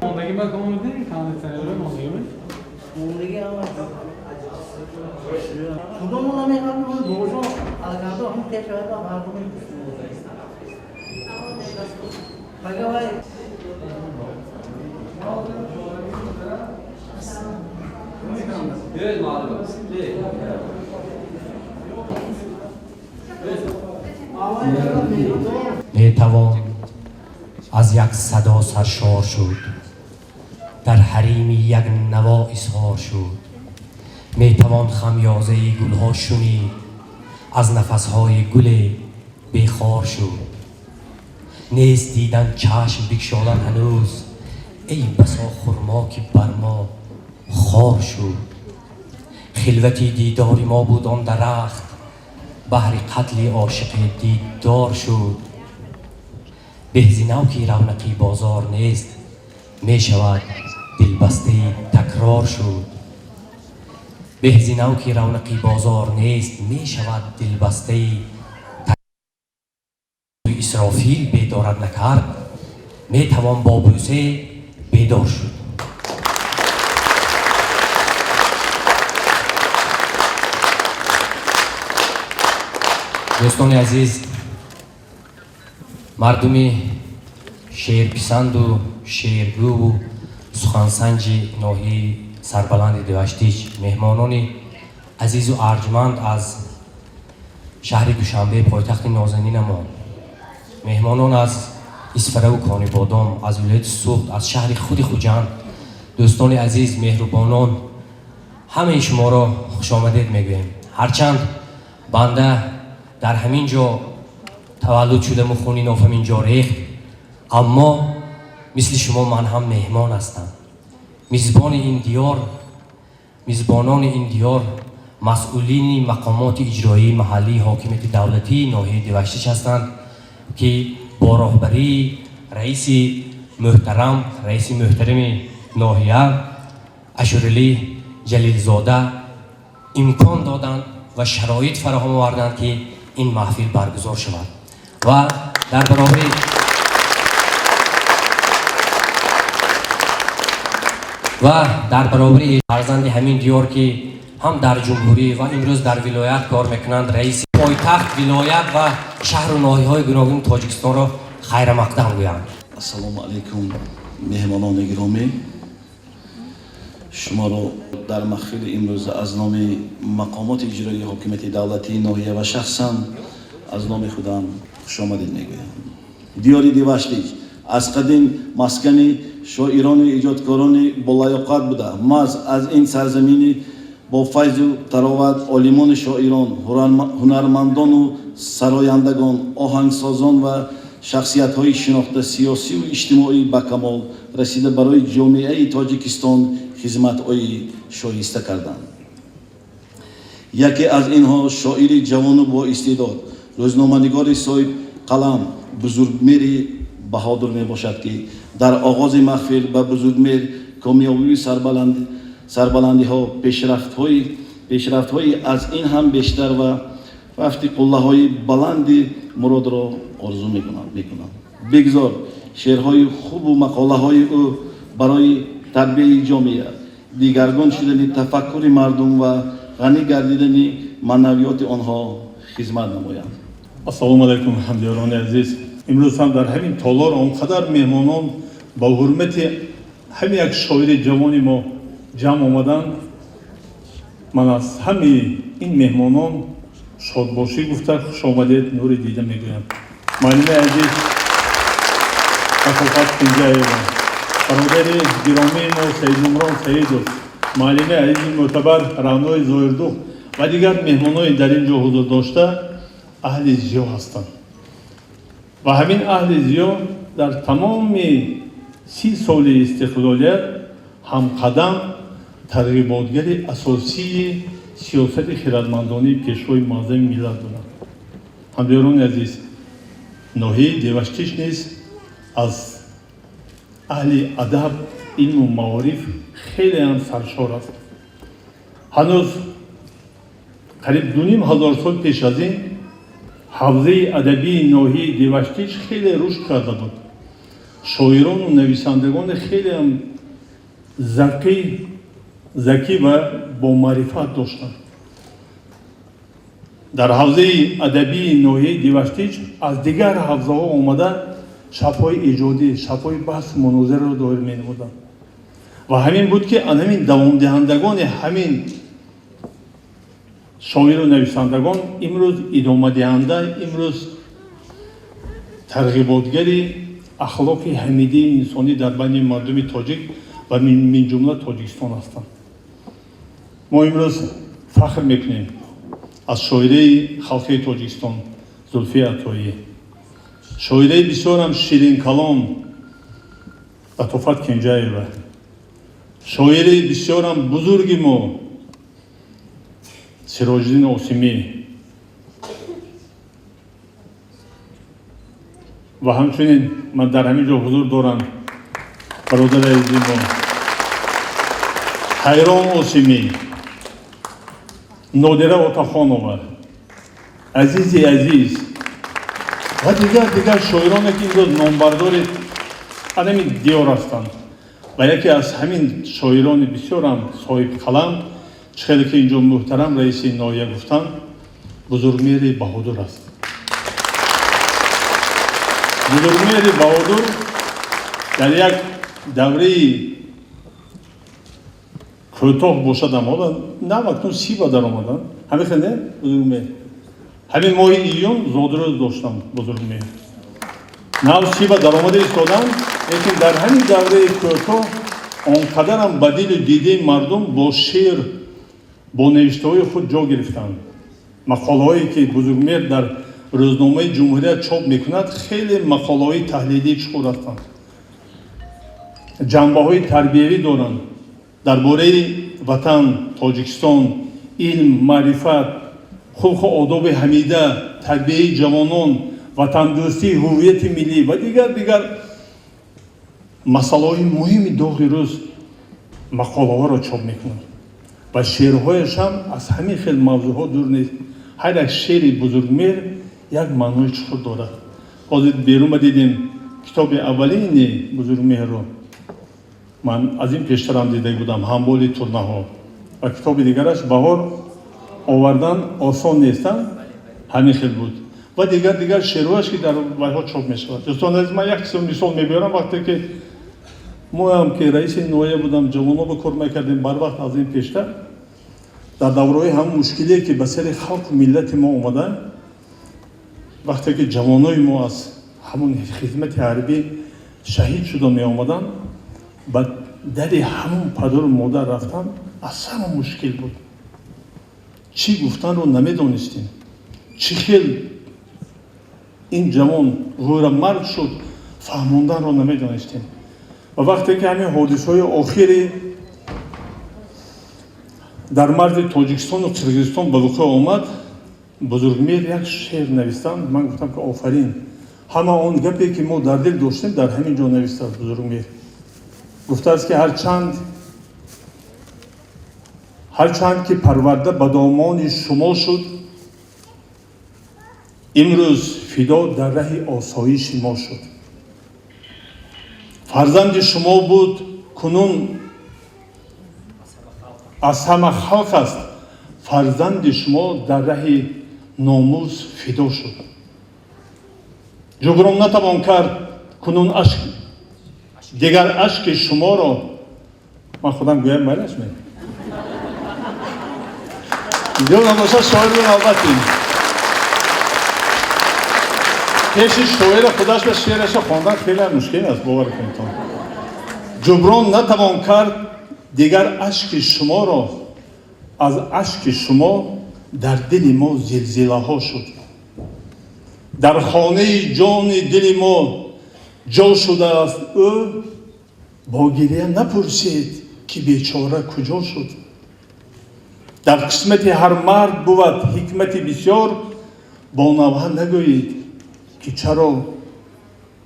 Мондагӣ ба комондӣ, кондитсионерҳои мондагӣ? Мондагӣ ҳама. Худомо намехоҳад, бобошон алакандо ҳам пеш ояд, мардуми пагавай. Метавон аз як садо саршор шуд, дар ҳарими як наво изҳор шуд. Метавон хамёзаи гулҳо шунид, аз нафасҳои гуле бехор шуд. Нест дидан чашм бикшодан ҳанӯз, эй басо хурмо ки бар мо хор шуд. Хилвати дидори мо буд он дарахт, баҳри қатли ошиқе диддор шуд. Беҳзинав ки равнақи бозор нест, мешавад дилбастаи такрор шуд. Беҳзинав ки равнақи бозор нест, мешавад дилбастаи Исрофил бедорат накард, метавон бо бӯсе бедор шуд. Дӯстони азиз, мардуми шеърписанду шеъргӯву сухансанҷи ноҳияи сарбаланди Деваштич, меҳмонони азизу арҷманд аз шаҳри Душанбе, пойтахти нозанинамон, меҳмонон аз Исфараву Конибодом, аз вилояти Суғд, аз шаҳри худи Хуҷанд, дӯстони азиз, меҳрубонон, ҳамаи шуморо хушомадед мегӯем. Ҳарчанд банда дар ҳамин ҷо таваллуд шудаму хуни нофам ин ҷо рехт, аммо мисли шумо ман ҳам меҳмон ҳастам. Мизбони ин диёр, мизбонони ин диёр масъулини мақомоти иҷроии маҳаллии ҳокимияти давлатии ноҳияи Деваштич ҳастанд, ки бо роҳбарии раиси муҳтарам, раиси муҳтарами ноҳия Ашуралӣ Ҷалилзода имкон доданд ва шароит фароҳам оварданд, ки ин маҳфил баргузор шавад. Ва дар баробари фарзанди ҳамин диёр, ки ҳам дар ҷумҳурӣ ва имрӯз дар вилоят кор мекунанд, раиси пойтахт, вилоят ва шаҳру ноҳияҳои гуногуни Тоҷикистонро хайрамақдам гӯянд. Ассалому алайкум, меҳмонони гиромӣ. Шуморо дар маҳфили имрӯза аз номи мақомоти иҷроии ҳокимияти давлатии ноҳия ва шахсан аз номи худам хушомадед мегӯям. Диёри Деваштич аз қадим маскани шоирони иҷодкорони болаёқат буда. Маҳз аз ин сарзамини бо файзу тароват олимони шоирон, ҳунармандону сарояндагон, оҳангсозон ва шахсиятҳои шинохта сиёсиву иҷтимоӣ ба камол расида, барои ҷомеаи Тоҷикистон хизматҳои шоиста карданд. Яке аз инҳо шоири ҷавону боистеъдод, рӯзноманигори соҳибқалам Бузургмери Баҳодур мебошад, ки дар оғози маҳфил ба Бузургмер комёбию сарбаландиҳо, пешрафтҳои аз ин ҳам бештар ва рафти қуллаҳои баланди муродро орзу мекунам. Бигзор шеърҳои хубу мақолаҳои ӯ барои тарбияи ҷомеа, дигаргун шудани тафаккури мардум ва ғанӣ гардидани маънавиёти онҳо хизмат намоянд. Ассалому алайкум, ҳамдиёрони азиз. Имрӯз ҳам дар ҳамин толор он қадар меҳмонон ба ҳурмати ҳамин як шоири ҷавони мо ҷамъ омаданд. Ман аз ҳамаи ин меҳмонон шодбошӣ гуфта, хушомадед, нури дида мегӯям. Муаллимаи азиз Латофат Кунҷаева, бародари гиромии мо Саидумрон Саидов, муаллимаи азизи мӯътабар Раънои Зоирдухт ва дигар меҳмонои дар ин ҷо ҳузур дошта аҳли зиё ҳастанд. Ва ҳамин аҳли зиё дар тамоми 30 соли истиқлолият ҳамқадам тарғиботгари асосии сиёсати хирадмандонии Пешвои муаззами миллат буданд. Ҳамдиёрони азиз, ноҳияи Деваштич низ аз аҳли адаб, илму маориф хеле ҳам саршор аст. Ҳанӯз қариб 2500 сол пеш аз ин ҳавзаи адабии ноҳияи Деваштич хеле рушд карда буд. Шоирону нависандагони хелеам закӣ ва бомаърифат доштанд. Дар ҳавзаи адабии ноҳияи Деваштич аз дигар ҳавзаҳо омада шабҳои эҷодӣ, шабҳои баҳсу мунозираро доир менамуданд. Ва ҳамин буд, ки ан ҳамин давомдиҳандагони ҳамин шоиру нависандагон имрӯз идомадиҳанда, имрӯз тарғиботгари ахлоқи ҳамидии инсонӣ дар байни мардуми тоҷик ва минҷумла Тоҷикистон ҳастанд. Мо имрӯз фахр мекунем аз шоираи халқии Тоҷикистон Зулфия Атоӣ, шоираи бисёрам ширинкалом Латофат Кенҷаева, шоири бисёрам бузурги мо Сироҷиддин Осимӣ ва ҳамчунин ман дар ҳамин ҷо ҳузур дорам бародари азизи мо Ҳайрон Осимӣ, Нодира Отахонова, азизи азиз ва дигар шоироне, ки имрӯз номбардори ҳамин диёр ҳастанд. Ва яке аз ҳамин шоирони бисёрам соҳибқалам, чӣ хеле ки инҷо муҳтарам раиси ноҳия гуфтанд, Бузургмеҳри Баҳодур аст. Бузургмеҳри Баҳодур дар як давраи кӯтоҳ бошадам, ҳола навакнун 30 ба даромадам, ҳамин хел не, Бузургмеҳр? Ҳамин моҳи июн зодрӯз доштам. Бузургмеҳр нав 30 ба даромада истодам, лекин дар ҳамин давраи кӯтоҳ он қадарам ба дилу дидаи мардум бо шеър, бо навиштаҳои худ ҷо гирифтанд. Мақолаҳое, ки Бузургмеҳр дар рӯзномаи Ҷумҳурият чоп мекунад, хеле мақолаҳои таҳлилии чуқур ҳастанд, ҷанбаҳои тарбиявӣ доранд дар бораи ватан, Тоҷикистон, илм, маърифат, хулқу одоби ҳамида, тарбияи ҷавонон, ватандӯстӣ, ҳуввияти миллӣ ва дигар масъалаҳои муҳими доғи рӯз мақолаҳоро чоп мекунад ва шеърҳояш ҳам аз ҳамин хел мавзӯъҳо дур нест. Ҳар як шеъри Бузургмеҳр як маънои чуқур дорад. Ҳозир берун ба дидем китоби аввалини Бузургмеҳрро, ман аз ин пештарам дида будам, «Ҳамболи турнаҳо», ва китоби дигараш «Баҳор овардан осон нестам», ҳамин хел буд ва дигар шеърҳояш, ки дар вайҳо чоп мешавад. Дӯстони азиз, ман як чизо мисол мебиёрам. Вақте ки моам ки раиси ноҳия будам, ҷавонҳо ба кор мекардем, барвақт аз ин пештар дар давраҳои ҳамон мушкилие, ки ба сари халқу миллати мо омада, вақте ки ҷавонои мо аз ҳамон хизмати ҳарбӣ шаҳид шуда меомаданд, ба дари ҳамон падару модар рафтан аз ҳама мушкил буд. Чӣ гуфтанро намедонистем, чӣ хел ин ҷавон ғӯрамарг шуд, фаҳмонданро намедонистем. Ва вақте ки ҳамин ҳодисаҳои охири дар марзи Тоҷикистону Қирғизистон ба вуқӯъ омад, Бузургмеҳр як шеър навистанд. Ман гуфтам, ки офарин, ҳама он гапе, ки мо дар дил доштем, дар ҳамин ҷо навистааст. Бузургмеҳр гуфтааст, ки ҳарчанд ки парварда ба домони шумо шуд, имрӯз фидо дар раҳи осоиши мо шуд. Фарзанди шумо буд, кунун аз ҳама халқ аст. Фарзанди шумо дар раҳи номус фидо шуд. Ҷуброн натавон кард кунун ашк, дигар ашки шуморо. Ман худам гӯям, майлаш ме ё набошад, шоирро навбатим пеши шоира худаш ба шеъраша хондан хеле мушкил аст, бовар кунедтон. Ҷуброн натавон кард дигар ашки шуморо, аз ашки шумо дар дили мо зилзилаҳо шуд. Дар хонаи ҷони дили мо ҷо шудааст ӯ, бо гирия напурсед, ки бечора куҷо шуд. Дар қисмати ҳар мард бувад ҳикмати бисёр, бо навҳа нагӯед, ки чаро,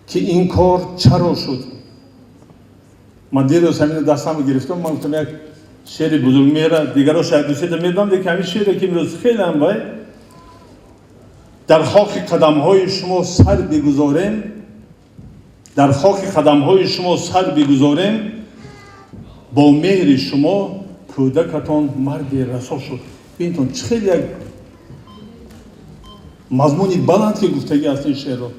ки ин кор чаро шуд. Ман дирӯз ҳамина дастамро гирифтам, ман гуфтам, як шеъри Бузургмеҳра, дигаро шояд дусета медонам, лекин ҳамин шеъре, ки имрӯз хелеам вай: дар хоки қадамҳои шумо сар бигузорем. Дар хоки қадамҳои шумо сар бигузорем, бо меҳри шумо кӯдакатон марди расо шуд. Бинтон, чӣ хеле як мазмуни баланд ки гуфтагӣ аст ин шеърро.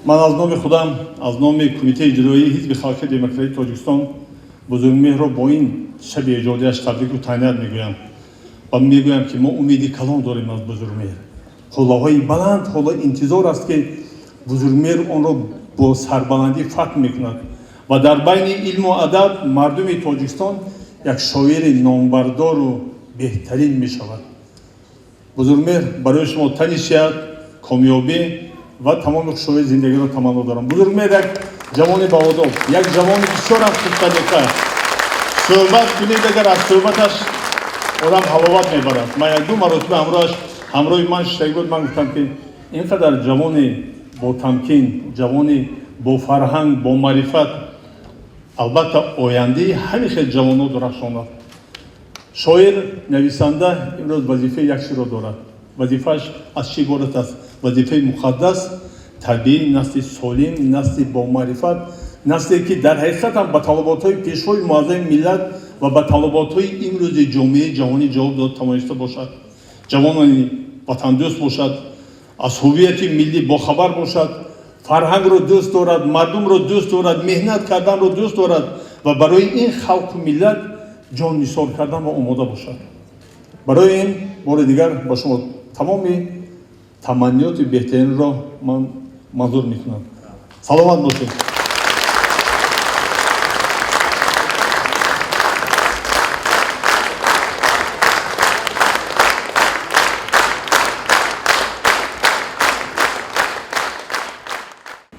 Ман аз номи худам, аз номи Кумитаи иҷроии Ҳизби халқи демократии Тоҷикистон Бузургмеҳрро бо ин шаби эҷодияш табрику таҳният мегӯям ва мегӯям, ки мо умеди калон дорем аз Бузургмеҳр. Қуллаҳои баланд ҳоло интизор аст, ки Бузургмеҳр онро бо сарбаландӣ фатҳ мекунад ва дар байни илму адаб мардуми Тоҷикистон як шоири номбардору беҳтарин мешавад. Бузургмеҳр, барои шумо тани сиҳат, комёбӣ ва тамоми хушҳои зиндагиро таманно дорам. Бузургмеҳр як ҷавони баодоб, як ҷавони бисёрам хушсалиқа. Суҳбат кунед, агар аз суҳбаташ одам ҳаловат мебарад. Ман як ду маротиба ҳамроҳаш, ҳамроҳи ман шиштагӣ буд, ман гуфтам, ки ин қадар ҷавони ботамкин, ҷавони бофарҳанг, бомаърифат, албатта ояндаи ҳамин хел ҷавонҳо дурахшон аст. Шоир, нависанда имрӯз вазифаи як чизро дорад. Вазифааш аз чӣ иборат аст? Вазифаи муқаддас: тарбияи насли солим, насли бомаърифат, насле ки дар ҳақиқатам ба талаботҳои Пешвои муаззами миллат ва ба талаботҳои имрӯзи ҷомеаи ҷаҳонӣ ҷавоб дод тавониста бошад, ҷавонони ватандӯст бошад, аз ҳуввияти миллӣ бохабар бошад, фарҳангро дӯст дорад, мардумро дӯст дорад, меҳнат карданро дӯст дорад ва барои ин халқу миллат ҷон нисор карданро омода бошад. Барои ин бори дигар ба шумо тамоми таманниёти беҳтаринро ман манзур мекунам. Саломат бошед.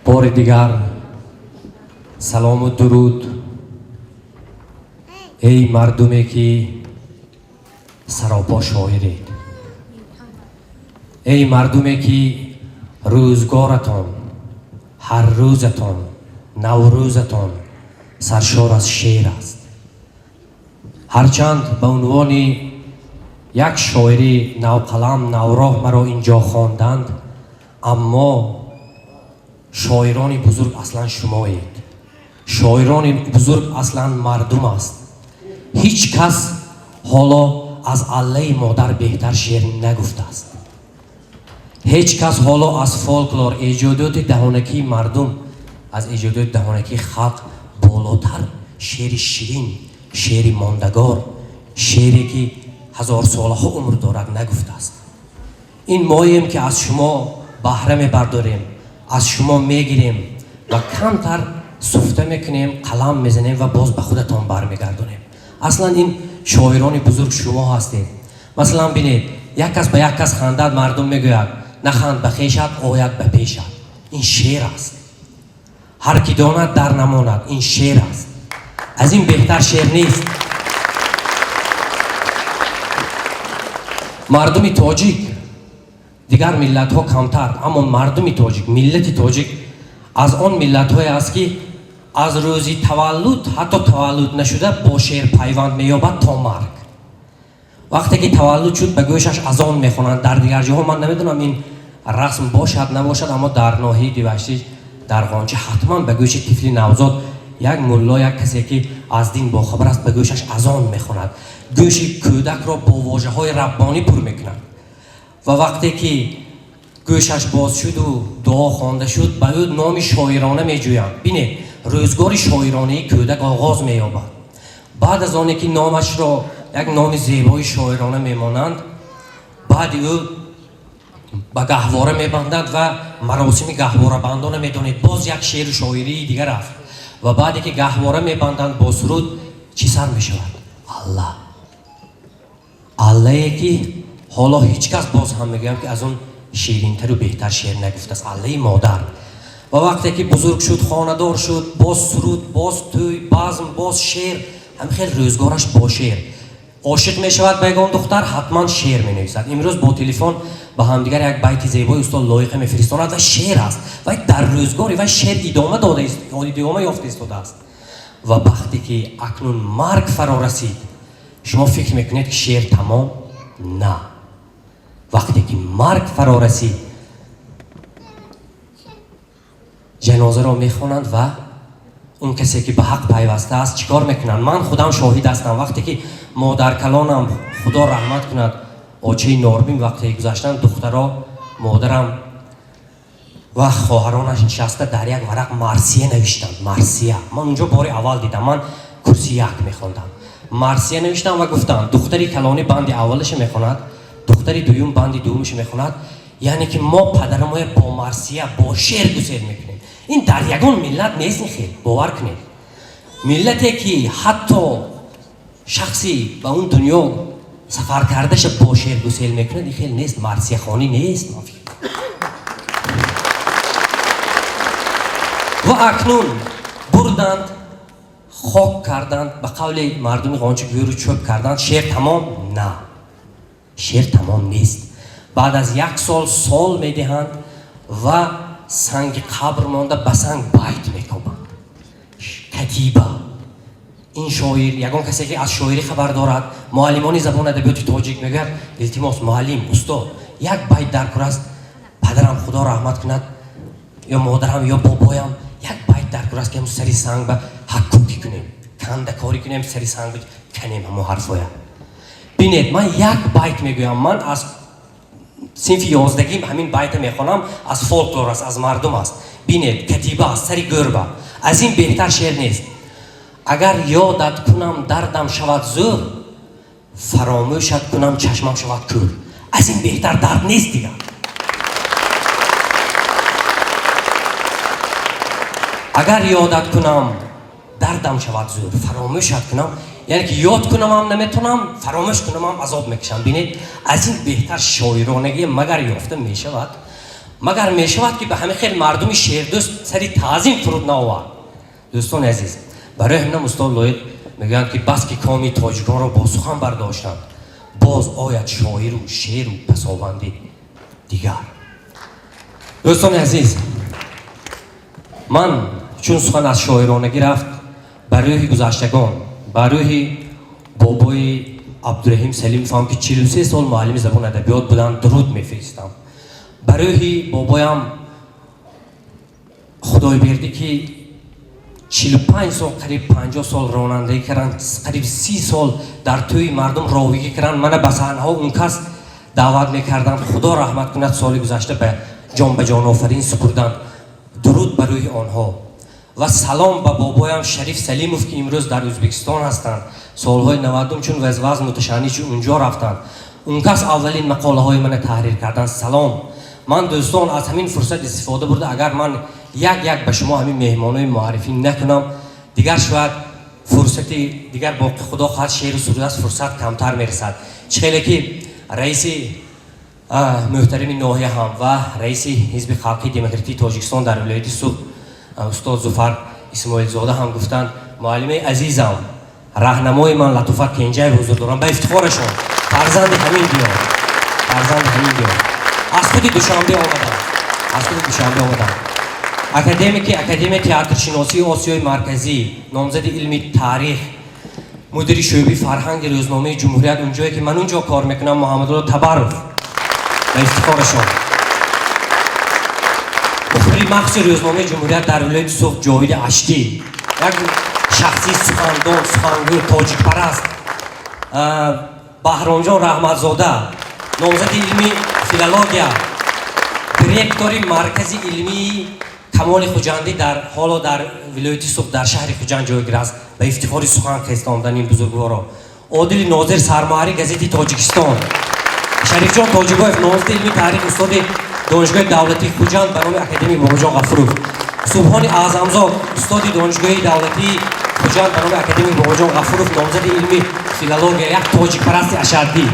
Бори дигар салому дуруд, эй мардуме ки саропо шоиред, эй мардуме ки рӯзгоратон, ҳар рӯзатон, наврӯзатон саршор аз шеър аст. Ҳарчанд ба унвони як шоири навқалам, навроҳ маро ин ҷо хонданд, аммо шоирони бузург аслан шумоед. Шоирони бузург аслан мардум аст. Ҳеҷ кас ҳоло аз аллаи модар беҳтар шеър нагуфтааст. Ҳеҷ кас ҳоло аз фолклор, эҷодиёти даҳонакии мардум, аз эҷодиёти даҳонакии халқ болотар шеъри ширин, шеъри мондагор, шеъре ки ҳазорсолаҳо умр дорад, нагуфтааст. Ин моем ки аз шумо баҳра мебардорем, аз шумо мегирем ва камтар суфта мекунем, қалам мезанем ва боз ба худатон бармегардонем. Аслан ин шоирони бузург шумо ҳастед. Масалан, бинед, як кас ба як кас хандад, мардум мегӯяд: наханд ба хешат, ояд ба пешат. Ин шеър аст. Ҳар ки донад, дар намонад. Ин шеър аст. Аз ин беҳтар шеър нест. Мардуми тоҷик, дигар миллатҳо камтар, аммо мардуми тоҷик, миллати тоҷик аз он миллатҳое аст, ки аз рӯзи таваллуд, ҳатто таваллуд нашуда, бо шеър пайванд меёбад то марг. Вақте ки таваллуд шуд, ба гӯшаш азон мехонанд. Дар дигар ҷоҳо ман намедонам, ин расм бошад, набошад, аммо дар ноҳияи Диваштич, дар Ғонча ҳатман ба гӯши тифли навзод як мулло, як касе ки аз дин бохабар аст, ба гӯшаш азон мехонад, гӯши кӯдакро бо вожаҳои раббонӣ пур мекунад. Ва вақте ки гӯшаш боз шуду дуо хонда шуд, ба ӯ номи шоирона меҷӯянд. Бинед, рӯзгори шоиронаи кӯдак оғоз меёбад. Баъд аз оне ки номашро як номи зебои шоирона мемонанд, баъди ӯ ба гаҳвора мебанданд ва маросими гаҳворабандона, медонед, боз як шеъру шоирии дигар аст. Ва баъде ки гаҳвора мебанданд, бо суруд чӣ сар мешавад? Алла, аллае ки ҳоло ҳеҷ кас, боз ҳам мегӯям, ки аз он ширинтару беҳтар шеър нагуфтааст, аллаи модар. Ва вақте ки бузург шуд, хонадор шуд, боз суруд, боз тӯй, базм, боз шеър. Ҳамин хел рӯзгораш бо шеър. Ошиқ мешавад ба ягон духтар, ҳатман шеър менависад. Имрӯз бо телефон ба ҳамдигар як байти зебои устод Лоиқа мефиристонад ва шеър аст. Вай дар рӯзгори вай шеър идома дода, идома ёфта истодааст. Ва вақте ки акнун марг фаро расид, шумо фикр мекунед, ки шеър тамом? На. Вақте ки марг фаро расид, Ҷанозаро мехонанд ва он касе ки ба ҳақ пайваста аст, чӣ кор мекунанд? Ман худам шоҳид ҳастам, вақте ки модаркалонам, худо раҳмат кунад, очаи Норбин, вақте гузаштанд, духтаро, модарам ва хоҳаронаш нишаста дар як варақ марсия навиштанд. Марсия ман унҷо бори аввал дидам, ман курси як мехондам. Марсия навиштам ва гуфтанд, духтари калонӣ банди аввалаша мехонад, духтари дуюм банди дуюмаша мехонад. Яъне ки мо падарамоя бо марсия, бо шеър гусел мекунем. Ин дар ягон миллат нест, ин хел, бовар кунед. Миллате ки ҳатто шахси ба он дунё сафар кардаша бо шеър гусел мекунад, ин хел нест, марсияхонӣ нест. Ва акнун бурданд, хок карданд, ба қавли мардуми ғончи гӯру чӯб карданд. Шеър тамом? На, шеър тамом нест. Баъд аз як сол сол медиҳанд ва санги қабр монда, ба санг байт мекобанд, катиба. Ин шоир, ягон касе ки аз шоирӣ хабар дорад, муаллимони забони адабиёти тоҷик мегӯяд: илтимос, муаллим, устод, як байт дар кор аст. Падарам, худо раҳмат кунад, ё модарам, ё бобоям, як байт дар кор аст, ки ҳамун сари санг ба ҳаккукӣ кунем, кандакорӣ кунем, сари санг канем ҳамон ҳарфоя. Бинед, ман як байт мегӯям, ман аз синфи 11-гим ҳамин байта мехонам, аз фолклор аст, аз мардум аст. Бинед, катиба аст, сари гӯрба. Аз ин беҳтар шеър нест. Агар ёдат кунам, дардам шавад зӯр, фаромӯшат кунам, чашмам шавад кӯр. Аз ин беҳтар дард нест дигар. Агар ёдат кунам, дардам шавад зӯр, фаромӯшат кунам, яъне ки ёд кунамам наметонам, фаромӯш кунамам азоб мекашам. Бинед, аз ин беҳтар шоиронагӣ магар ёфта мешавад? Магар мешавад, ки ба ҳамин хел мардуми шеърдӯст сари таъзим фуруд наовард? Дӯстони азиз, барои ҳаминам устод Лоиқ мегӯянд, ки бас ки коми тоҷиконро бо сухан бардоштанд, боз ояд шоиру шеъру пасованди дигар. Дӯстони азиз, ман чун сухан аз шоиронагӣ рафт, ба рӯҳи гузаштагон, ба рӯҳи бобои Абдураҳим Салимовам, ки 43 сол муаллими забони адабиёт буданд, дуруд мефиристам. Ба рӯҳи бобоям Худойбердӣ, ки 45 сол, қариб 50 сол ронандагӣ карданд, қариб 30 сол дар тӯи мардум ровигӣ карданд, мана ба саҳнаҳо он кас даъват мекарданд. Худо раҳмат кунад, соли гузашта ба ҷон ба ҷонофарин супурданд. Дуруд ба рӯҳи онҳо ва салом ба бобоям Шариф Салимов, ки имрӯз дар Ӯзбекистон ҳастанд. Солҳои 90-ум чун вазваз муташаннӣ чун унҷо рафтанд, он кас аввалин мақолаҳои мана таҳрир карданд. Салом. Ман, дӯстон, аз ҳамин фурсат истифода бурда, агар ман як як ба шумо ҳамин меҳмонои муаррифӣ накунам, дигар шояд фурсати дигар боқӣ, худо хоҳад, шеъру суруд аст, фурсат камтар мерасад. Чӣ хеле ки раиси муҳтарами ноҳия ҳам ва раиси ҳизби халқии демократии Тоҷикистон дар вилояти Суғд устод Зуфар Исмоилзода ҳам гуфтанд, муаллимаи азизам, раҳнамои ман Латуфат Кенҷаев ҳузур дорам. Ба ифтихорашон, фарзанди ҳамин диёр, фарзанди ҳамин диёр, аз худи Душанбе омадам, аз худи Душанбе омадам. Академики Академияи театршиносии Осиёи Марказӣ, номзади илми таърих, мудири шӯъбаи фарҳанги рӯзномаи Ҷумҳурият, унҷое ки ман унҷо кор мекунам, Муҳаммадулло Табаров, ба ифтихорашон. Мухбири махсуси рӯзномаи Ҷумҳурият дар вилояти Суғд Ҷовиди Аштӣ, як шахси сухандон, сухангӯ, тоҷикпараст. Баҳромҷон Раҳматзода, номзади илми филология, директори маркази илмии Камоли Хуҷандӣ, дар ҳоло дар вилояти Суғд, дар шаҳри Хуҷанд ҷойгир аст. Ба ифтихори сухан хестондани ин бузургворо. Одили Нозир, сармуҳаррири газети Тоҷикистон. Шарифҷон Тоҷибоев, номзади илми таърих, устоди Донишгоҳи давлатии Хуҷанд ба номи академик Бобоҷон Ғафуров. Субҳони Аъзамзод, устоди Донишгоҳи давлатии Хуҷанд ба номи академик Бобоҷон Ғафуров, номзади илми филология, як тоҷикпарасти ашаддӣ.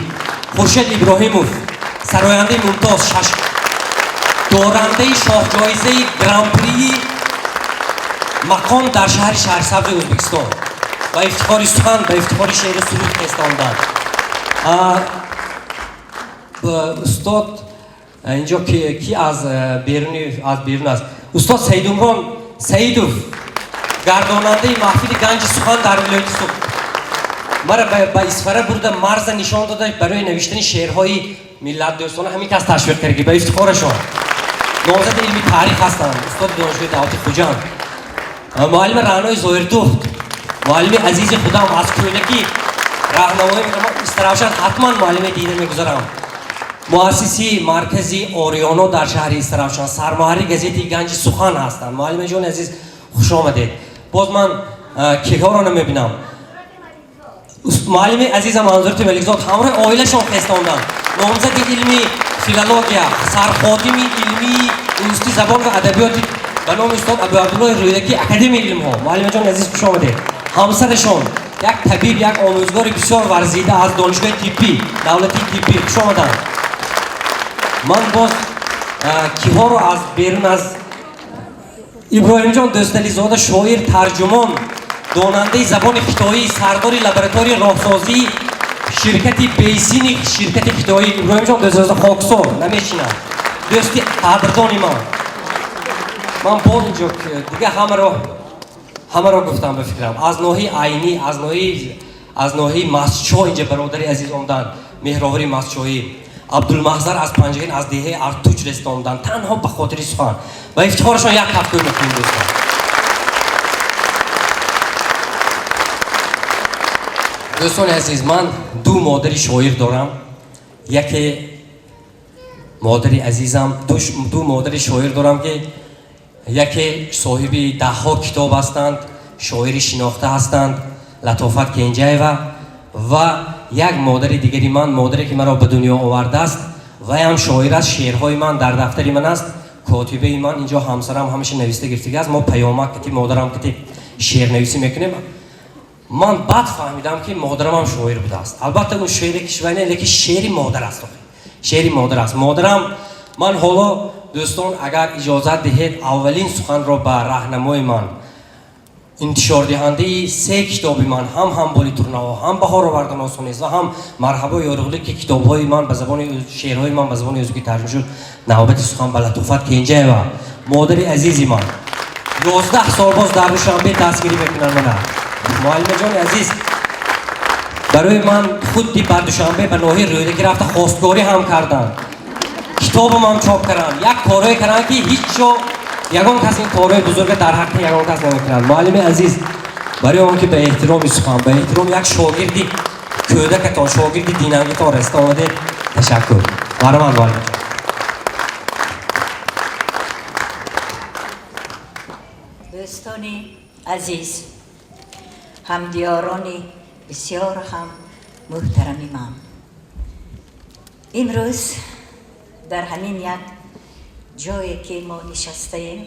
Хуршед Иброҳимов, сарояндаи мумтоз, шаш дорандаи шоҳҷоизаи гран-прии мақом дар шаҳри Шаҳрисабзи Ӯзбекистон. Ба ифтихори сухан, ба ифтихори шеъру суруд хестонданд. Устод инҷо ки аз беруни, аз берун аст, устод Саидумрон Саидов, гардонандаи маҳфили Ганҷи сухан дар вилояти Суғд, мара ба Исфара бурда, марза нишон дода, барои навиштани шеърҳои миллатдӯстона ҳамин кас ташвиқ кард, ки ба ифтихорашон. Номзади илми таърих ҳастанд, устоди донишгоҳи давлати Хуҷанд. Муаллими Раънои Зоирдухт, муаллими азизи худам аз кӯдакӣ раҳнамоӣ мекунам. Истаравшан ҳатман муаллиме дида мегузарам. Муассиси маркази Ориёно дар шаҳри Истаравшан, сармуҳаррири газетаи Ганҷи сухан ҳастанд. Муаллимаҷони азиз, хуш омадед. Боз ман киҳоро намебинам. Муаллими азизам Манзурати Маликзод ҳамроҳи оилашон хестондан. Номзади илми филология, сарходими илмии институти забон ва адабиёти ба номи устод Абуабдуллоҳи Рӯдакӣ, Академияи илмҳо. Муаллимаҷони азиз, хуш омадед. Ҳамсарашон як табиб, як омӯзгори бисёр варзида аз донишгоҳи тиббӣ, давлатии тиббӣ, хуш омаданд. Ман боз киҳоро аз берун аз Иброҳимҷон Дӯстализода, шоир, тарҷумон, донандаи забони хитоӣ, сардори лабораторияи роҳсозии ширкати Бейсини ширкати хитоӣ. Иброҳимҷон Дӯстализода хоксор намешинад, дӯсти қадрдони ман. Ман боз инҷо дига ҳамаро гуфтам ба фикрам. Аз ноҳияи Айнӣ, аз ноҳияи Масчоҳ инҷа бародари азиз омаданд, Меҳровари Масчоҳӣ. Абдулмаҳзар аз Панҷакент, аз деҳаи Артуч расида омаданд, танҳо ба хотири сухан. Ба ифтихорашон як ҳафтӯ мекунем, дӯстон. Дӯстони азиз, ман ду модари шоир дорам. Яке модари азизам, ду модари шоир дорам, ки яке соҳиби даҳҳо китоб ҳастанд, шоири шинохта ҳастанд, Латофат Кенҷаева, ва як модари дигари ман, модаре ки маро ба дунё овардааст, ваям шоир аст, шеърҳои ман дар дафтари ман аст, котибаи ман инҷо ҳамсарам ҳамеша нависта гирифтагӣ аст. Мо паёмак кати модарам кати шеърнависӣ мекунем. Ман баъд фаҳмидам, ки модарам ҳам шоир будааст. Албатта, ӯ шеъри кишвар не, лекин шеъри модар аст, шеъри модар аст. Модарам ман ҳоло, дӯстон, агар иҷозат диҳед, аввалин суханро ба раҳнамои ман, интишордиҳандаи се китоби ман, ҳам ҳамболи турнаҳо, ҳам баҳор овардан осон нест ва ҳам марҳабои ёриғлӣ, ки китобҳои ман ба забони, шеърҳои ман ба забони ӯзбекӣ тарҷума шуд, навбати сухан ба Латофат Кенҷаева, модари азизи ман. 11 сол боз дар Душанбе дастгирӣ мекунанд мана. Муаллимаҷони азиз, барои ман худди ба Душанбе, ба ноҳияи Рӯдакӣ рафта хостгорӣ ҳам карданд, китобам ҳам чоп карданд, як корое карданд, ки ҳеҷ ҷо ягон кас ин корҳои бузурга дар ҳаққи ягон кас намекунад. Муаллими азиз, барои он ки ба эҳтироми сухан, ба эҳтироми як шогирди кӯдакатон, шогирди динангитон расида омадед, ташаккур. Марҳамат, муаллимаҷон. Дӯстони азиз, ҳамдиёрони бисёр ҳам муҳтарами ман, имрӯз дар ҳамин як ҷое ки мо нишастаем,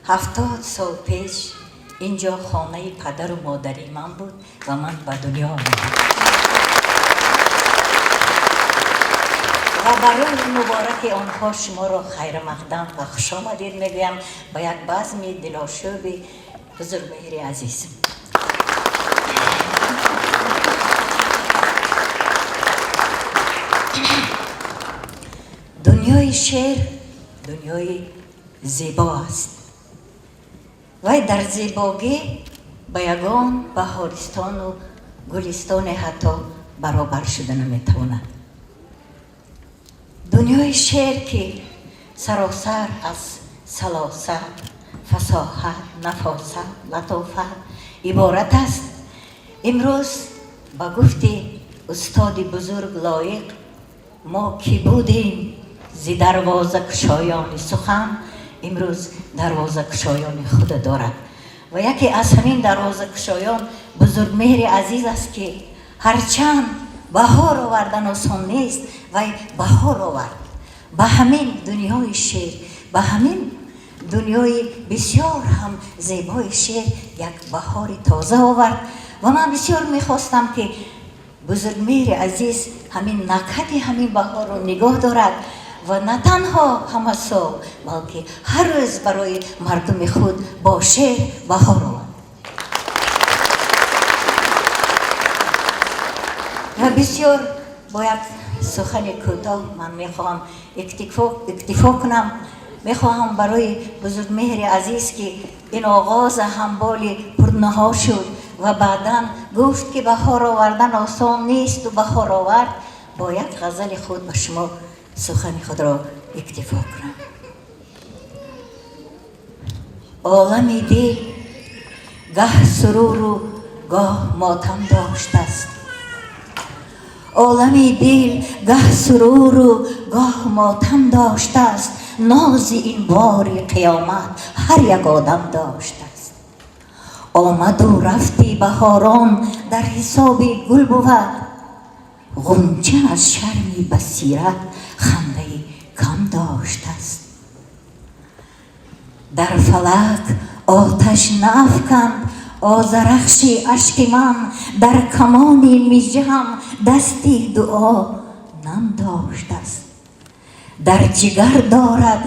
70 сол пеш инҷо хонаи падару модари ман буд ва ман ба дунё омадам. Ва барои мубораки онҳо шуморо хайрмақдам ва хушомадед мегӯям ба як базми дилошӯби бузургмеҳри азиз. Дунёи шеър дунёи зебо аст. Вай дар зебогӣ ба ягон баҳористону гулистоне ҳатто баробар шуда наметавонад. Дунёи шеър, ки саросар аз салосат, фасоҳат, нафосат, латофат иборат аст, имрӯз ба гуфти устоди бузург лоиқ, мо ки будем зи дарвозакушоёни сухан, имрӯз дарвозакушоёни худа дорад. Ва яке аз ҳамин дарвозакушоён бузургмеҳри азиз аст, ки ҳарчанд баҳор овардан осон нест, вай баҳор овард ба ҳамин дунёи шеър, ба ҳамин дунёи бисёр ҳам зебои шеър як баҳори тоза овард. Ва ман бисёр мехостам, ки бузургмеҳри азиз ҳамин накҳати ҳамин баҳорро нигоҳ дорад ва на танҳо ҳама сол, балки ҳар рӯз барои мардуми худ бо шеър баҳор овард. Ва бисёр бо як сухани кӯтоҳ ман мехоҳам иктифо кунам. Мехоҳам барои бузургмеҳри азиз, ки ин оғоза ҳамболи пурнаҳо шуд ва баъдан гуфт, ки баҳор овардан осон несту баҳор овард, бо як ғазали худ ба шумо сухани худро иктифо кунам. Олами дил гаҳ суруру гоҳ мотам доштааст. Олами дил гаҳ суруру гоҳ мотам доштааст. Нози ин бори қиёмат ҳар як одам доштааст. Омаду рафти баҳорон дар ҳисоби гул бувад. Ғунча аз шарми басират хандаи кам доштааст. Дар фалак оташ наафканд озарахши ашки ман, дар камони мижаам дасти дуо нам доштааст. Дар ҷигар дорад,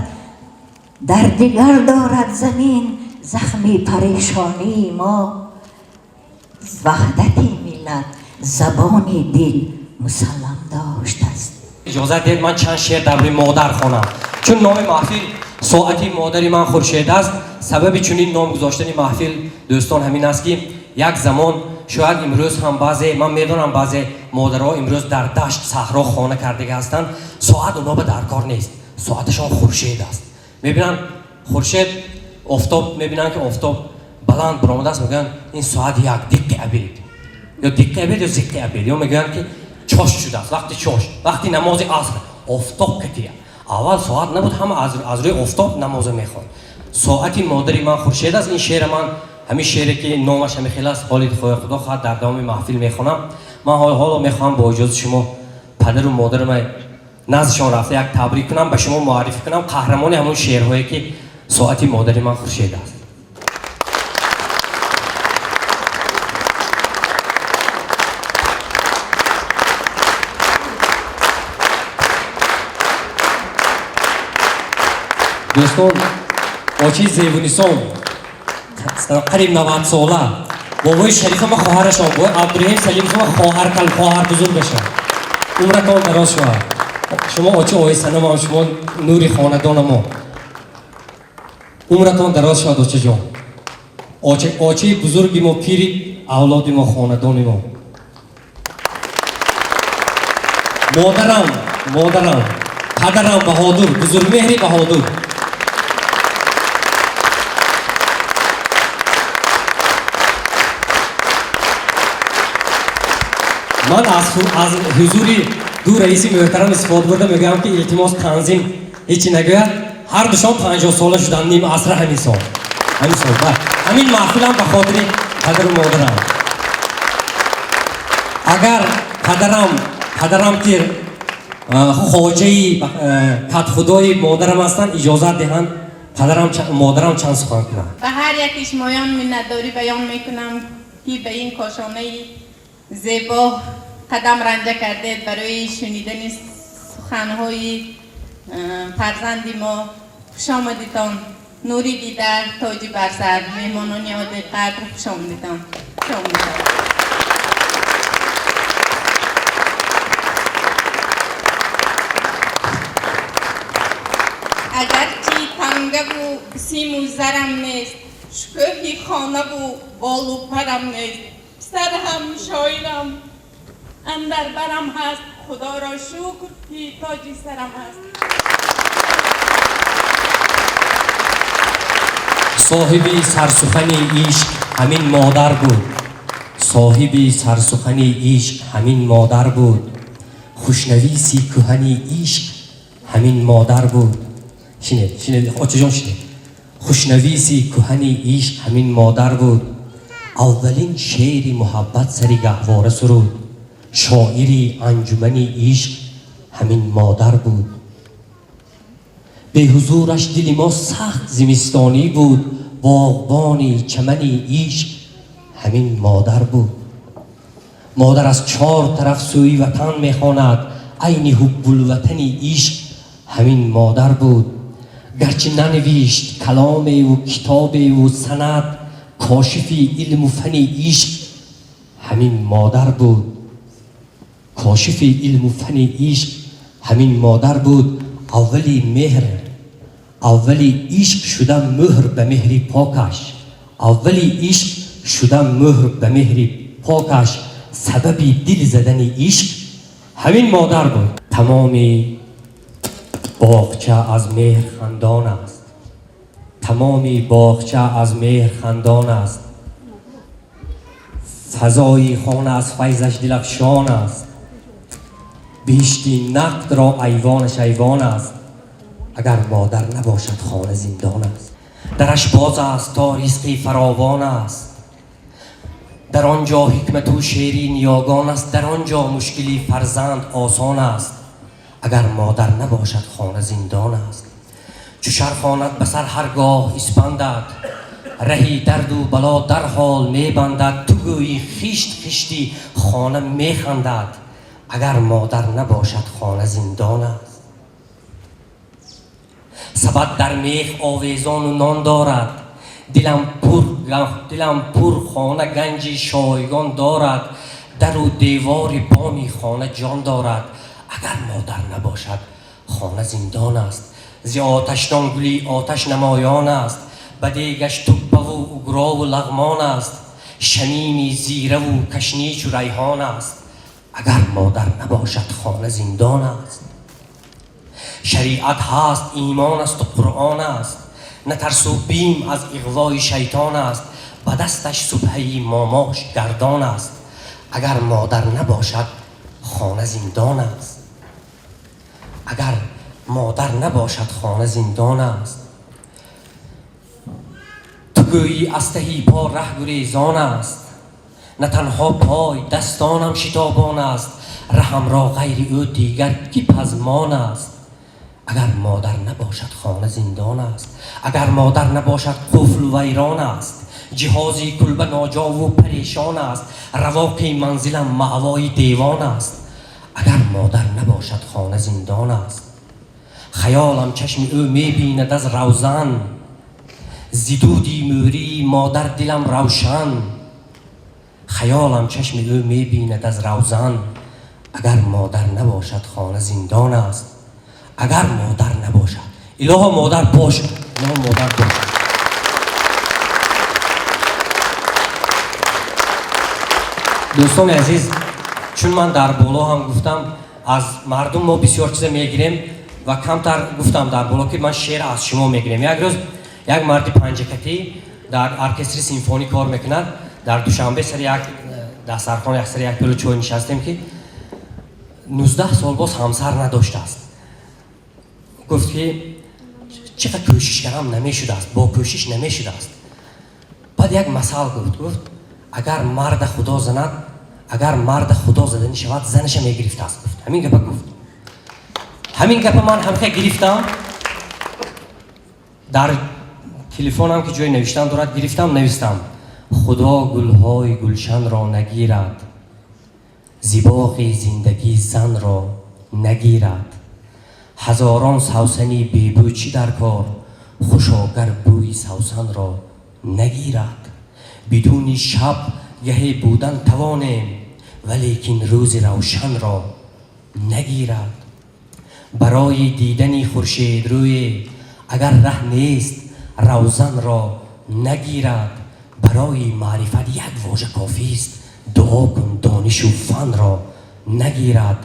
дар дигар дорад замин захми парешонии мо. Ваҳдати миллат забони дил мусаллам доштааст. Иҷозат диҳед ман чанд шеър дар бораи модар хонам, чун номи маҳфил соати модари ман Хуршед аст. Сабаби чунин ном гузоштани маҳфил, дӯстон, ҳамин аст, ки як замон, шояд имрӯз ҳам баъзе, ман медонам, баъзе модарҳо имрӯз дар дашт, саҳро хона кардага ҳастанд. Соат онҳо ба дар кор нест, соаташон хуршед аст. Мебинанд хуршед, офтоб, мебинанд, ки офтоб баланд баромадааст, мегӯянд, ин соат як диққи обед ё диққи обед ё зиққи обед, ё мегӯянд, ки чош шудааст, вақти чош, вақти намози аср офтоб катия. Аввал соат набуд, ҳама аз рӯи офтоб намоза мехонд. Соати модари ман Хуршед аст. Ин шеъра ман, ҳамин шеъре, ки номаш ҳамин хел аст, ҳоли худо хоҳад, дар давоми маҳфил мехонам. Ман ҳоло мехоҳам бо иҷозати шумо падару модарама наздишон рафта як табрик кунам, ба шумо муаррифӣ кунам қаҳрамони ҳамон шеърҳое, ки соати модари ман Хуршед аст. Дӯстон, очи Зебунисон, қариб 90 сола, бобои Шарифама, хоҳарашон, бобои Абдураҳим Салимшома, хоҳаркал, хоҳар бузургашон, умратон дароз шавад. Шумо очи оисанамам, шумо нури хонадонамо, умратон дароз шавад, очаҷон, очаи бузурги мо, пири авлоди мо, хонадони мо. Модарам, модарам, падарам Баҳодур, бузургмеҳри Баҳодур. Ман аз ҳузури ду раиси муҳтарам истифода бурда мегӯям, ки илтимос, танзим ҳечи нагӯяд. Ҳар душон 50 сола шуданд, ним асра ҳамин сол, ҳамин сол. Ҳамин маҳфилам ба хотири падару модарам. Агар падарам, ки хоҷаи катхудои модарам ҳастанд, иҷозат диҳанд, падарам, модарам чанд сухан кунанд. Ба ҳар яки шумоён миннатдорӣ баён мекунам, ки ба ин кошонаи зебо қадам ранҷа кардед барои шунидани суханҳои фарзанди мо. Хушомадитон, нури дида, тоҷи барсар, меҳмонони олиқадр, хушомадитон, хушомадитон. Агарчи тангаву симу зарам нест, шукӯҳи хонаву болу парам нест, писар ҳам шоирам андар барам ҳаст, худоро шукр, ки тоҷи сарам ҳаст. Соҳиби сарсухани ишқ ҳамин модар буд, соҳиби сарсухани ишқ ҳамин модар буд, хушнависи кӯҳани ишқ ҳамин модар буд. Шинед, шинед, очаҷон, шинед. Хушнависи кӯҳани ишқ ҳамин модар буд. Аввалин шеъри муҳаббат сари гаҳвора суруд. Шоири анҷумани ишқ ҳамин модар буд. Беҳузураш дили мо сахт зимистонӣ буд. Боғбони чамани ишқ ҳамин модар буд. Модар аз чор тараф сӯи ватан мехонад. Айни ҳуббулватани ишқ ҳамин модар буд. Гарчи нанавишт каломеву китобеву санад, кошифи илму фани ишқ ҳамин модар буд. Кошифи илму фани ишқ ҳамин модар буд. Аввали меҳр, аввали ишқ шуда мӯҳр ба меҳри покаш, аввали ишқ шуда мӯҳр ба меҳри покаш, сабаби дил задани ишқ ҳамин модар буд. Тамоми боғча аз меҳр хандон аст. Тамоми боғча аз меҳр хандон аст. Фазои хона аз файзаш дилафшон аст. Биҳишти нақдро айвонаш айвон аст. Агар модар набошад, хона зиндон аст. Дараш боз аст, то ризқи фаровон аст. Дар он ҷо ҳикмату шеъри ниёгон аст. Дар он ҷо мушкили фарзанд осон аст. Агар модар набошад, хона зиндон аст. Чу шархонад ба сар ҳар гоҳ испандад, раҳи дарду бало дарҳол мебандад. Ту гӯӣ хишт хишти хона механдад. Агар модар набошад, хона зиндон аст. Сабад дар мех овезону нон дорад. Дилам пур хона ганҷи шойгон дорад. Дару девори боми хона ҷон дорад. Агар модар набошад, хона зиндон аст. Зи оташдон гули оташ намоён аст. Ба дегаш туббаву угрову лағмон аст. Шамими зираву кашничу райҳон аст. Агар модар набошад, хона зиндон аст. Шариат ҳаст, имон асту Қуръон аст. На тарсу бим аз иғвои шайтон аст. Ба дасташ субҳаи момош гардон аст. Агар модар набошад, хона зиндон аст. Агар модар набошад, хона зиндон аст. Ту гӯӣ аз таҳи по раҳ гурезон аст. На танҳо пой, дастонам шитобон аст. Раҳамро ғайри ӯ дигар ки пазмон аст? Агар модар набошад, хона зиндон аст. Агар модар набошад, қуфл вайрон аст. Ҷиҳози кулба ноҷову парешон аст. Равоқи манзилам маъвои девон аст. Агар модар набошад, хона зиндон аст. Хаёлам чашми ӯ мебинад аз равзан. Зи дуди мӯрии модар дилам равшан. Хаёлам чашми ӯ мебинад аз равзан. Агар модар набошад, хона зиндон аст. Агар модар набошад, илоҳо модар бошад, илоҳо модар бошад. Дӯстони азиз, чун ман дар боло ҳам гуфтам, аз мардум мо бисёр чиза мегирем ва камтар гуфтам дар боло, ки ман шеър аз шумо мегирем. Як рӯз як марди панҷакатӣ дар оркестри симфонӣ кор мекунад дар Душанбе. Сари як дастархон, як сари як пиёла чой нишастем, ки 19 сол боз ҳамсар надоштааст. Гуфт, ки чӣ қадр кӯшиш кардам, намешудааст, бо кӯшиш намешудааст. Баъд як масал гуфт. Гуфт, агар марда Худо занад, агар марда Худо заданӣ шавад, занаша мегирифтааст, гуфт. Ҳамин гапа гуфт. Ҳамин гапа ман ҳамхе гирифтам, дар телефонам, ки ҷои навиштан дорад, гирифтам, навистам: Худо гулҳои гулшанро нагирад, зи боғи зиндагӣ занро нагирад. Ҳазорон савсани бебӯ чӣ дар кор, хушо гар бӯи савсанро нагирад. Бидуни шаб гаҳе будан тавонем, валекин рӯзи равшанро нагирад. Барои дидани хуршедрӯе агар раҳ нест, равзанро нагирад. Барои маърифат як вожа кофист, дуо кун донишу фанро нагирад.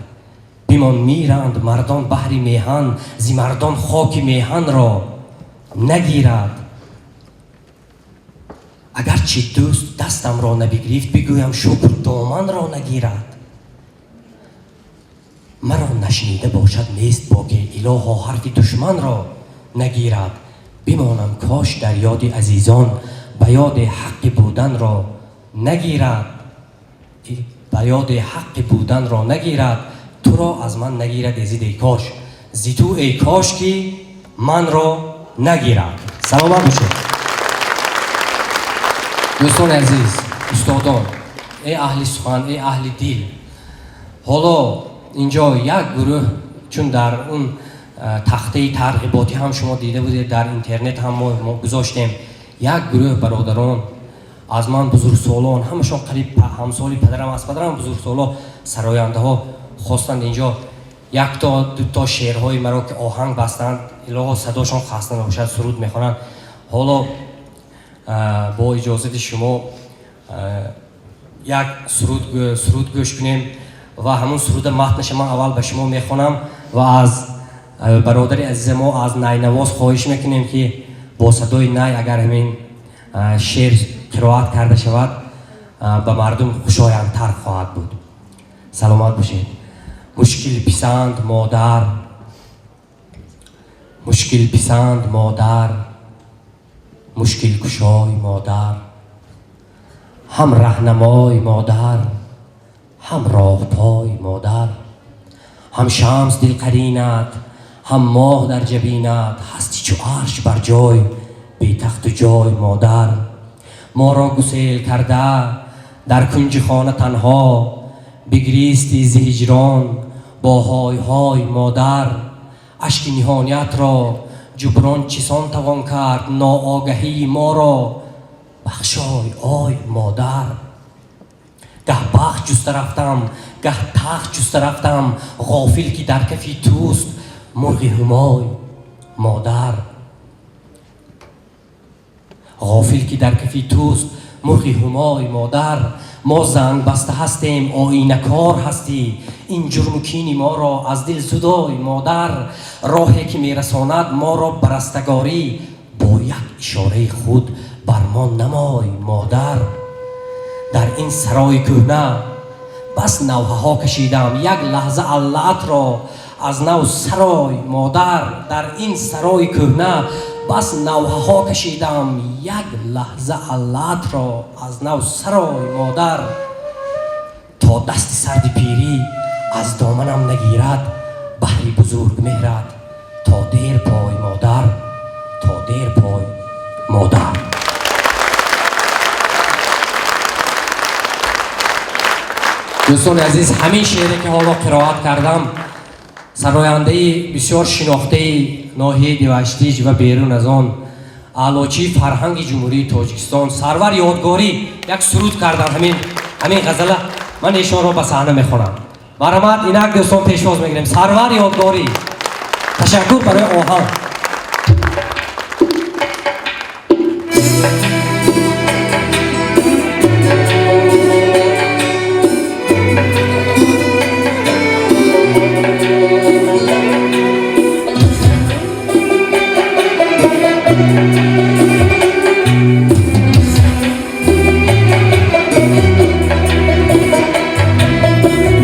Бимон, миранд мардон баҳри меҳан, зи мардон хоки меҳанро нагирад. Агарчи дӯст дастамро набигирифт, бигӯям шукр, доманро нагирад. Маро нашнида бошад, нест боке, илоҳо ҳарфи душманро нагирад. Бимонам кош дар ёди азизон, ба ёди ҳаққи буданро нагирад. Ба ёди ҳаққи буданро нагирад. Туро аз ман нагирад, эзид, эй кош, зи ту эй кош ки манро нагирад. Саломат бошед, дӯстони азиз, устодон, эй аҳли сухан, эй аҳли дил. Ҳоло инҷо як гурӯҳ, чун дар он тахтаи тарғиботӣ ҳам шумо дида будед, дар интернет ҳам мо гузоштем, як гурӯҳ бародарон аз ман бузургсолон, ҳамашон қариб ҳамсоли падарам, аз падарам бузургсоло, сарояндаҳо хостанд инҷо якто дуто шеърҳои маро, ки оҳанг бастанд, илоҳо садошон хаста набошад, суруд мехонанд. Ҳоло бо иҷозати шумо як суруд гӯш кунем ва ҳамун суруда матнаша ман аввал ба шумо мехонам ва аз бародари азиза мо аз найнавоз хоҳиш мекунем, ки Бо садои най агар ҳамин шеър қироат карда шавад, ба мардум хушояндтар хоҳад буд. Саломат бошед. Мушкилписанд модар, мушкилписанд модар, мушкилкушой модар, ҳам раҳнамой модар, ҳам роҳпой модар, ҳам шамс дилқаринат, ҳам моҳ дар ҷабинат, ҳасти чу арш бар ҷой, бетахту ҷой модар. Моро гусел карда дар кунҷи хона танҳо, бигристи зи ҳиҷрон бо ҳой-ҳой модар. Ашки ниҳониятро ҷуброн чисон тавон кард, ноогаҳии моро бахшой ой модар. Гаҳ бахт ҷуста рафтам, гаҳ тахт ҷуста рафтам, ғофил ки дар кафи туст мурғи ҳумой модар. Ғофил ки дар кафи туст мурғи ҳумой модар. Мо занг баста ҳастем, оинакор ҳастӣ, ин ҷурму кини моро аз дил зудой модар. Роҳе ки мерасонад моро ба растагорӣ, бо як ишораи худ бар мо намой модар. Дар ин сарои кӯҳна бас навҳаҳо кашидам, як лаҳза аллаатро аз нав сарой модар. Дар ин сарои кӯҳна бас навҳаҳо кашидам, як лаҳза аллаатро аз нав сарой модар. То дасти сарди пирӣ аз доманам нагирад, баҳри бузург меҳрат то дер пой модар, то дер пой модар. Дӯстони азиз, ҳамин шеъре ки ҳоло қироат кардам, сарояндаи бисёр шинохтаи ноҳияи Деваштич ва берун аз он, аълочии фарҳанги Ҷумҳурии Тоҷикистон Сарвар Ёдгорӣ як суруд карданд. Ҳамин ғазала ман эшонро ба саҳна мехонам. Марҳамат, инак дӯстон пешвоз мегирем. Сарвар Ёдгорӣ. Ташаккур барои оҳанг.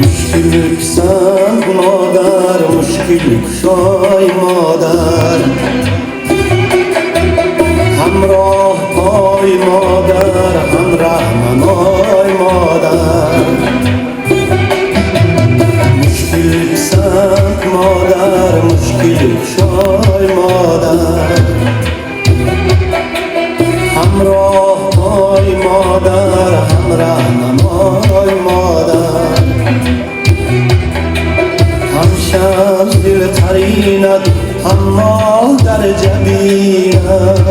Мушкилписанд модар, мушкилкушой модар, ҳамроҳ пой модар, ҳам раҳнамой модар. Мушкилписанд модар, мушкилкушой модар, ҳамроҳ пой модар, ҳам раҳнамой модар. Ҳам шамс дилқаринат, ҳам моҳ дар ҷабинат,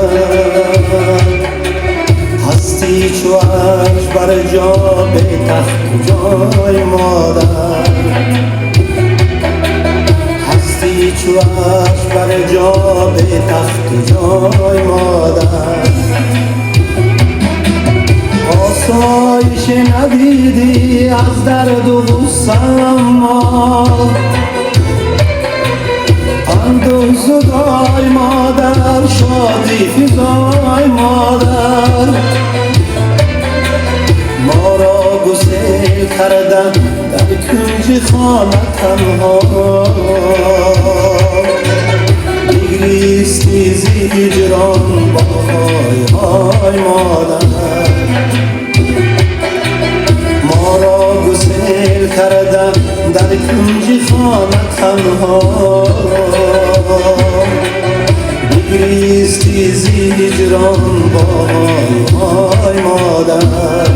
ҳастӣ чу арш бар ҷо, бетахту ҷой модар. Ҳастӣ чу арш бар ҷо, бетахту ҷой модар. Осоиш надидӣ аз дарду ғусса, аммо андӯҳ зудой модар, шодӣ физой модар. Моро гусел карда дар кунҷи хона танҳо, бигристи зи ҳиҷрон бо ҳой-ҳой модар. Моро гусел карда дар кунҷи хона танҳо, бигристи зи ҳиҷрон бо ҳой-ҳой модар.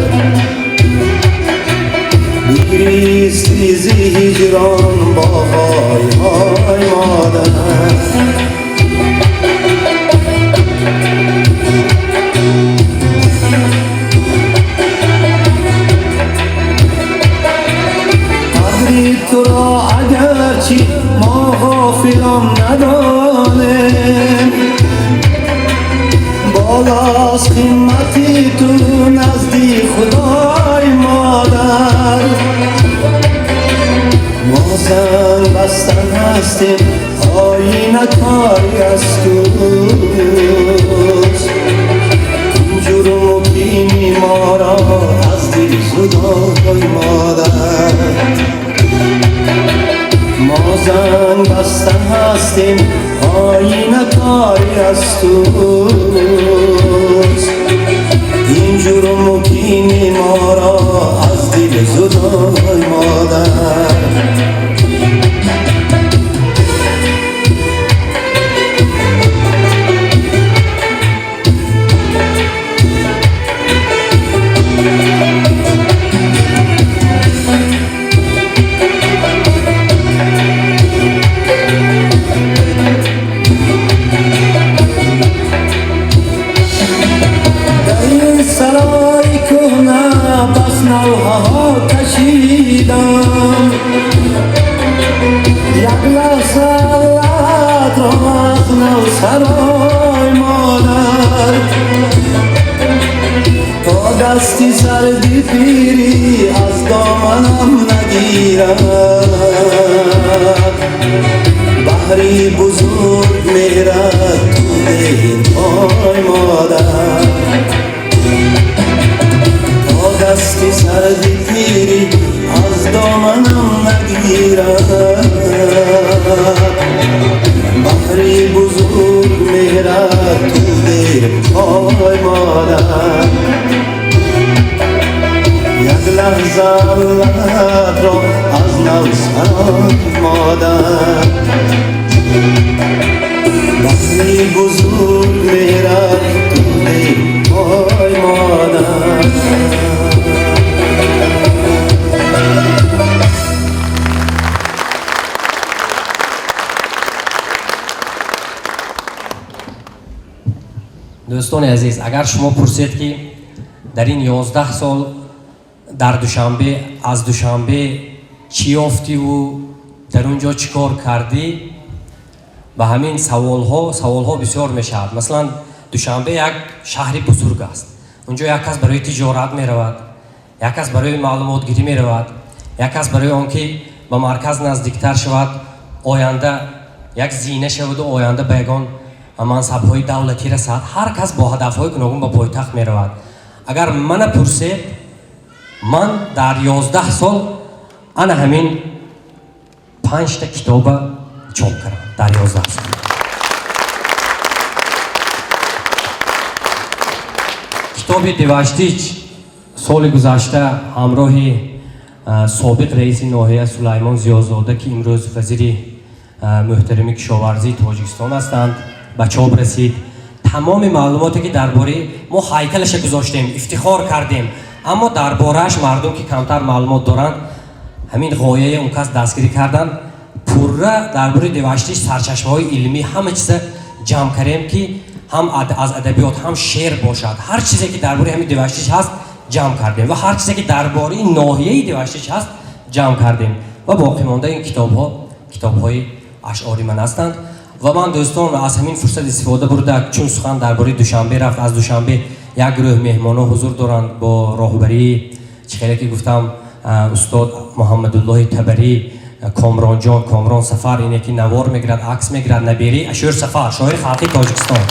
Бигристи зи ҳиҷрон бо ҳой-ҳой модар. Қадри туро агарчи мо ғофилон надонем, болост қимати ту назди Худой модар. Мо занг бастан ҳастем, оинакори аз ту. زدای مادر. ما زنگ بسته هستیم آینه کاری از توست، این جرم و کینه ما را از دل زدای مادر. سرای کهنه بس نوحه ها کشیدم، یک لحظه لعنت را از نو سرای مادر. تا دستی سردی پیری از دامنم نگیرد، بحری بزرگ میرد تو دیر پای مادر. تا دستی سردی پیری از دامنم نگیرد، بحری بزرگ میرد تو دیر پای مادر. یک لحظه لعنت را از نو سرای مادر، بحری بزرگ میرد تو دیر پای مادر. Дӯстони азиз, агар шумо пурсед, ки дар ин 11 сол дар Душанбе аз Душанбе чӣ ёфтиву дар он ҷо чӣ кор кардӣ, ба ҳамин саволҳо бисёр мешавад. Масалан, Душанбе як шаҳри бузург аст. Он ҷо як кас барои тиҷорат меравад, як кас барои маълумотгирӣ меравад, як кас барои он ки ба марказ наздиктар шавад, оянда як зина шаваду оянда ба ягон мансабҳои давлатӣ расад. Ҳар кас бо ҳадафҳои гуногун ба пойтахт меравад. Агар мана пурсед, ман дар 11 сол ана ҳамин 5та китоба чоп кардам дар 11 сол. Китоби Деваштич соли гузашта ҳамроҳи собиқ раиси ноҳия Сулаймон Зиёзода, ки имрӯз вазири муҳтарами кишоварзии Тоҷикистон ҳастанд, ба чоп расид. Тамоми маълумоте ки дар бораи мо ҳайкалаша гузоштем, ифтихор кардем, аммо дар борааш мардум ки камтар маълумот доранд, ҳамин ғояи он кас дастгирӣ карданд. Пурра дар бораи Деваштич сарчашмаҳои илмӣ ҳама чиза ҷамъ кардем, ки ҳам аз адабиёт, ҳам шеър бошад, ҳар чизе ки дар бораи ҳамин Деваштич ҳаст ҷамъ кардем ва ҳар чизе ки дар бораи ноҳияи Деваштич ҳаст ҷамъ кардем ва боқӣ монда ин китобҳо китобҳои ашъори ман ҳастанд. Ва ман, дӯстон, аз ҳамин фурсат истифода бурда, чун сухан дар бораи Душанбе рафт, аз Душанбе як гурӯҳ меҳмонҳо ҳузур доранд бо роҳбарии, чӣ хеле ки гуфтам, устод Муҳаммадуллоҳи Табарӣ, Комронҷон, Комрон Сафар, ине ки навор мегирад, акс мегирад, набери Ашӯр Сафар, шоири халқи Тоҷикистон,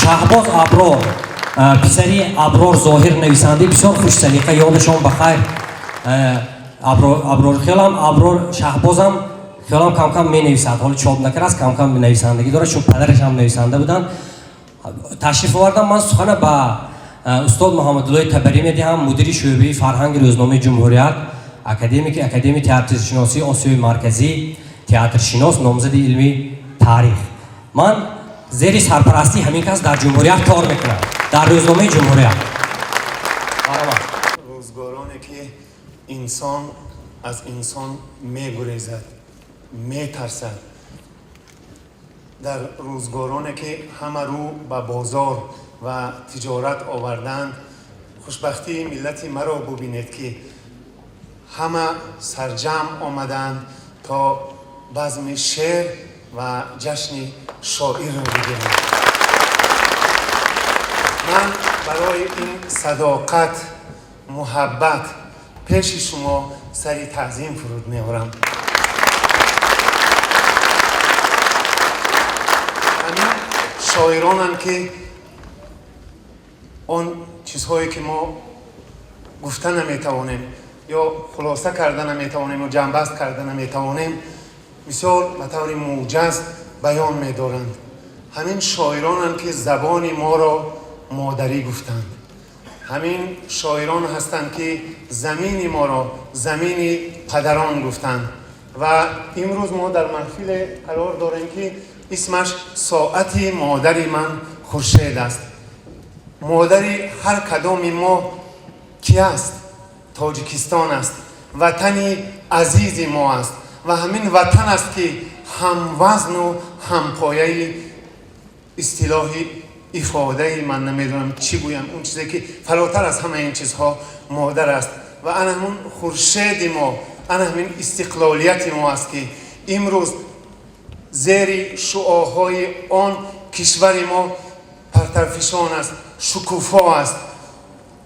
Шаҳбоз Аброр, писари Аброр Зоҳир, нависандаи бисёр хушсалиқа, ёдашон ба хайр. Аброр хелам, Аброр Шаҳбозам хелам кам-кам менависад, ҳоло чоп накардааст, кам-кам нависандагӣ дорад, чун падараш ҳам нависанда буданд. Ташриф овардам. Ман сухана ба устод Муҳаммадуллоҳи Табарӣ медиҳам, мудири шӯъбаи фарҳанги рӯзномаи Ҷумҳурият, академики Академияи театршиносии Осиёи Марказӣ, театршинос, номзади илми таърих. Ман зери сарпарастии ҳамин кас дар Ҷумҳурият кор мекунам, дар рӯзномаи Ҷумҳурият. Рӯзгороне ки инсон аз инсон мегурезад, метарсад, дар рӯзгороне ки ҳама рӯ ба бозор ва тиҷорат оварданд, хушбахтии миллати маро бубинед, ки ҳама сарҷамъ омаданд то базми шеър ва ҷашни шоирро бигиранд. Ман барои ин садоқат, муҳаббат пеши шумо сари таъзим фуруд меорам. Ҳамин шоиронанд, ки он чизҳое ки мо Гуфта наметавонем ё хулоса карда наметавонем ё ҷамъбаст карда наметавонем, бисёр ба таври муҷаз баён медоранд. Ҳамин шоиронанд, ки забони моро модарӣ гуфтанд. Ҳамин шоирон ҳастанд, ки замини моро замини падарон гуфтанд. Ва имрӯз мо дар маҳфиле қарор дорем, ки исмаш «Соати модари ман хуршед» аст. Модари ҳар кадоми мо ки аст? Тоҷикистон аст, ватани азизи мо аст. Ва ҳамин ватан аст, ки ҳамвазну ҳампояи истилоҳи ифодаи, ман намедонам чӣ гӯям, он чизе ки фаротар аз ҳамаи ин чизҳо модар аст. Ва ана ҳамун хуршеди мо, ана ҳамин истиқлолияти мо аст, ки имрӯз зери шуоҳои он кишвари мо партарфишон аст, шукуфо аст,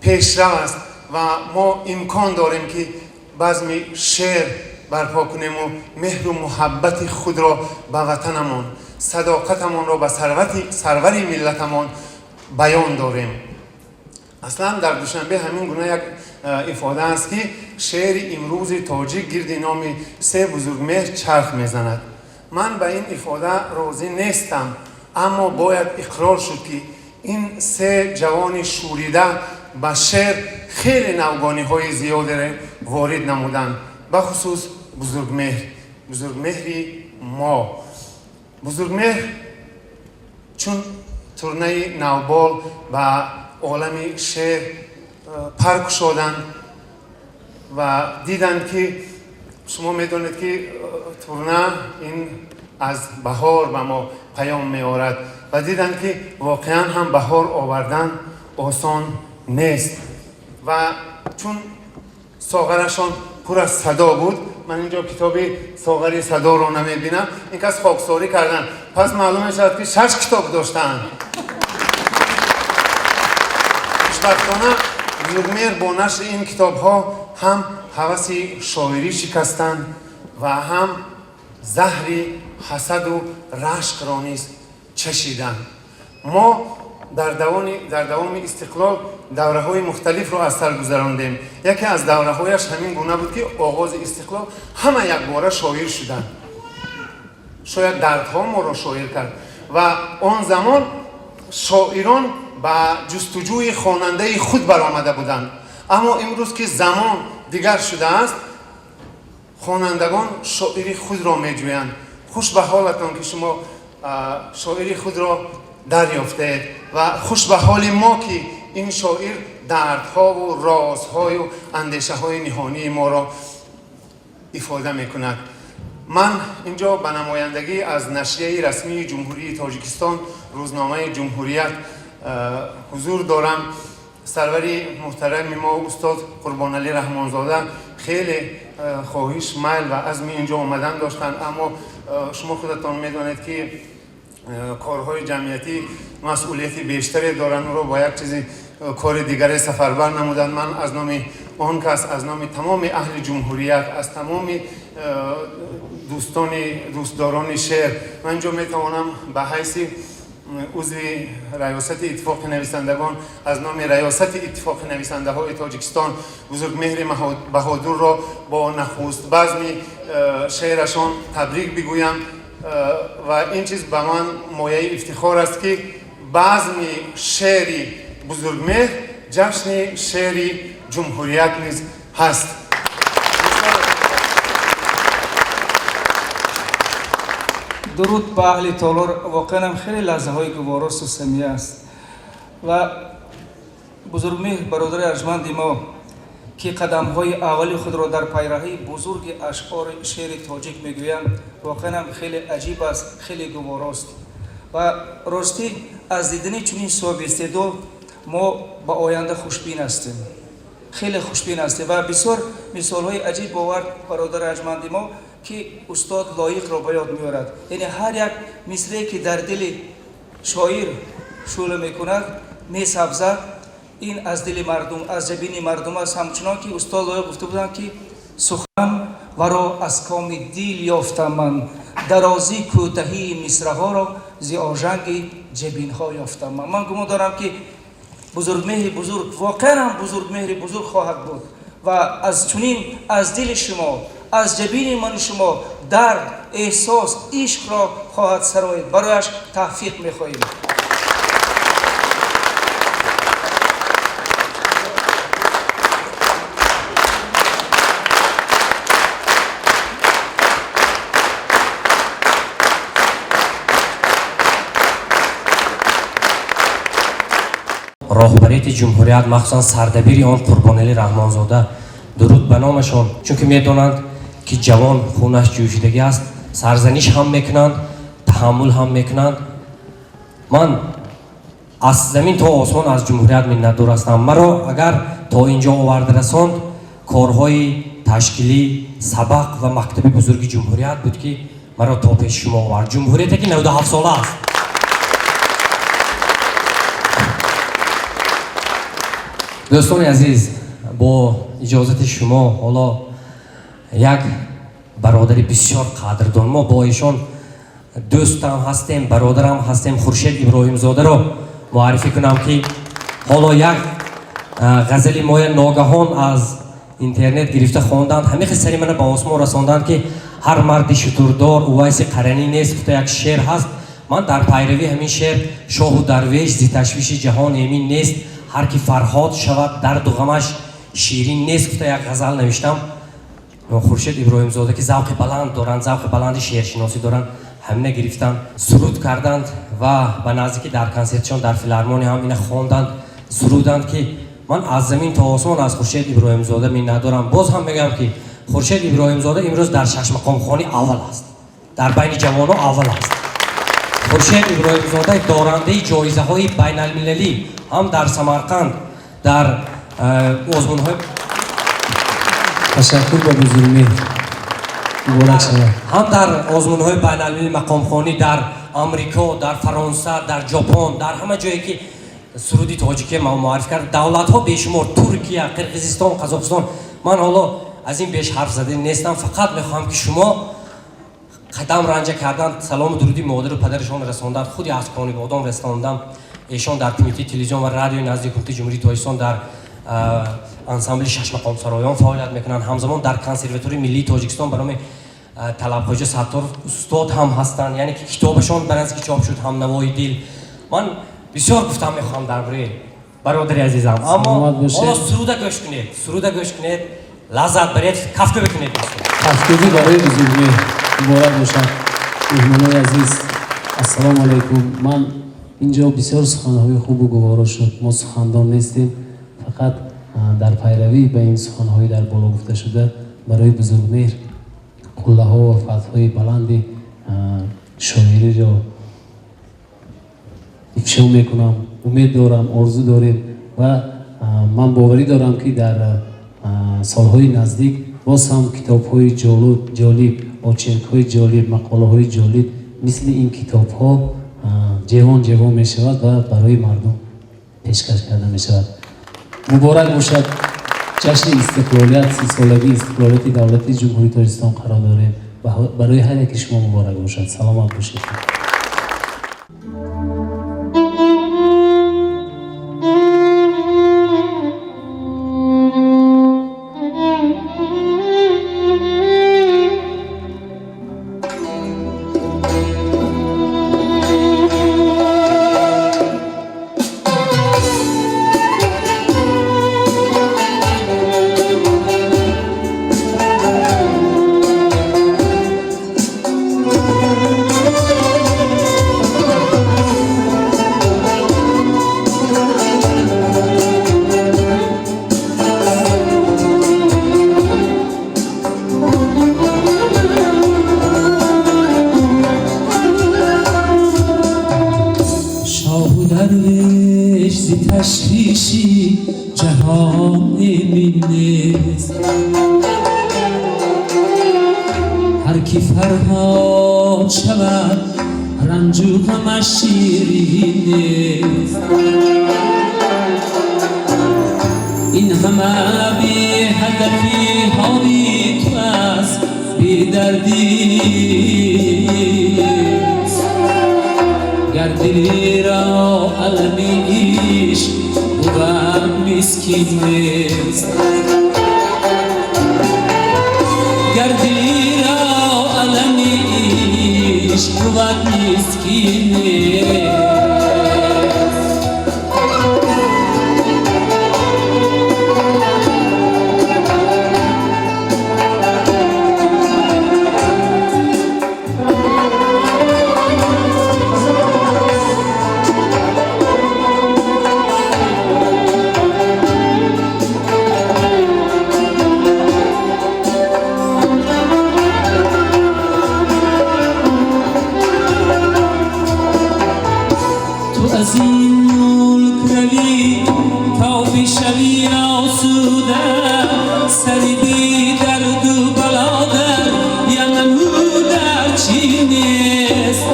пешрав аст. Ва мо имкон дорем, ки базми шеър барпо кунему меҳру муҳаббати худро ба ватанамон, садоқатамонро ба сарвари миллатамон баён дорем. Аслан дар Душанбе ҳамин гуна як ифода аст, ки шеъри имрӯзи тоҷик гирди номи се Бузургмеҳр чарх мезанад. Ман ба ин ифода розӣ нестам, аммо бояд иқрор шуд, ки ин се ҷавони шӯрида ба шеър хеле навгониҳои зиёдере ворид намуданд, бахусус Бузургмеҳр, Бузургмеҳри мо. Бузургмеҳр чун турнаи навбол ба олами шеър пар кушоданд ва диданд, ки шумо медонед, ки турна ин аз баҳор ба мо паём меорад, ва диданд, ки воқеан ҳам баҳор овардан осон нест. Ва чун соғарашон пур аз садо буд, ман инҷо китоби «Соғари садоро» намебинам, ин кас хоксорӣ карданд, пас маълум мешавад, ки шаш китоб доштаанд. Хушбахтона, Бузургмеҳр бо нашри ин китобҳо ҳам ҳаваси шоирӣ шикастанд ва ҳам заҳри ҳасаду рашкро низ чашиданд. Мо дар давоми истиқлол давраҳои мухталифро аз сар гузарондем. Яке аз давраҳояш ҳамин гуна буд, ки оғози истиқлол ҳама якбора шоир шуданд. Шояд дардҳо моро шоир кард. Ва он замон шоирон ба ҷустуҷӯи хонандаи худ баромада буданд. Аммо имрӯз, ки замон дигар шудааст, хонандагон шоири худро меҷӯянд. Хуш ба ҳолатон, ки шумо шоири худро дарёфтаед, ва хуш ба ҳоли мо, ки ин шоир дардҳову розҳою андешаҳои ниҳонии моро ифода мекунад. Ман инҷо ба намояндагӣ аз нашрияи расмии Ҷумҳурии Тоҷикистон, рӯзномаи «Ҷумҳурият», ҳузур дорам. Сарвари муҳтарами мо, устод Қурбоналӣ Раҳмонзода, хеле хоҳиш, майл ва азми инҷо омадан доштанд, аммо шумо худатон медонед, ки корҳои ҷамъиятӣ масъулияти бештаре доранд, ӯро бо як чизи кори дигаре сафарбар намуданд. Ман аз номи он кас, аз номи тамоми аҳли Ҷумҳурият, аз тамоми дӯстони дӯстдорони шеър, ман инҷо метавонам ба ҳайси узви раёсати Иттифоқи нависандагон, аз номи раёсати Иттифоқи нависандаҳои Тоҷикистон Бузургмеҳри Баҳодурро бо нахуст базми шеърашон табрик бигӯям. Ва ин чиз ба ман мояи ифтихор аст, ки базми шеъри Бузургмеҳр ҷашни шеъри Ҷумҳурият низ ҳаст. Дуруд ба аҳли толор. Воқеан ҳам хеле лаҳзаҳои гуворосту самия аст. Ва Бузургмеҳр, бародари арҷманди мо, ки қадамҳои аввали худро дар пайраҳаи бузурги ашъори шеъри тоҷик мегӯянд, воқеан ҳам хеле аҷиб аст, хеле гуворост. Ва ростӣ, аз дидани чунин соҳиби истеъдод мо ба оянда хушбин ҳастем, хеле хушбин ҳастем. Ва бисёр мисолҳои аҷиб бовард бародари арҷманди мо, ки устод Лоиқро ба ёд меорад. Яъне ҳар як мисрее, ки дар дили шоир шӯъла мекунад, месабзад, ин аз дили мардум, аз ҷабини мардум аст. Ҳамчунон ки устод Лоиқ гуфта буданд, ки сухан варо аз коми дил ёфтам ман, дарозӣ кӯтаҳии мисраҳоро зи ожанги ҷабинҳо ёфтам ман. Ман гумон дорам, ки Бузургмеҳри бузург, воқеан ҳам бузургмеҳри бузург хоҳад буд ва аз чунин аз дили шумо, аз ҷабини ману шумо дард, эҳсос, ишқро хоҳад сароид. Барояш тавфиқ мехоҳем. Роҳбарияти ҷумҳурият, махсусан сардабири он Қурбоналӣ Раҳмонзода, дуруд ба номашон, чунки медонанд, ки ҷавон хунаш ҷӯшидагӣ аст, сарзаниш ҳам мекунанд, таҳаммул ҳам мекунанд. Ман аз замин то осмон аз ҷумҳурият миннатдор ҳастам. Маро агар то ин ҷо оварда расонд, корҳои ташкилӣ, сабақ ва мактаби бузурги ҷумҳурият буд, ки маро то пеши шумо овард. Ҷумҳурияте, ки 97 сола аст. Дӯстони азиз, бо иҷозати шумо ҳоло як бародари бисёр қадрдон, мо бо эшон дӯстам ҳастем, бародарам ҳастем, Хуршед Иброҳимзодаро муаррифӣ кунам, ки ҳоло як ғазали моя ногаҳон аз интернет гирифта хонданд. Ҳамин хел сари мана ба осмон расонданд, ки ҳар марди шутурдор Увайси Қаранӣ нест, гуфта як шеър ҳаст. Ман дар пайравии ҳамин шеър шоҳу дарвеш зи ташвиши ҷаҳон эмин нест, ҳар ки Фарҳод шавад дарду ғамаш ширин нест, гуфта як ғазал навиштам. Хуршед Иброҳимзода, ки завқи баланд доранд, завқи баланди шеършиносӣ доранд, ҳамина гирифтанд, суруд карданд ва ба наздикӣ дар консертшон дар филармония ҳам ина хонданд, суруданд, ки ман аз замин то осмон аз Хуршед Иброҳимзода миннатдорам. Боз ҳам мегӯям, ки Хуршед Иброҳимзода имрӯз дар шашмақомхонӣ аввал аст, дар байни ҷавонон аввал аст. Хуршед Иброҳимзода дорандаи ҷоизаҳои байналмилалӣ ҳам дар Самарқанд, дар озмунҳои Ташаккур ба бузургмеҳр, муборак шавад. Ҳам дар озмунҳои байналмилалии мақомхонӣ дар Амрико, дар Фаронса, дар Ҷопон, дар ҳама ҷое ки суруди тоҷикӣ муарриф кард, давлатҳо бешумор, Туркия, Қирғизистон, Қазоқистон. Ман ҳоло аз ин беш ҳарф зада нестам, фақат мехоҳам, ки шумо қадам ранҷа карданд, салому дуруди модару падарашон расонданд, худи аз Конибодом расондам. Эшон дар кумитаи телевизион ва радиои назди ҳукумати Ҷумҳурии Тоҷикистон дар ансамбли шашмақомсароён фаъолият мекунанд. Ҳамзамон дар Консерваторияи миллии Тоҷикистон ба номи Талабхоҷа Сатторов устод ҳам ҳастанд, яъне ки китобашон ба наздики чоп шуд, ҳамнавои дил. Ман бисёр гуфтам мехоҳам дар бораи бародари азизам, аммо ҳоло суруда гӯш кунед, суруда гӯш кунед, лаззат баред, кафкӯбӣ кунед. Кафкӯбӣ барои бузургмеҳр, муборак бошад. Меҳмонои азиз, ассалому алайкум. Ман инҷо бисёр суханҳои хубу гуворо шуд. Мо сухандон нестем, фақат дар пайравӣ ба ин суханҳои дар боло гуфта шуда барои бузургмеҳр қуллаҳо ва фатҳҳои баланди шоириро ифшо мекунам. Умед дорам, орзу дорем ва ман боварӣ дорам, ки дар солҳои наздик боз ҳам китобҳои ҷолиб, очеркҳои ҷолиб, мақолаҳои ҷолиб мисли ин китобҳо ҷевон ҷевон мешавад ва барои мардум пешкаш карда мешавад. Муборак бошад. Ҷашни истиқлолият, 30-солагии истиқлолияти давлати Ҷумҳурии Тоҷикистон қарор дорем. Барои ҳар яки шумо муборак бошад. Саломат бошед. мискин нест. Гар дили ро алами ишқ буд мискин нест. Аз ин мулк равӣ то бишавӣ осуда, сари бедарду бало дар Яману дар Чин нест.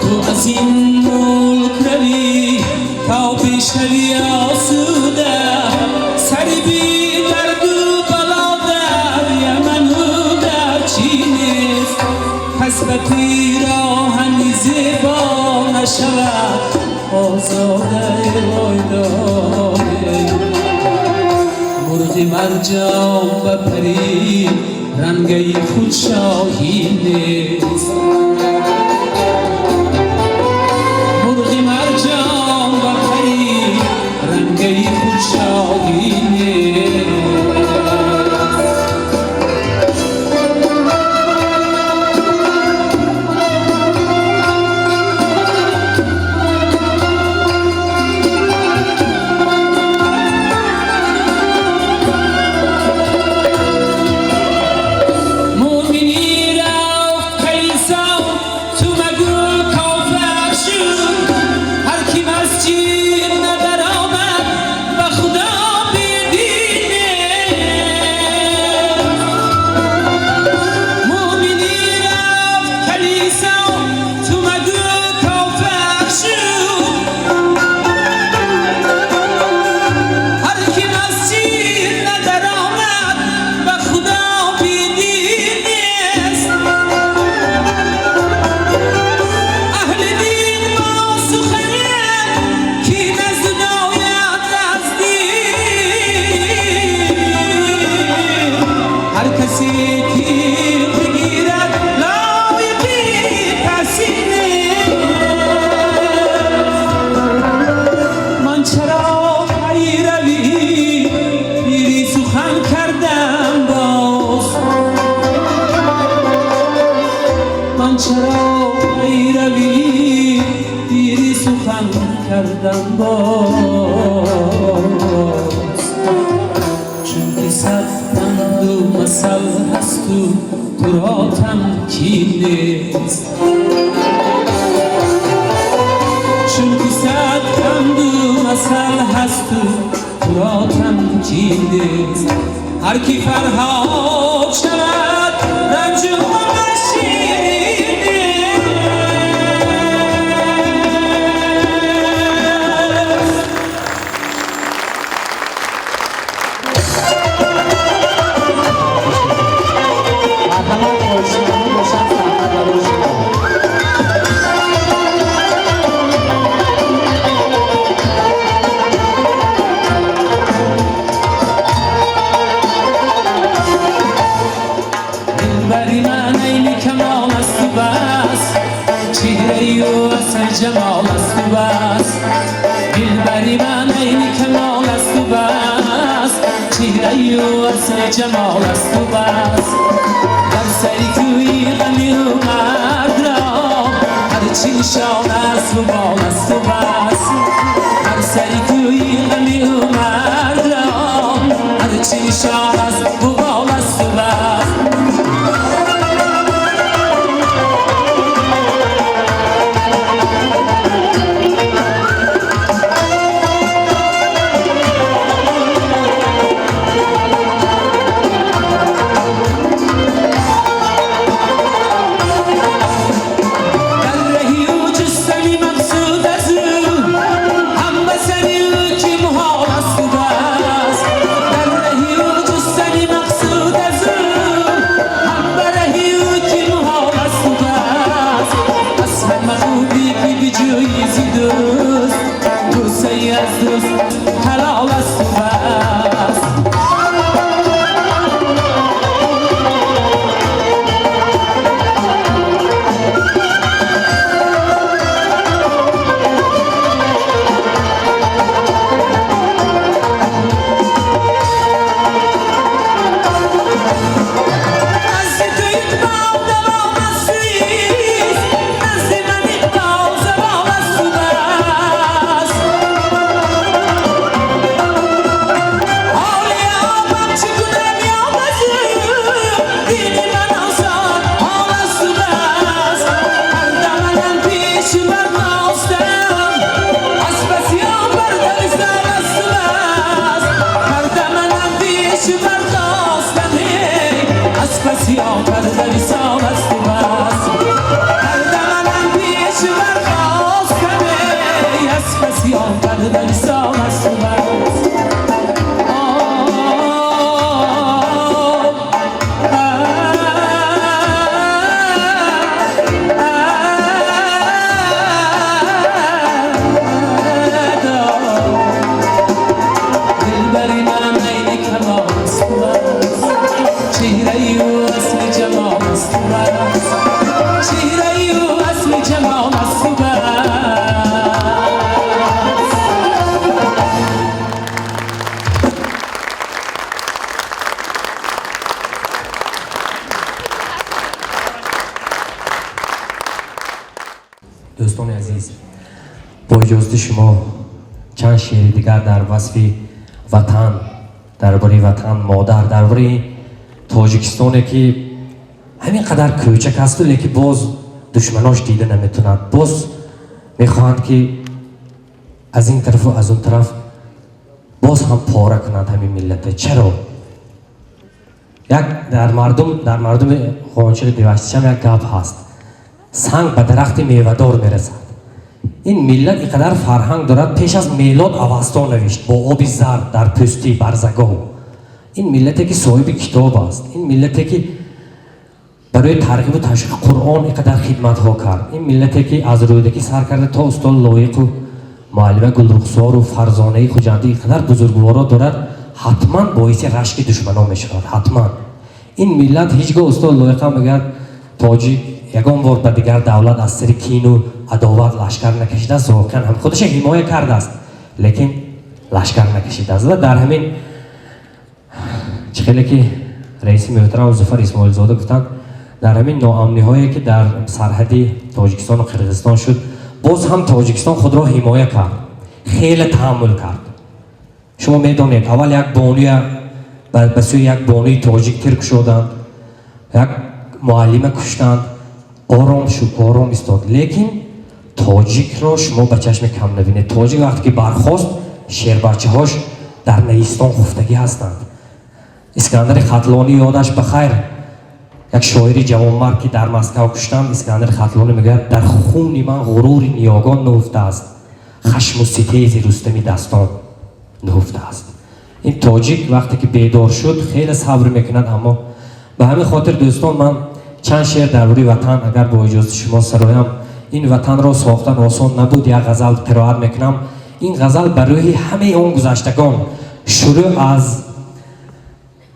Ту аз ин мулк равӣ то бишавӣ осуда, сари бедарду бало дар Яману дар Чин нест. Пас ба пироҳани зебо нашавад озодаи войдоре, мурғи марҷон ба пари рангаи худ шоҳӣ нест. Мурғи марҷон ба пари рангаи худ шоҳӣ нест. Чаро пайравӣ пири сухан кардам боз, чунки сад панду масал ҳасту туро тамкин нест. Чунки сад панду масал ҳасту туро тамкин нест. Ҳар ки Фарҳод шавад ранҷу جمال است و بس، دلبری من عین کمال است و بس، چهره او اصل جمال است و بس. در سری کوی غمی و مرد را هرچی نشان است و بال است و بس. در سری کوی غمی و مرد را هرچی نشان است و بال است و بس. پسی آن پرده وصال است و بس. هر دمنم پیش برخواستم از پسی آن پرده وصال است و بس. Дӯстони азиз, бо иҷозати шумо чанд шеъри дигар дар васфи ватан, дар бораи ватан модар, дар бораи тоҷикистоне ки ҳамин қадар кӯчак асту лекин боз душманош дида наметавонанд, боз мехоҳанд ки аз ин тарафу аз он тараф боз ҳам пора кунанд ҳамин миллата. Чаро? Як дар мардуми Ғончири Деваштичам як гап ҳаст: санг ба дарахти мевадор мерасад. Ин миллат ин қадар фарҳанг дорад, пеш аз мелод Авасто навишт бо оби зард дар пӯсти барзагов. Ин миллате ки соҳиби китоб аст, ин миллате ки барои тарғибу ташвиқи Қуръон ин қадар хидматҳо кард, ин миллате ки аз Рӯдакӣ сар карда то устод Лоиқу муаллима Гулрухсору Фарзонаи Хуҷандӣ ин қадар бузургворо дорад, ҳатман боиси рашки душманон мешавад. Ҳатман ин миллат ҳеҷ гоҳ, устод Лоиқам мегӯяд, тоҷик ягон бор ба дигар давлат аз сари кину адоват лашкар накашидааст. Воқеан ҳам худаша ҳимоя кардааст, лекин лашкар накашидааст. Ва дар ҳамин чӣ хеле ки раиси муҳтарам Зуфар Исмоилзода гуфтанд, дар ҳамин ноамниҳое ки дар сарҳади Тоҷикистону Қирғизистон шуд, боз ҳам Тоҷикистон худро ҳимоя кард, хеле таҳаммул кард. Шумо медонед, аввал як бонуя ба сӯи як бонуи тоҷик тир кушоданд, як муаллима куштанд, ором шуд, ором истод. Лекин тоҷикро шумо ба чашми кам набинед. Тоҷик вақте ки бархост, шербачаҳош дар Наистон хуфтагӣ ҳастанд. Искандари Хатлонӣ, ёдаш ба хайр, як шоири ҷавонмард ки дар Москав куштанд, Искандари Хатлонӣ мегӯяд: дар хуни ман ғурури ниёгон нуҳуфтааст, хашму ситези Рустами дастон нуҳуфтааст. Ин тоҷик вақте ки бедор шуд, хеле сабр мекунад. Аммо ба ҳамин хотир, дӯстон, ман чанд шеър дар бораи ватан, агар бо иҷозати шумо, сароям. Ин ватанро сохтан осон набуд. Як ғазал қироат мекунам. Ин ғазал ба рӯҳи ҳамаи он гузаштагон, шурӯъ аз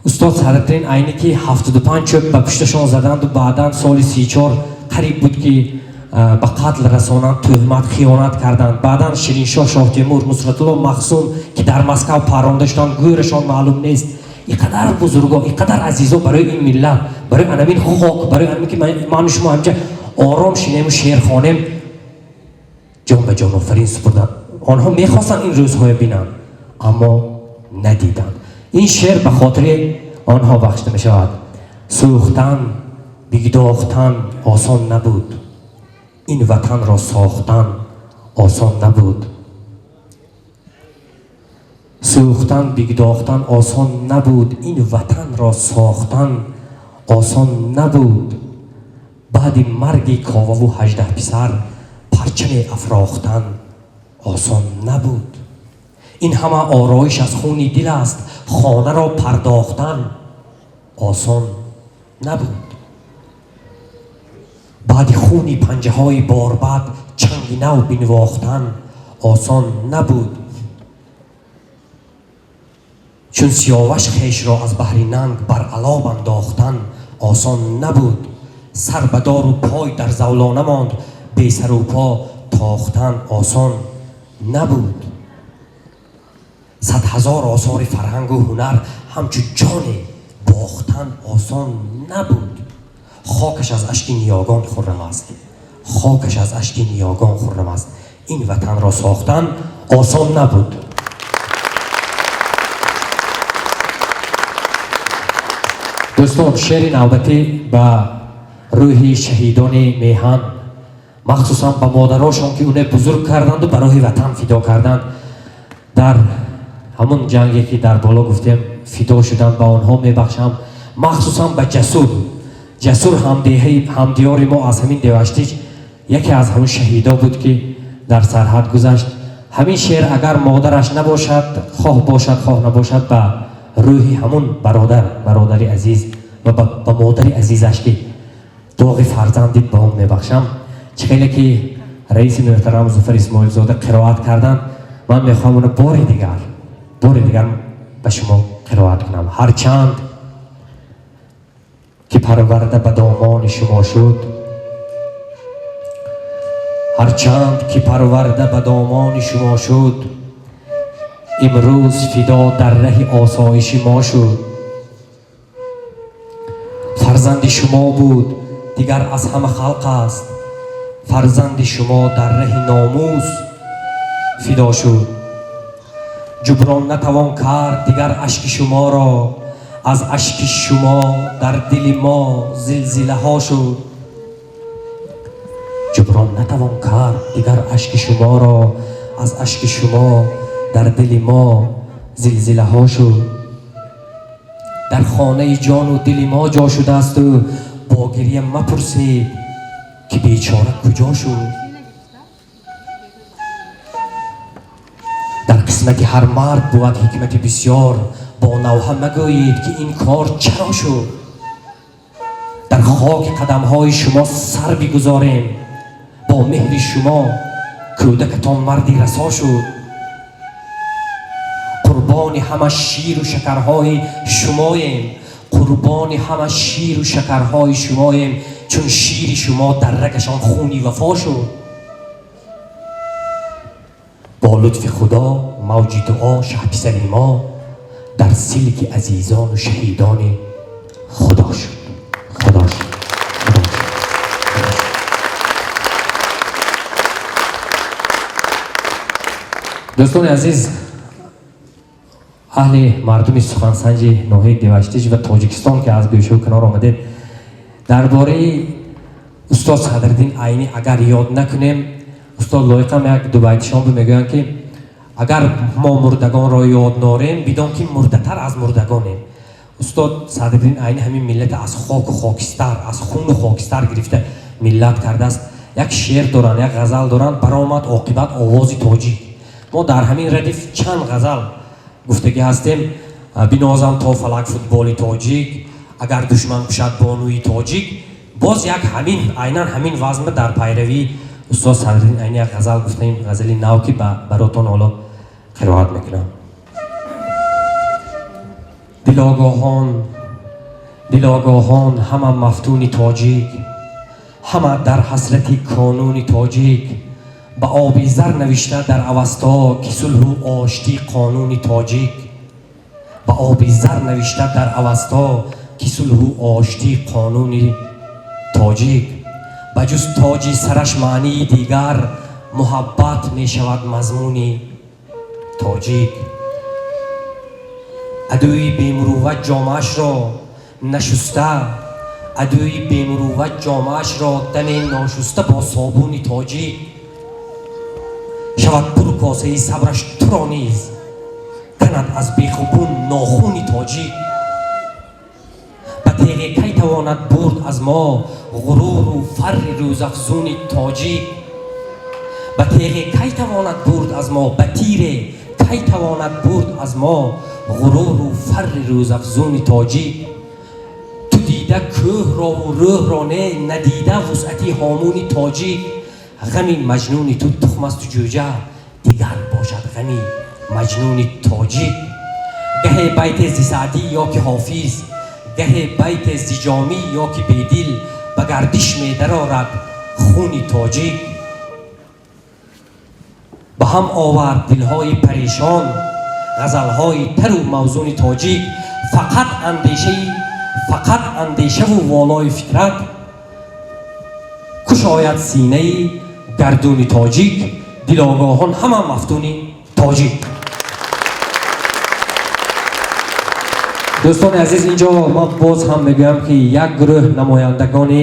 устод Садриддин Айнӣ, ки 75 чӯб ба пушташон заданду баъдан соли 34 қариб буд ки ба қатл расонанд, тӯҳмат, хиёнат карданд, баъдан Шириншоҳ Шоҳтемур, Нусратулло Махсум, ки дар Москав парронда шуданд, гӯрашон маълум нест. Ин қадар бузурго, ин қадар азизо барои ин миллат, барои анамин хок, барои анамин ки ману шумо ҳамҷа ором шинему шеър хонем, ҷон ба ҷонофарин супурданд. Онҳо мехостанд ин рӯзҳоя бинанд, аммо надиданд. Ин шеър ба хотири онҳо бахшида мешавад. Сӯхтан, бигдохтан осон набуд, ин ватанро сохтан осон набуд. Сӯхтан, бигдохтан осон набуд, ин ватанро сохтан осон набуд. Баъди марги Коваву 18 писар парчаме афрохтан осон набуд. Ин ҳама ороиш аз хуни дил аст, хонаро пардохтан осон набуд. Баъди хуни панҷаҳои борбад чанги нав бинвохтан осон набуд. Чун Сиёваш хешро аз баҳри нанг бар алоб андохтан осон набуд. Сар ба дору пой дар завлона монд, бесару по тохтан осон набуд. 100 000 осори фарҳангу ҳунар ҳамчу ҷоне бохтан осон набуд. Хокаш аз ашки ниёгон хуррам аст, хокаш аз ашки ниёгон хуррам аст, ин ватанро сохтан осон набуд. Дӯстон, шеъри навбатӣ ба рӯҳи шаҳидони меҳан, махсусан ба модарошон, ки уне бузург карданду ба роҳи ватан фидо карданд, дар ҳамун ҷанге ки дар боло гуфтем фидо шуданд, ба онҳо мебахшам, махсусан ба Ҷасур. Ҷасур ҳамдеҳаи ҳамдиёри мо аз ҳамин Деваштич, яке аз ҳамун шаҳидо буд, ки дар сарҳад гузашт. Ҳамин шеър агар модараш набошад, хоҳ бошад, хоҳ набошад, ба рӯҳи ҳамун бародар, бародари азиз ва ба модари азизаш, ки доғи фарзанд дид, ба он мебахшам. Чӣ хеле ки раиси муҳтарам Зуфар Исмоилзода қироат карданд, ман мехоҳам уно бори дигар ба шумо қироат кунам. Ҳарчанд ки парварда ба домони шумо шуд, ҳарчанд ки парварда ба домони шумо шуд, имрӯз фидо дар раҳи осоиши мо шуд. Фарзанди шумо буд, дигар аз ҳама халқ аст, фарзанди шумо дар раҳи номус фидо шуд. Ҷуброн натавон кард дигар ашки шуморо, аз ашки шумо дар дили мо зилзилаҳо шуд. Ҷуброн натавон кард дигар ашки шуморо, аз ашки шумо дар дили мо зилзилаҳо шуд. Дар хонаи ҷону дили мо ҷо шудаасту бо гирья мапурсед, ки бечора куҷо шуд. Дар қисмати ҳар мард бувад ҳикмати бисёр, бо навҳа магӯед, ки ин кор чаро шуд. Дар хоки қадамҳои шумо сар бигузорем, бо меҳри шумо кӯдакатон марди расо шуд. Қурбони ҳама ширу шакарҳои шумоем, қурбони ҳама ширу шакарҳои шумоем, чун шири шумо дар рагашон хуни вафо шуд. Бо лутфи Худо, мавҷи дуо, шаҳписари мо дар силки азизону шаҳидони Худо шуд, Худо шуд, Худо шуд. Дӯстони азиз, аҳли мардуми сухансанҷи ноҳияи Деваштич ва Тоҷикистон, ки аз гӯшаву канор омадед, дар бораи устод Садриддин Айнӣ агар ёд накунем, устод Лоиқам як дубайтишон бу мегӯянд, ки агар мо мурдагонро ёд норем, бидон, ки мурдатар аз мурдагонем. Устод Садриддин Айнӣ ҳамин миллата аз хоку хокистар, аз хуну хокистар гирифта миллат кардааст. Як шеър доранд, як ғазал доранд: «Баромад оқибат овози тоҷик». Мо дар ҳамин радиф чанд ғазал гуфтагӣ ҳастем: «Бинозам то фалак футболи тоҷик», «Агар душман кушад бонуи тоҷик». Боз як ҳамин, айнан ҳамин вазма дар пайравии устод Садриддин Айнӣ як ғазал гуфтаем, ғазали нав, ки баротон ҳоло қироат мекунам. Дилогоҳон, дилогоҳон ҳама мафтуни тоҷик, ҳама дар ҳасрати қонуни тоҷик. Ба оби зар навишта дар Авасто, ки сулҳу оштӣ қонуни тоҷик. Ба оби зар навишта дар Авасто, ки сулҳу оштӣ қонуни тоҷик. Ба ҷуз тоҷи сараш маънии дигар, муҳаббат мешавад мазмуни тоҷик. Адӯи бемурувват ҷомаашро нашуста, адӯи бемурувват ҷомаашро даме ношуста бо собуни тоҷик шавад пур косаи сабраш, туро низ канад аз бехубун нохуни тоҷик. Ба теғе кай тавонад бурд аз мо ғуруру фарри рӯзафзуни тоҷик? Ба теғе кай тавонад бурд аз мо, ба тире кай тавонад бурд аз мо ғуруру фарри рӯзафзуни тоҷик? Ту дида кӯҳрову рӯҳро не, надида вусъати ҳомуни тоҷик. Ғами маҷнуни ту тухмасту ҷӯҷа, дигар бошад ғами маҷнуни тоҷик. Гаҳе байте зи Саъдӣ ё ки Ҳофиз, гаҳе байте зи Ҷомӣ ё ки Бедил ба гардиш медарорад хуни тоҷик. Ба ҳам овард дилҳои парешон ғазалҳои тару мавзуни тоҷик. Фақат андешаи, фақат андешаву волои фитрат кушояд синаи гардуни тоҷик. Дилогоҳон ҳама мафтуни тоҷик. Дӯстони азиз, инҷо ман боз ҳам мегӯям, ки як гурӯҳ намояндагони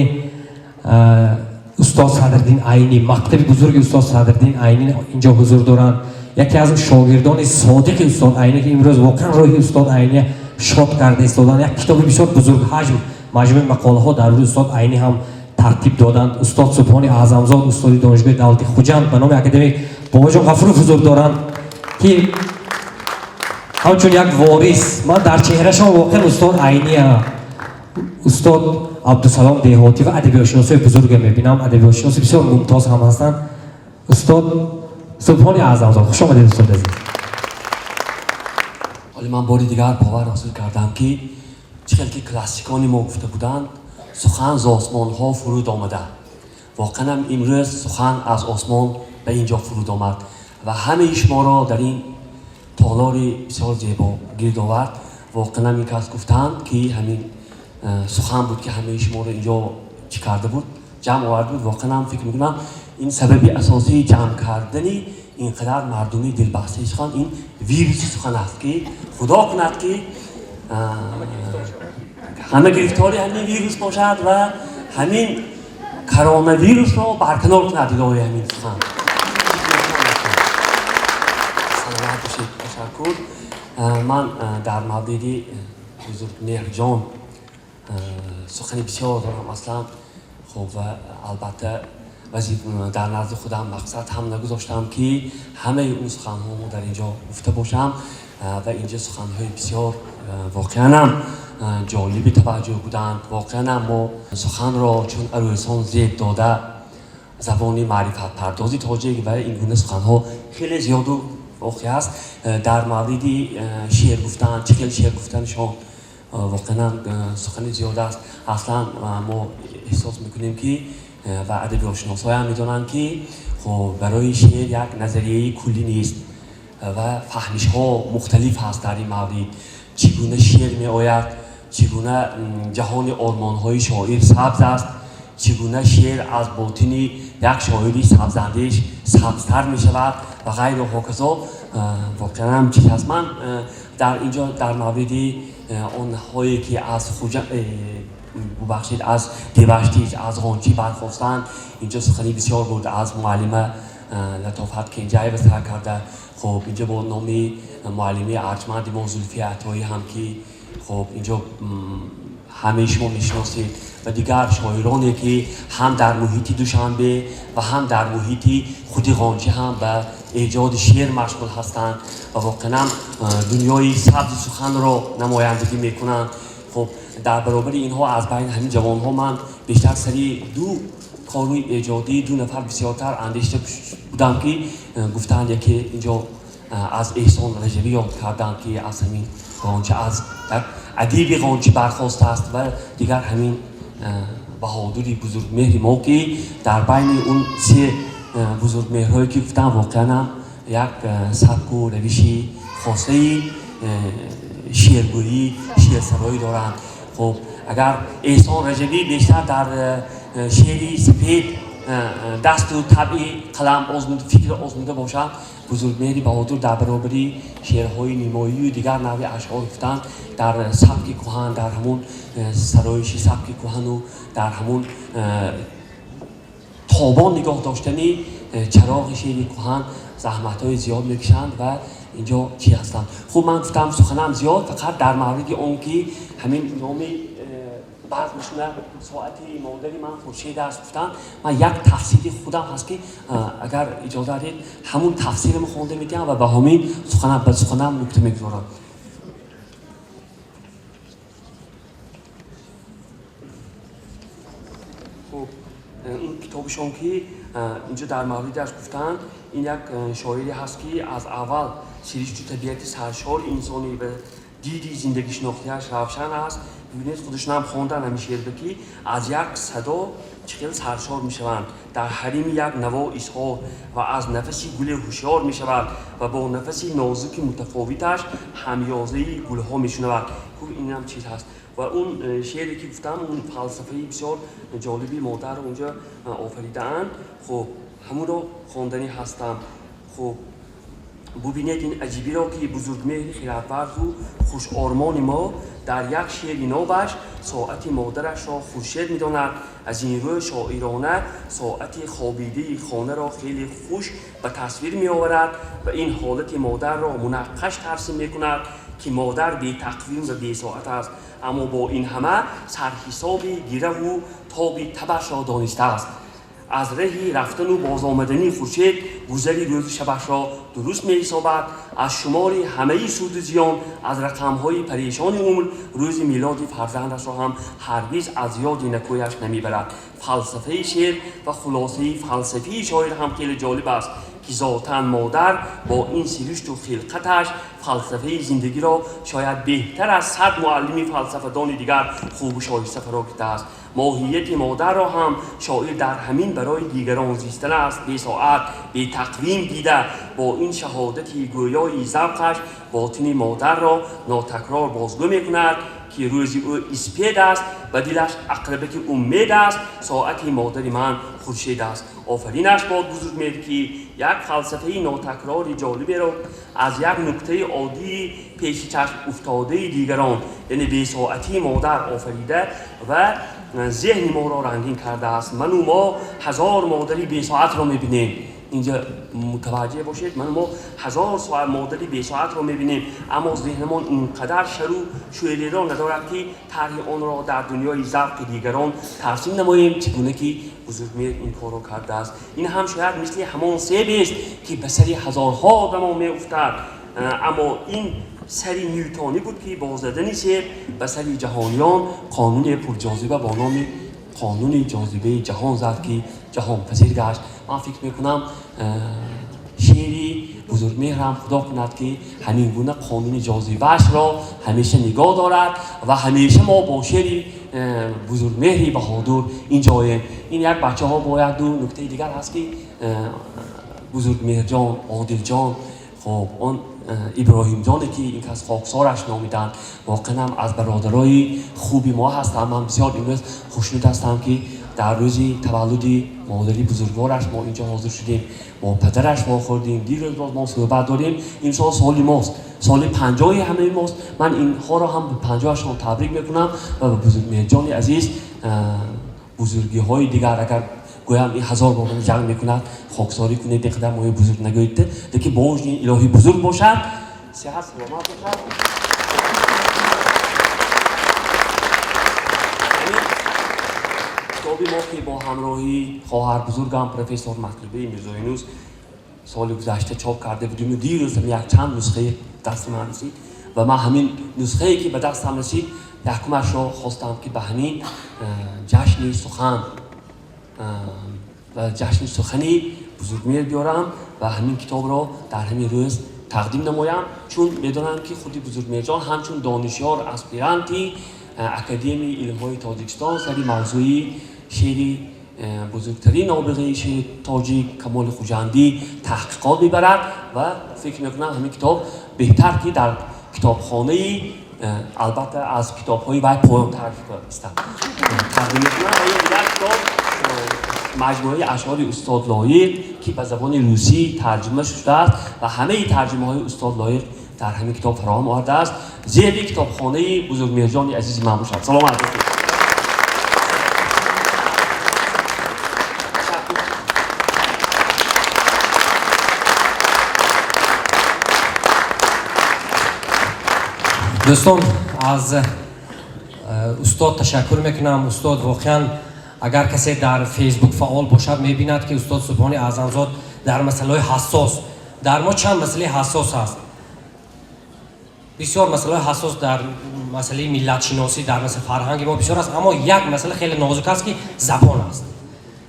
устод Садриддин Айнӣ, мактаби бузурги устод Садриддин Айнӣ инҷо ҳузур доранд. Яке аз шогирдони содиқи устод Айнӣ, ки имрӯз воқеан рӯҳи устод Айнӣ шод карда истоданд, як китоби бисёр бузургҳаҷм Маҷмӯи мақолаҳо дар рӯи устод Айнӣ ҳам тартиб доданд. Устод Субҳони Аъзамзод, устоди Донишгоҳи давлатии Хуҷанд ба номи академик Бобоҷон Ғафуров ҳузур доранд, ки ҳамчун як ворис ман дар чеҳрашон воқеан устод Айния, устод Абдусалом Деҳотӣ ва адабиётшиносои бузурге мебинам. Адабиётшиноси бисёр мумтоз ҳам ҳастанд. Устод Субҳони Аъзамзод, хуш омадед, устод азиз. Ҳоли ман бори дигар бовар ҳосил кардам, ки чӣ хел ки классикони мо гуфта буданд, сухан з осмонҳо фуруд омада. Воқеанам имрӯз сухан аз осмон ба ин ҷо фуруд омад ва ҳамаи шуморо дар ин толори бисёр зебо гирд овард. Воқеанам ин кас гуфтанд, ки ҳамин сухан буд, ки ҳамаи шуморо инҷо чӣ карда буд, ҷамъ оварда буд. Воқеанам фикр мекунам, ин сабаби асосии ҷамъ кардани ин қадар мардуми дилбастаи сухан ин вируси сухан аст, ки худо кунад, ки ҳама гирифтори ҳамин вирус бошад ва ҳамин коронавирусро барканор кунад илоҳи ҳамин сухан. Саломат бошед, ташаккур. Ман дар мавриди Бузургмеҳрҷон сухани бисёр дорам аслан. Хуб, ва албатта дар назди худам мақсад ҳам нагузоштам, ки ҳамаи он суханҳомо дар ин ҷо гуфта бошам. Ва инҷа суханҳои бисёр воқеанам ҷолиби таваҷҷӯҳ буданд. Воқеанам мо суханро чун арӯсон зеб дода, забони маърифатпардози тоҷик ва ин гуна суханҳо хеле зиёду воқеъ аст. Дар мавриди шеър гуфтан, чӣ хел шеър гуфтаншон воқеанам сухани зиёд аст. Аслан мо эҳсос мекунем, ки ва адабиётшиносҳоям медонанд, ки хуб, барои шеър як назарияи куллӣ нест ва фаҳмишҳо мухталиф ҳаст дар ин маврид. Чӣ гуна шеър меояд, чӣ гуна ҷаҳони ормонҳои шоир сабз аст, чӣ гуна шеър аз ботини як шоири сабзандеш сабзтар мешавад ва ғайру ҳоказо. Воқеанам чиз ҳаст. Ман дар ин ҷо дар мавриди онҳое, ки аз Хуҷа, бубахшед, аз Деваштич, аз Ғончӣ бархостанд, инҷо сухани бисёр буд. Аз муаллима Латофат Кенҷаева сар карда, хуб, инҷо бо номи муаллимаи арҷманди мо Зулфия Атоӣ ҳам, ки хуб, инҷо ҳамаи шумо мешиносед, ва дигар шоироне, ки ҳам дар муҳити Душанбе ва ҳам дар муҳити худи Ғончӣ ҳам ба эҷоди шеър машғул ҳастанд ва воқеанам дунёи сабзи суханро намояндагӣ мекунанд. Хуб, дар баробари инҳо аз байни ҳамин ҷавонҳо ман бештар сари ду кори эҷодии ду нафар бисёртар андешида будам, ки гуфтанд, яке инҷо аз Эҳсон Раҷабӣ ёд карданд, ки аз ҳамин Ғонча, аз як адиби Ғончӣ бархостааст, ва дигар ҳамин Баҳодури бузургмеҳри мо, ки дар байни он се бузургмеҳрҳое, ки гуфтам, воқеанам як сабку равиши хосаи шеъргӯӣ, шеърсароӣ доранд. Хуб, агар Эҳсон Раҷабӣ бештар дар шеъри сафед дасту табъи қалам озмуда, фикр озмуда бошад, Бузургмеҳри Баҳодур дар баробари шеърҳои нимоию дигар навъи ашъор гуфтан дар сабки кӯҳан, дар ҳамун сароиши сабки кӯҳану дар ҳамун тобон нигоҳ доштани чароғи шеъри кӯҳан заҳматҳои зиёд мекушанд ва инҷо чӣ ҳастанд. Хуб, ман гуфтам, суханам зиёд, фақат дар мавриди он ки ҳамин номи базмшуна соати модари ман хуршед аст гуфтанд, ман як тафсири худам ҳаст, ки агар иҷоза диҳед, ҳамун тафсирро хонда медиҳам ва ба ҳамин суханам, ба суханам нукта мегузорам. Хуб, ин китобишон, ки инҷо дар мавридаш гуфтанд, ин як шоире ҳаст, ки аз аввал сиришту табиати саршори инсонӣ ва диди зиндагишинохтиаш равшан аст. Бибинед, худашонам хондан ҳамин шеърро, ки аз як садо чӣ хел саршор мешаванд, дар ҳарими як наво изҳор ва аз нафаси гуле ҳушёр мешавад ва бо нафаси нозуки мутафовиташ ҳамёзаи гулҳо мешунавад. Хуб, инам чиз ҳаст. Ва он шеъре, ки гуфтам, он фалсафаи бисёр ҷолиби модарро онҷо офаридаанд. Хуб, ҳамонро хонданӣ ҳастам. Хуб, бубинед ин аҷибиро, ки бузургмеҳри хирадварзу хушормони мо дар як шеъри нобаш соати модарашро хуршед медонад. Аз ин рӯ шоирона соати хобидаи хонаро хеле хуш ба тасвир меоварад ва ин ҳолати модарро мунаққаш тарсим мекунад. Ки модар бетақвим ва бесоат аст, аммо бо ин ҳама сарҳисоби гираву тоби табашро донистааст. Аз раҳи рафтану бозомадани хуршед гузари рӯзу шабашро дуруст меҳисобад. Аз шумори ҳамаи суду зиён, аз рақамҳои парешони умр рӯзи милоди фарзандашро ҳам ҳаргиз аз ёди накӯяш намебарад. Фалсафаи шеър ва хулосаи фалсафии шоир ҳам хеле ҷолиб аст, ки зотан модар бо ин сиришту хилқаташ фалсафаи зиндагиро шояд беҳтар аз 100 муаллими фалсафадони дигар хубу шоиста фаро гирифтааст. Моҳияти модарро ҳам шоир дар ҳамин барои дигарон зистан аст, бесоат, бетақвим дида, бо ин шаҳодати гӯёи завқаш ботини модарро нотакрор бозгӯ мекунад, ки рӯзи ӯ испед аст ва дилаш ақрабаки умед аст, соати модари ман хуршед аст. Офаринаш бод Бузургмеҳр, ки як фалсафаи нотакрори ҷолиберо аз як нуктаи оддии пеши чашм уфтодаи дигарон, яъне бесоатии модар, офарида ва зеҳни моро рангин кардааст. Ману мо ҳазор модари бесоатро мебинем. Инҷа мутаваҷҷеҳ бошед, ману мо ҳазор соат модари бесоатро мебинем, аммо зеҳнамон ин қадар шару шӯълеро надорад, ки тарҳи онро дар дунёи завқи дигарон тарсим намоем, чӣ гуна ки Бузургмеҳр ин корро кардааст. Ин ҳам шояд мисли ҳамон себест, ки ба сари ҳазорҳо одамон меуфтад, аммо ин сари Нютонӣ буд, ки бо задани себ ба сари ҷаҳониён қонуни пурҷозиба бо номи қонуни ҷозибаи ҷаҳон зад, ки ҷаҳонпазир гашт. Ман фикр мекунам, шеъри Бузургмеҳрам худо кунад, ки ҳамин гуна қонуни ҷозибаашро ҳамеша нигоҳ дорад ва ҳамеша мо бо шеъри Бузургмеҳри баҳодур инҷоем. Ин як бачаҳо бо як ду нуктаи дигар ҳаст, ки Бузургмеҳрҷон, Одилҷон, хоб он Иброҳимҷоне, ки ин кас хоксораш номиданд, воқеан ҳам аз бародарои хуби мо ҳастанд. Ман бисёр имрӯз хушнуд ҳастам, ки дар рӯзи таваллуди модари бузургвораш мо инҷо ҳозир шудем, бо падараш вохӯрдем, дирӯз боз мо суҳбат дорем. Имсол соли мост, соли 50-и ҳамаи мост. Ман инҳоро ҳам ба 50-ашон табрик мекунам ва ба Бузургмеҳрҷони азиз бузургиҳои дигар, агар гӯям ин ҳазор бор ҷанг мекунад, хоксорӣ кунед, ин қадар мои бузург нагӯед, лекин бо ин илоҳӣ бузург бошад, сиҳат саломат бошад. Китоби мо, ки бо ҳамроҳии хоҳар бузургам профессор Матлубаи Мирзоюнус соли гузашта чоп карда будем, дирӯз якчанд нусхаи дасти ман расид ва ман ҳамин нусхае, ки ба дастам расид, якумашро хостам, ки ба ҳамин ҷашни сухан ва ҷашни сухани Бузургмеҳр биёрам ва ҳамин китобро дар ҳамин рӯз тақдим намоям, чун медонам, ки худи Бузургмеҳрҷон ҳамчун донишёр, аспиранти Академияи илмҳои Тоҷикистон сари мавзӯи шеъри бузургтарин нобиғаи шеъри тоҷик Камоли Хуҷандӣ таҳқиқот мебарад ва фикр мекунам, ҳамин китоб беҳтар, ки дар китобхонаи, албатта, аз китобҳои вай поёнтар истад, тақдим мекунам. Ва ин дигар китоб, маҷмӯаи ашъори устод Лоиқ, ки ба забони русӣ тарҷума шудааст ва ҳамаи тарҷумаҳои устод Лоиқ дар ҳамин китоб фароҳам овардааст, зери китобхонаи Бузургмеҳрҷони азизи ман бошад. Саломат бошед. Дӯстон, аз устод ташаккур мекунам. Устод воқеан, агар касе дар Фейсбук фаъол бошад, мебинад, ки устод Субҳони Аъзамзод дар масъалаҳои ҳассос, дар мо чанд масъалаи ҳассос ҳаст, бисёр масъалаҳои ҳассос дар масъалаи миллатшиносӣ, дар масъалаи фарҳанги мо бисёр аст, аммо як масъала хеле нозук аст, ки забон аст.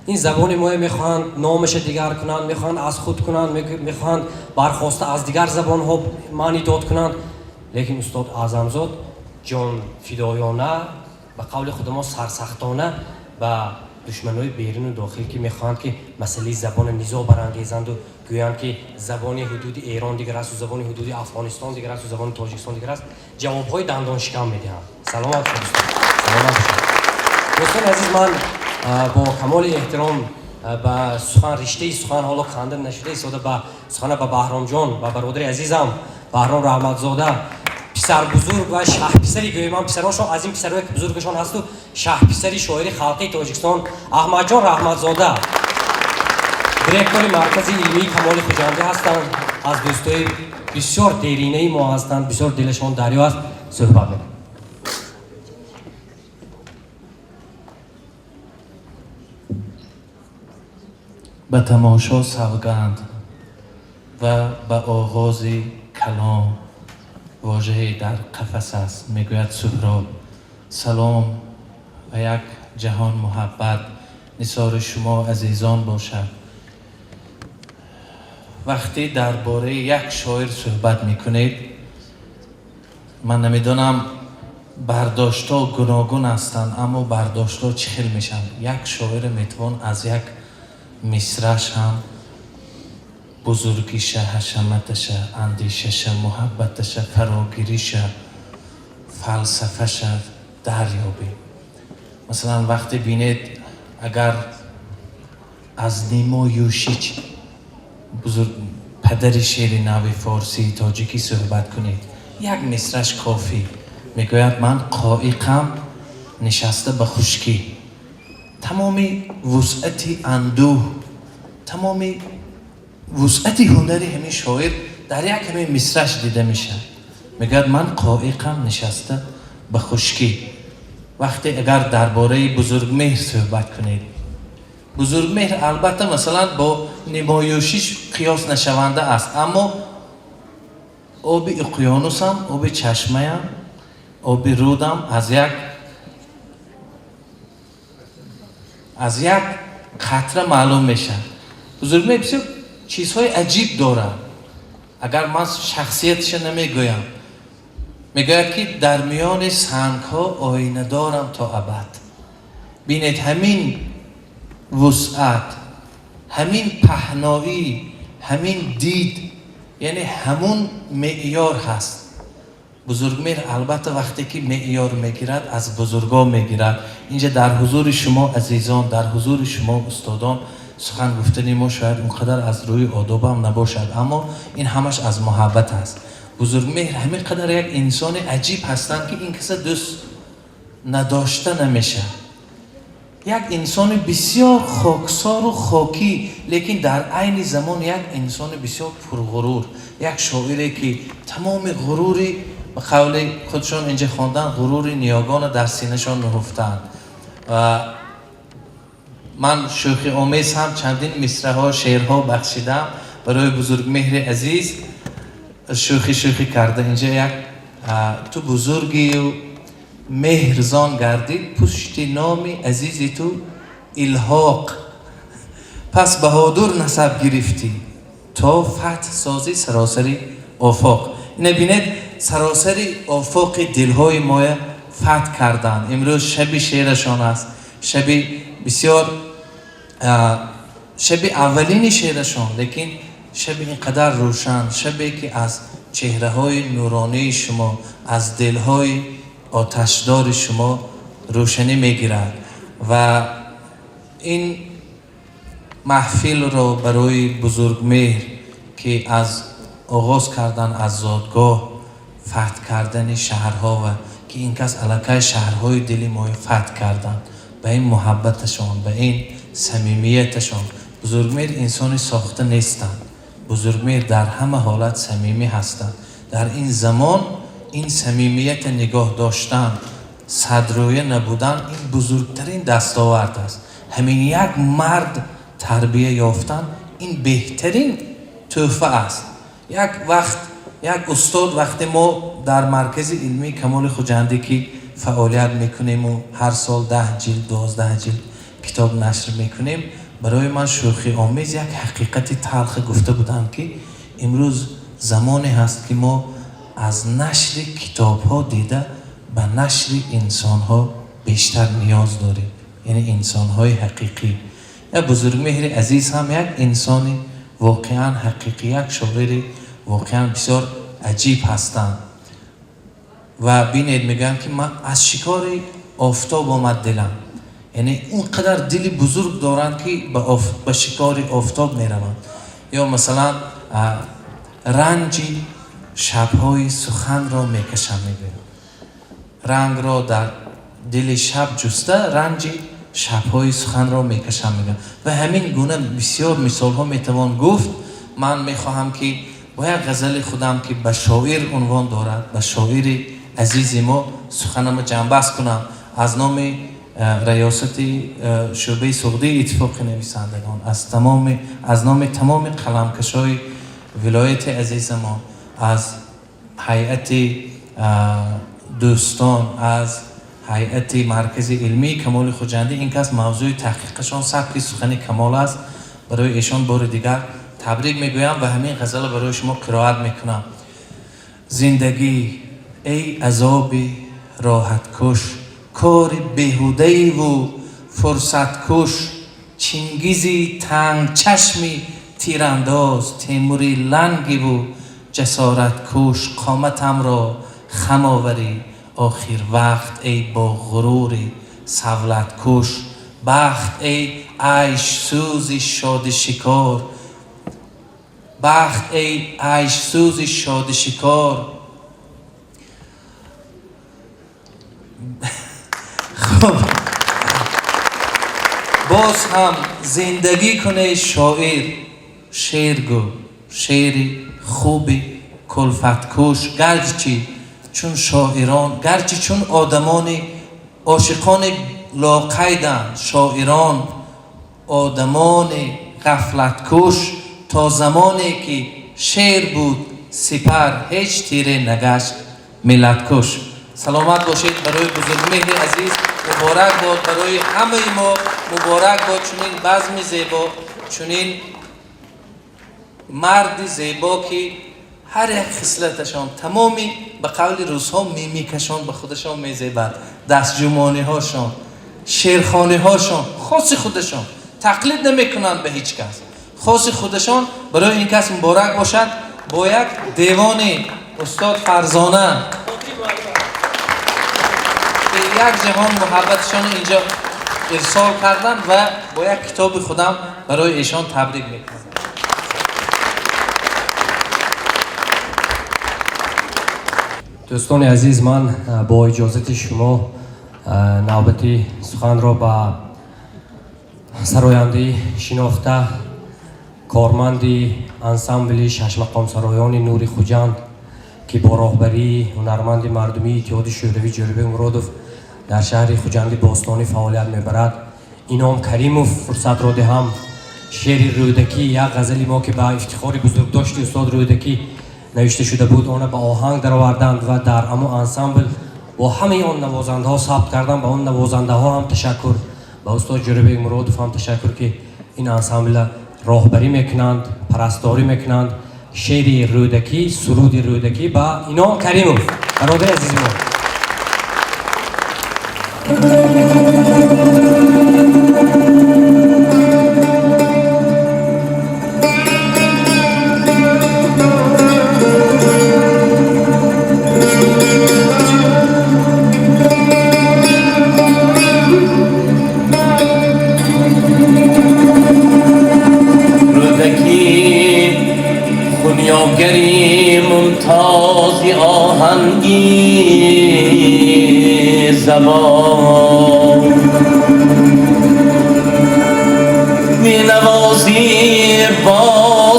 Ин забони мо мехоҳанд номаша дигар кунанд, мехоҳанд аз худ кунанд, мехоҳанд бархоста аз дигар забонҳо маъни дод кунанд, лекин устод Аъзамзод ҷонфидоёна, ба қавли худамо сарсахтона ба душманои беруну дохил, ки мехоҳанд, ки масъалаи забона низоъ барангезанду гӯянд, ки забони ҳудуди Эрон дигар асту забони ҳудуди Афғонистон дигар асту забони Тоҷикистон дигар аст, ҷавобҳои дандоншикан медиҳанд. Саломат бошед, саломат бошед. Дӯстони азиз, ман бо камоли эҳтиром ба сухан, риштаи сухан ҳоло канда нашуда истода, ба сухана ба Баҳромҷон, ба бародари азизам Баҳром Раҳматзода, писарбузург ва шаҳписари, гӯем ман, писарошон аз ин писарои бузургашон ҳасту шаҳписари шоири халқии Тоҷикистон Аҳмадҷон Раҳматзода, директори Маркази илмии Камоли Хуҷандӣ ҳастанд, аз дӯстои Бисёр деринаи мо ҳастанд, бисёр дилашон дарё аст, суҳбат мекунем. Ба тамошо савганд ва ба оғози калом вожае дар қафас аст, мегӯяд Суҳроб. Салом ва як ҷаҳон муҳаббат нисори шумо азизон бошад. Вақте дар бораи як шоир суҳбат мекунед, ман намедонам, бардоштҳо гуногун ҳастанд, аммо бардоштҳо чӣ хел мешаванд? Як шоире метавон аз як мисраш ҳам бузургиша, ҳашаматаша, андешаша, муҳаббаташа, фарогириша, фалсафаша дарёбем. Масалан, вақте бинед, агар аз Нимо Юшич, бузург падари шеъри нави форсии тоҷикӣ, суҳбат кунед, як мисраш кофӣ. Мегӯяд: «Ман қоиқам нишаста ба хушкӣ». Тамоми вусъати андӯҳ, тамоми вусъати ҳунари ҳамин шоир дар як ҳамин мисраш дида мешавад. Мегӯяд: «Ман қоиқам нишаста ба хушкӣ». Вақте агар дар бораи Бузургмеҳр суҳбат кунед, Бузургмеҳр албатта, масалан, бо Нимо Юшич қиёс нашаванда аст, аммо оби уқёнусам, оби чашмаям, оби рудам аз як қатра маълум мешавад. Бузургмеҳр бисёр чизҳои аҷиб дорад. Агар ман шахсияташа намегӯям, мегӯяд, ки дар миёни сангҳо оина дорам то абад. Бинед, ҳамин вусъат, ҳамин паҳноӣ, ҳамин дид, яъне ҳамун меъёр ҳаст. Бузургмеҳр албатта, вақте ки меъёр мегирад, аз бузургон мегирад. Инҷа дар ҳузури шумо азизон, дар ҳузури шумо устодон сухан гуфтани мо шояд он қадар аз рӯи одобам набошад, аммо ин ҳамаш аз муҳаббат аст. Бузургмеҳр ҳамин қадар як инсони аҷиб ҳастанд, ки ин каса дӯст надошта намешавад. Як инсони бисёр хоксору хокӣ, лекин дар айни замон як инсони бисёр пурғурур, як шоире, ки тамоми ғурури, ба қавли худшон инҷа хондан, ғурури ниёгона дар синашон нуҳуфтаанд. Ва ман шӯхиомез ҳам чандин мисраҳо, шеърҳо бахшидам барои Бузургмеҳри азиз, шӯхӣ шӯхӣ карда. Инҷа як: «Ту бузургию меҳрзон гардид пушти номи азизи ту илҳоқ, пас баҳодур насаб гирифтӣ то фатҳ созӣ саросари офоқ». Ина бинед, саросари офоқи дилҳои моя фатҳ карданд. Имрӯз шаби шеърашон аст, шаби бисёр, шаби аввалини шеърашон, лекин шаби ин қадар рӯшан, шабе ки аз чеҳраҳои нуронии шумо, аз дилҳои оташдори шумо рӯшанӣ мегирад. Ва ин маҳфилро барои Бузургмеҳр, ки аз оғоз кардан аз зодгоҳ, фатҳ кардани шаҳрҳо, ва ки ин кас аллакай шаҳрҳои дили моро фатҳ карданд ба ин муҳаббаташон, ба ин самимияташон. Бузургмеҳр инсони сохта нестанд. Бузургмеҳр дар ҳама ҳолат самимӣ ҳастанд. Дар ин замон ин самимията нигоҳ доштан, садрӯя набудан, ин бузургтарин дастовард аст. Ҳамин як мард тарбия ёфтан, ин беҳтарин тӯҳфа аст. Як вақт як устод, вақте мо дар маркази илмии Камоли Хуҷандӣ ки фаъолият мекунему ҳар сол 10 ҷилд, 12 ҷилд китоб нашр мекунем, барои ман шӯхиомез як ҳақиқати талхе гуфта буданд, ки имрӯз замоне ҳаст, ки мо аз нашри китобҳо дида ба нашри инсонҳо бештар ниёз дорем, яъне инсонҳои ҳақиқӣ. Як Бузургмеҳри азиз ҳам як инсони воқеан ҳақиқӣ, як шоири воқеан бисёр аҷиб ҳастанд. Ва бинед, мегӯям, ки ман аз шикори офтоб омад дилам, яъне он қадар дили бузург доранд, ки ба шикори офтоб мераванд. Ё масалан, «Ранҷи шабҳои суханро мекашам», мегӯям, «Рангро дар дили шаб ҷуста, ранҷи шабҳои суханро мекашам», мегӯям. Ва ҳамин гуна бисёр мисолҳо метавон гуфт. Ман мехоҳам, ки Бо як ғазали худам, ки ба шоир унвон дорад, ба шоири азизи мо суханамо ҷамъбаст кунам. Аз номи раёсати шӯъбаи суғдии Иттифоқи нависандагон, аз номи тамоми қаламкашои вилояти азизамон, аз ҳайати дӯстон, аз ҳайати маркази илмии Камоли Хуҷандӣ, ин кас мавзӯи таҳқиқашон сабки сухани Камол аст, барои эшон бори дигар табрик мегӯям ва ҳамин ғазалро барои шумо қироат мекунам. Зиндагӣ эй азоби роҳаткуш, кори беҳудаиву фурсаткуш, Чингизи тангчашми тирандоз, Темури лангиву ҷасораткуш, қоматамро хам оварӣ охир вақт, эй бо ғурури савлаткуш, бахт эй айшсӯзи шодишикор, бахт эй айшсӯзи шодишикор. Хуб, боз ҳам зиндагӣ куне, шоир, шеър гӯ, шеъри хуби кулфаткуш. Гарчи чун шоирон, гарчи чун одамони ошиқони лоқайданд, шоирон одамони ғафлаткуш, то замоне ки шеър буд сипар, ҳеҷ тире нагашт миллаткуш. Саломат бошед. Барои Бузургмеҳри азиз муборак бод, барои ҳамаи мо муборак бод чунин базми зебо, чунин марди зебо, ки ҳар як хислаташон, тамоми, ба қавли русҳо, мимикашон ба худашон мезебад, дастҷумониҳошон, шеърхониҳошон хоси худашон, тақлид намекунанд ба ҳеҷ кас, хоси худашон. Барои ин кас муборак бошад. Бо як девони устод Фарзона, ки як ҷаҳон муҳаббаташон инҷо ирсол карданд, ва бо як китоби худам барои эшон табрик мекунам. Дӯстони азиз, ман бо иҷозати шумо навбати суханро ба сарояндаи шинохта, корманди ансамбли шашмақомсароёни Нури Хуҷанд, ки бо роҳбарии ҳунарманди мардумии Иттиҳоди Шӯравӣ Ҷӯрабек Муродов дар шаҳри Хуҷанди бостонӣ фаъолият мебарад, Ином Каримов фурсатро диҳам. Шеъри Рӯдакӣ, як ғазали мо, ки ба ифтихори бузургдошти устод Рӯдакӣ навишта шуда буд, она ба оҳанг дароварданд ва дар ҳамон ансамбл бо ҳамаи он навозандаҳо сабт карданд. Ба он навозандаҳо ҳам ташаккур, ба устод Ҷӯрабек Муродов ҳам ташаккур, ки ин ансамбла роҳбарӣ мекунанд, парасторӣ мекунанд. Шеъри Рӯдакӣ, суруди Рӯдакӣ ба Ином Каримов, бародари азизи мо. Рӯдакӣ хунёгари мумтози оҳанги забон, менавозӣ бо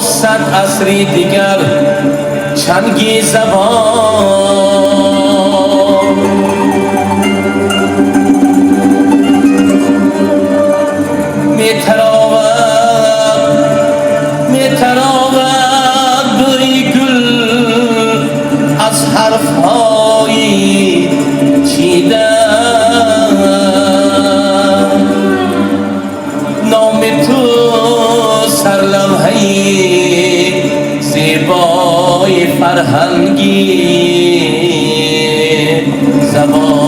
100 асри дигар чанги забон. Метаровад бӯи гул аз ҳарфҳои чида, номи ту сарлавҳаи зебои фарҳанги забон.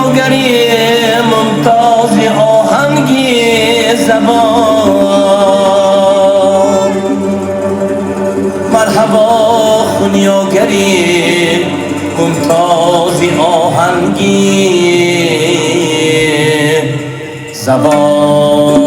Хунёгари мумтози оҳанги забон, марҳабо хунёгари мумтози оҳанги забон.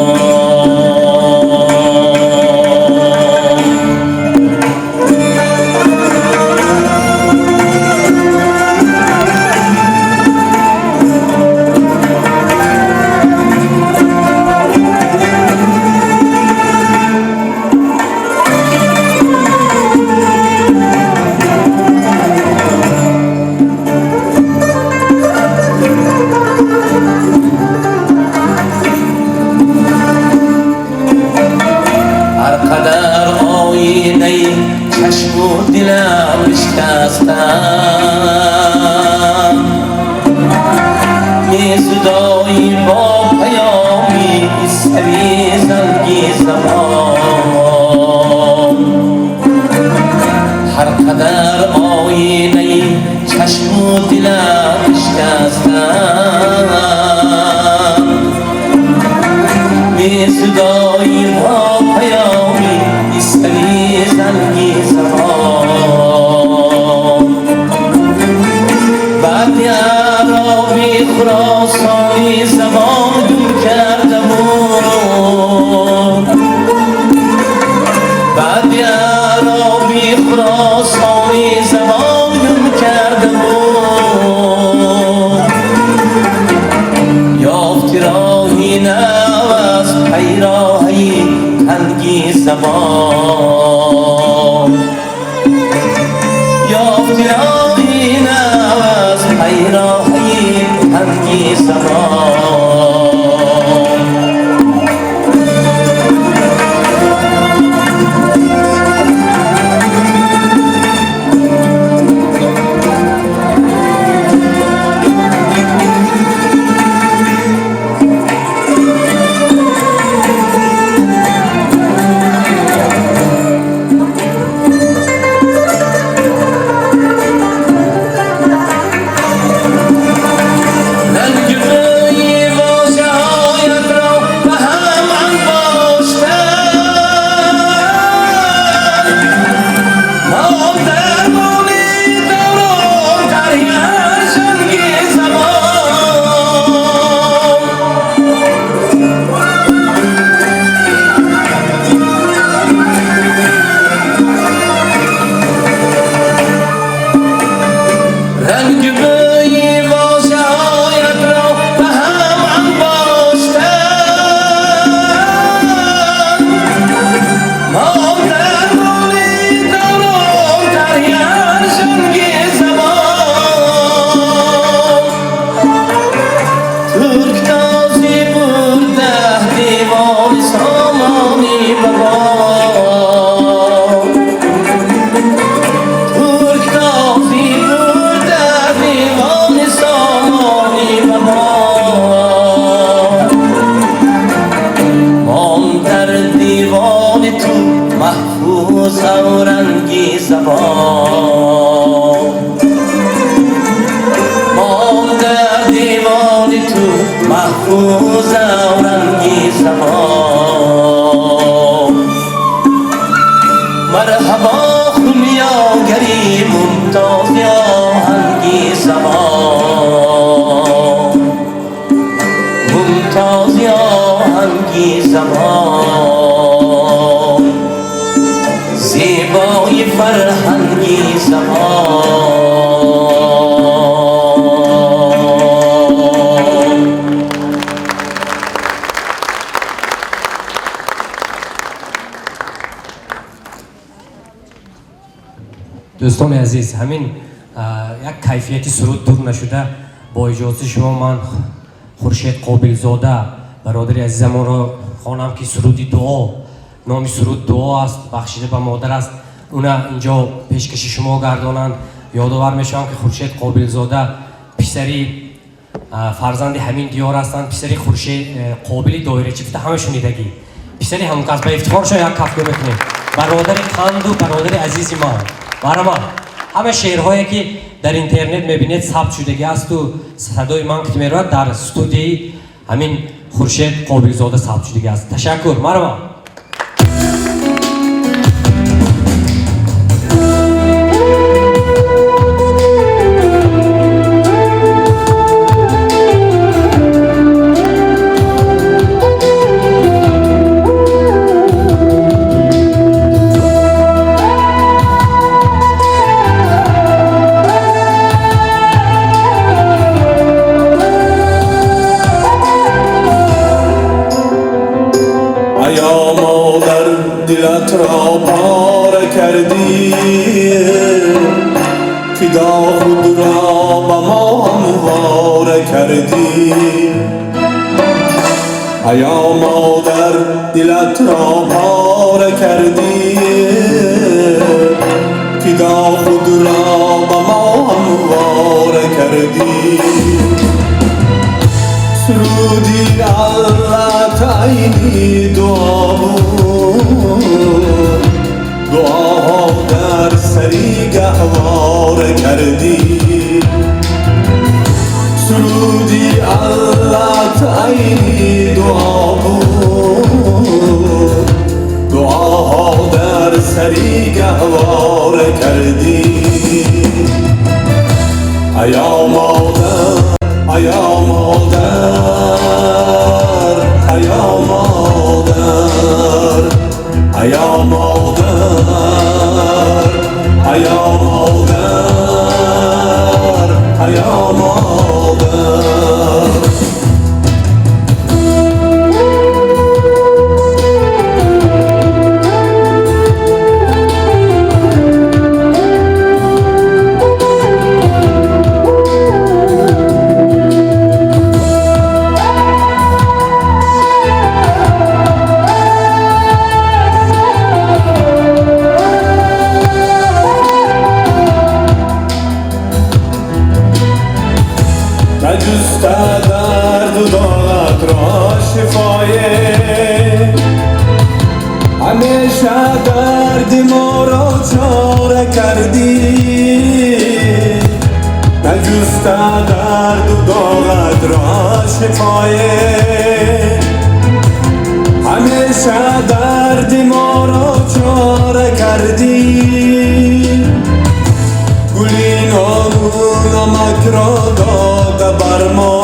چشم و دلم شکستم، میزدایی با پیامی سوی زنگی زمان. هر قدر آینه چشم و دلم شکستم، میزدایی با پیامی سوی زنگی زمان. بعد اعرابی خراسانی زبان گم کرده بود، بعد اعرابی خراسانی زبان گم کرده بود، یافت راهی نو از پیراهی تنگی زبان، یافت راهی نو از پیراهی تنگی زبان. Дӯстони азиз, ҳамин як кайфияти суруд дур нашуда, бо иҷозати шумо ман Хуршед Қобилзода бародари азизамонро хонам, ки суруди дуо, номи суруд дуо аст, бахшида ба модар аст, уна инҷо пешкаши шумо гардонанд. Ёдовар мешавам, ки Хуршед Қобилзода писари фарзанди ҳамин диёр ҳастанд, писари Хуршед Қобили доирачӣ гуфта ҳама шунидагӣ, писари ҳамон кас. Ба ифтихоршон як кафкӯ мекунем. Бародари қанду бародари азизи ман. Барамад. Ҳама шеърҳое ки дар интернет мебинед, сабт шудагӣ асту садои ман ки меравад, дар студияи ҳамин Хуршед Қобилзода сабт шудагӣ аст. Ташаккур, марҳамат. ایا مادر دلت را پاره کردی، فدا خود را به ما همواره کردی. ایا مادر دلت را پاره کردی، فدا خود را به ما همواره کردی. سرودی الله عینی دعا بود، دعاها در سری گهواره کردی. سرودی الله عینی دعا بود، دعاها در سری گهواره کردی. ایا مادر، ایا مادر، ایا مادر، ایا مادر، ایا مادر، ایا مادر. نجسته درد و داغت را شفایه، همیشه درد ما را چاره کردی. نجسته درد و داغت را شفایه، همیشه درد ما را چاره کردی. گلی نان و نمک را داده بر ما،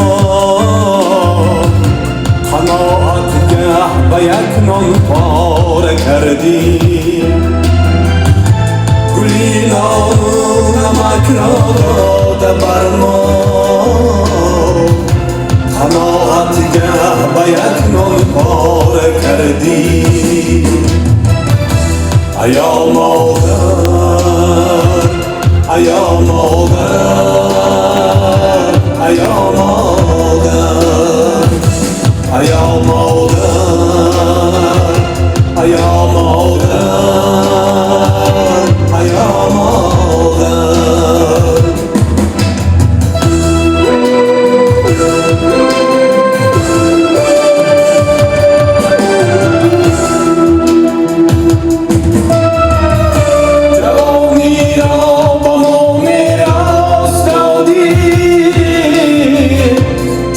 قناعت گه به یک نان پاره کردی. گلی نان و نمک را داده بر ما، قناعت گه به یک نان پاره کردی. ایا مادر، ایا مادر، ایا مادر، ایا مادر، ایا مادر، ایا مادر. جوانی را با ما میراث دادی،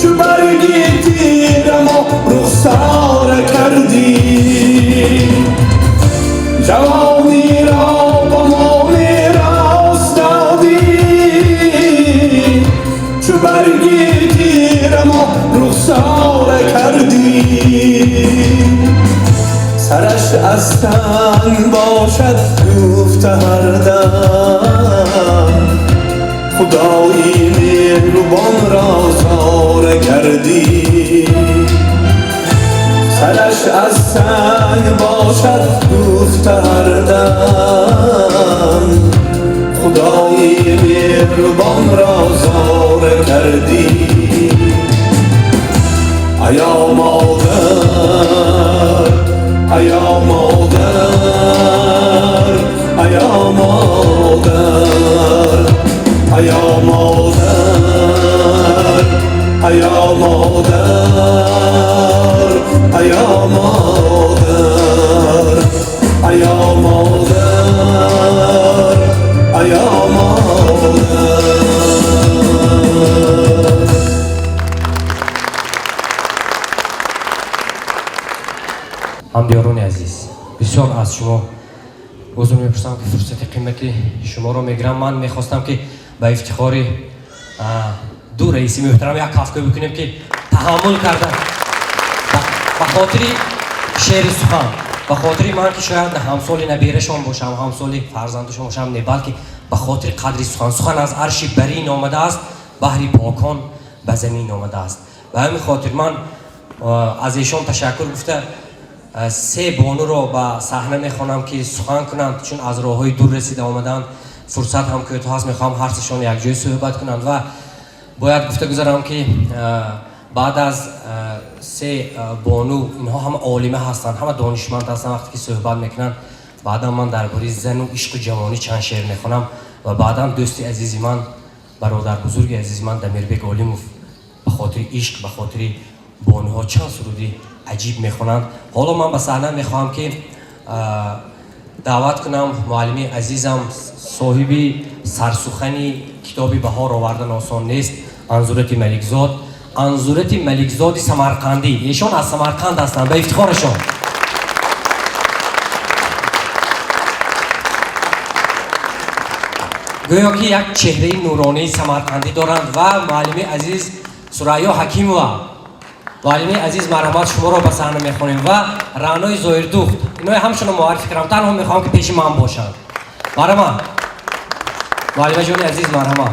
چو برگی تیر ما رخساره کردی. جوانی را با ما میراث دادی، چو برگی تیر ما رخساره کردی. سرش از تن باشد گفته هر دم، خدایی مهربان را زاره کردی. سرش از سنگ باشد گفته هر دم، خدایی مهربان را زاره کردی. ایا مادر، ایا مادر، ایا مادر، ایا مادر، ایا مادر، ایا مادر، ایا مادر، ایا مادر. Аз шумо узр мепурсам, ки фурсати қимати шуморо мегирам. Ман мехостам, ки ба ифтихори ду раиси муҳтарам як кафкӯбӣ бикунем, ки таҳаммул карда ба хотири шеъри сухан, ба хотири ман, ки шояд ҳамсоли наберашон бошам, ҳамсоли фарзандашон бошам, не, балки ба хотири қадри сухан. Сухан аз арши барин омадааст, баҳри покон ба замин омадааст. Ба ҳамин хотир ман аз эшон ташаккур гуфта, се бонуро ба саҳна мехонам, ки сухан кунанд, чун аз роҳҳои дур расида омаданд, фурсат ҳам кӯтоҳ аст. Мехоҳам ҳар сешон якҷоя суҳбат кунанд. Ва бояд гуфта гузарам, ки баъд аз се бону, инҳо ҳама олима ҳастанд, ҳама донишманд ҳастанд, вақте ки суҳбат мекунанд, баъдан ман дар бораи зану ишқу ҷавонӣ чанд шеър мехонам ва баъдан дӯсти азизи ман, бародарбузурги азизи ман Дамирбек Олимов ба хотири ишқ, ба хотири бонуҳо чанд суруди аҷиб мехонанд. Ҳоло ман ба саҳна мехоҳам, ки даъват кунам муаллими азизам, соҳиби сарсухани китоби «Баҳор овардан осон нест», Анзурати Маликзод, Анзурати Маликзоди Самарқандӣ. Эшон аз Самарқанд ҳастанд. Ба ифтихорашон. Гӯё ки як чеҳраи нуронии самарқандӣ доранд. Ва муаллими азиз Сурайё Ҳакимова. Муаллими азиз, марҳамат, шуморо ба саҳна мехонем. Ва Раънои Зоирдухт. Инои ҳамчунон муаррифӣ кардам, танҳо мехоҳам, ки пеши ман бошанд. Марҳамат, муаллимаҷони азиз, марҳамат,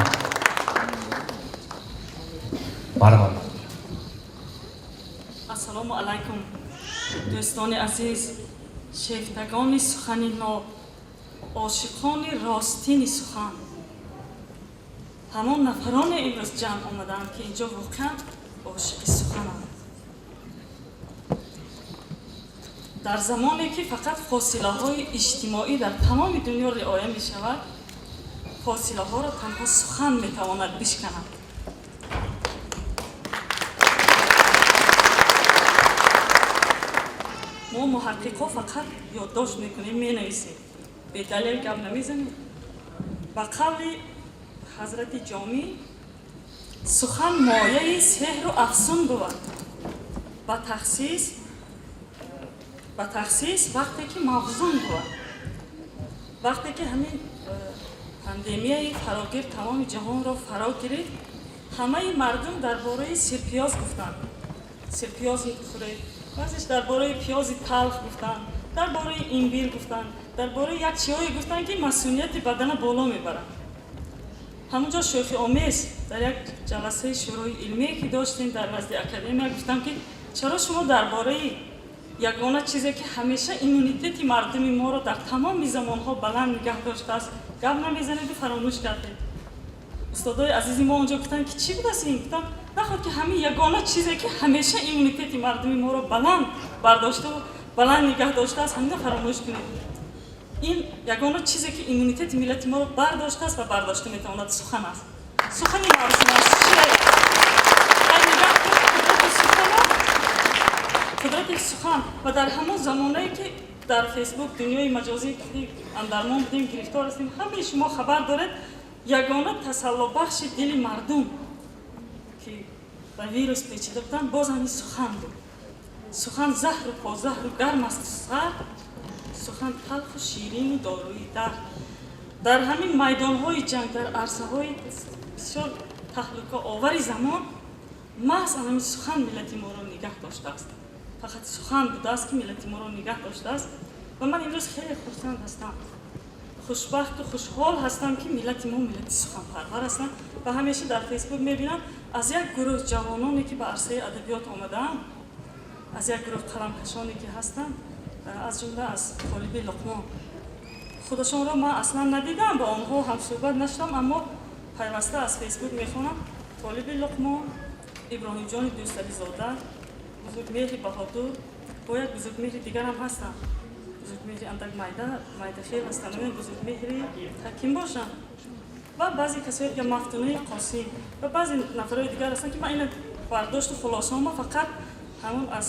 марҳамат. Ассалому алайкум, дӯстони азиз, шефтагони сухани ноб, ошиқони ростини сухан, ҳамон нафароне имрӯз ҷамъ омадаанд, ки инҷо воқеан ошиқи сухананд. Дар замоне ки фақат фосилаҳои иҷтимоӣ дар тамоми дунё риоя мешавад, фосилаҳоро танҳо сухан метавонад бишканад. Мо муҳаққиқҳо фақат ёддошт мекунем, менависем, бедалел гап намезанем. Ба қавли ҳазрати Ҷомӣ, сухан мояи сеҳру афсун бувад, ба тахсис вақте ки мавзун бувад. Вақте ки ҳамин пандемияи фарогир тамоми ҷаҳонро фаро гирифт, ҳамаи мардум дар бораи сирпиёз гуфтанд: сирпиёз хӯред. Баъзеш дар бораи пиёзи талх гуфтанд, дар бораи имбир гуфтанд, дар бораи як чиҳое гуфтанд, ки масунияти бадана боло мебарад. Ҳамунҷо шӯхиомез дар як ҷаласаи шӯрои илмие, ки доштем дар назди академия, гуфтам, ки чаро шумо дар бораи ягона чизе, ки ҳамеша иммунитети мардуми моро дар тамоми замонҳо баланд нигаҳ доштааст, гап намезанеду фаромӯш кардед? Устодои азизи мо онҷо гуфтанд, ки чӣ будааст ин? Гуфтам, наход ки ҳамин ягона чизе, ки ҳамеша иммунитети мардуми моро баланд бардоштаву баланд нигаҳ доштааст, ҳамина фаромӯш кунед. Ин ягона чизе, ки иммунитети миллати моро бардоштааст ва бардошта метавонад, сухан аст, сухани мавзун аст, шеър. Нигоҳ кунед қудрати сухана, қудрати сухан. Ва дар ҳамон замонае, ки дар Фейсбук, дунёи маҷозӣ андармон будем, гирифтор ҳастем, ҳамаи шумо хабар доред, ягона тасаллобахши дили мардум, ки ба вирус печида буданд, боз ҳамин сухан буд. Сухан заҳру позаҳру гарм асту сард, сухан талху ширину доруи дард. Дар ҳамин майдонҳои ҷанг, дар арсаҳои бисёр таҳлукаовари замон, маҳз ҳамин сухан миллати моро нигаҳ доштааст. Фақат сухан будааст, ки миллати моро нигаҳ доштааст. Ва ман имрӯз хеле хурсанд ҳастам, хушбахту хушҳол ҳастам, ки миллати мо миллати суханпарвар ҳастанд. Ва ҳамеша дар Фейсбук мебинам, аз як гурӯҳ ҷавононе, ки ба арсаи адабиёт омадаанд, аз як гурӯҳ қаламкашоне, ки ҳастанд, аз ҷумла аз Толиби Луқмон. Худашонро ман аслан надидам, ба онҳо ҳамсӯҳбат нашудам, аммо пайваста аз Фейсбук мехонам: Толиби Луқмон, Иброҳимҷони Дӯстализода, Бузургмеҳри Баҳодур, бо як Бузургмеҳри дигарам ҳастанд, Бузургмеҳри андак майда майдахел ҳастанд, Бузургмеҳри Ҳаким бошанд, ва баъзе касои дига, Мафтунаи Қосим, ва баъзе нафарои дигар ҳастанд, ки ман ина бардошту хулосаома фақат ҳамон аз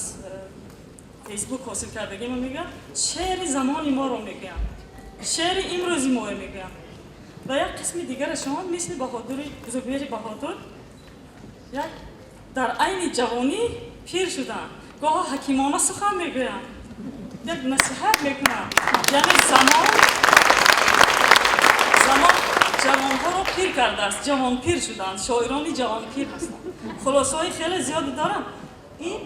Фейсбук ҳосил кардагима мегӯям. Шеъри замони моро мегӯям, шеъри имрӯзи моро мегӯям. Ва як қисми дигарашон, мисли Баҳодури, Бузургмеҳри Баҳодур, як дар айни ҷавонӣ пир шуданд, гоҳо ҳакимона сухан мегӯянд. Як насиҳат мекунам, яъне замон ҷавонҳоро пир кардааст, ҷавонпир шуданд, шоирони ҷавонпир ҳастанд. Хулосаҳои хеле зиёде дорам. Ин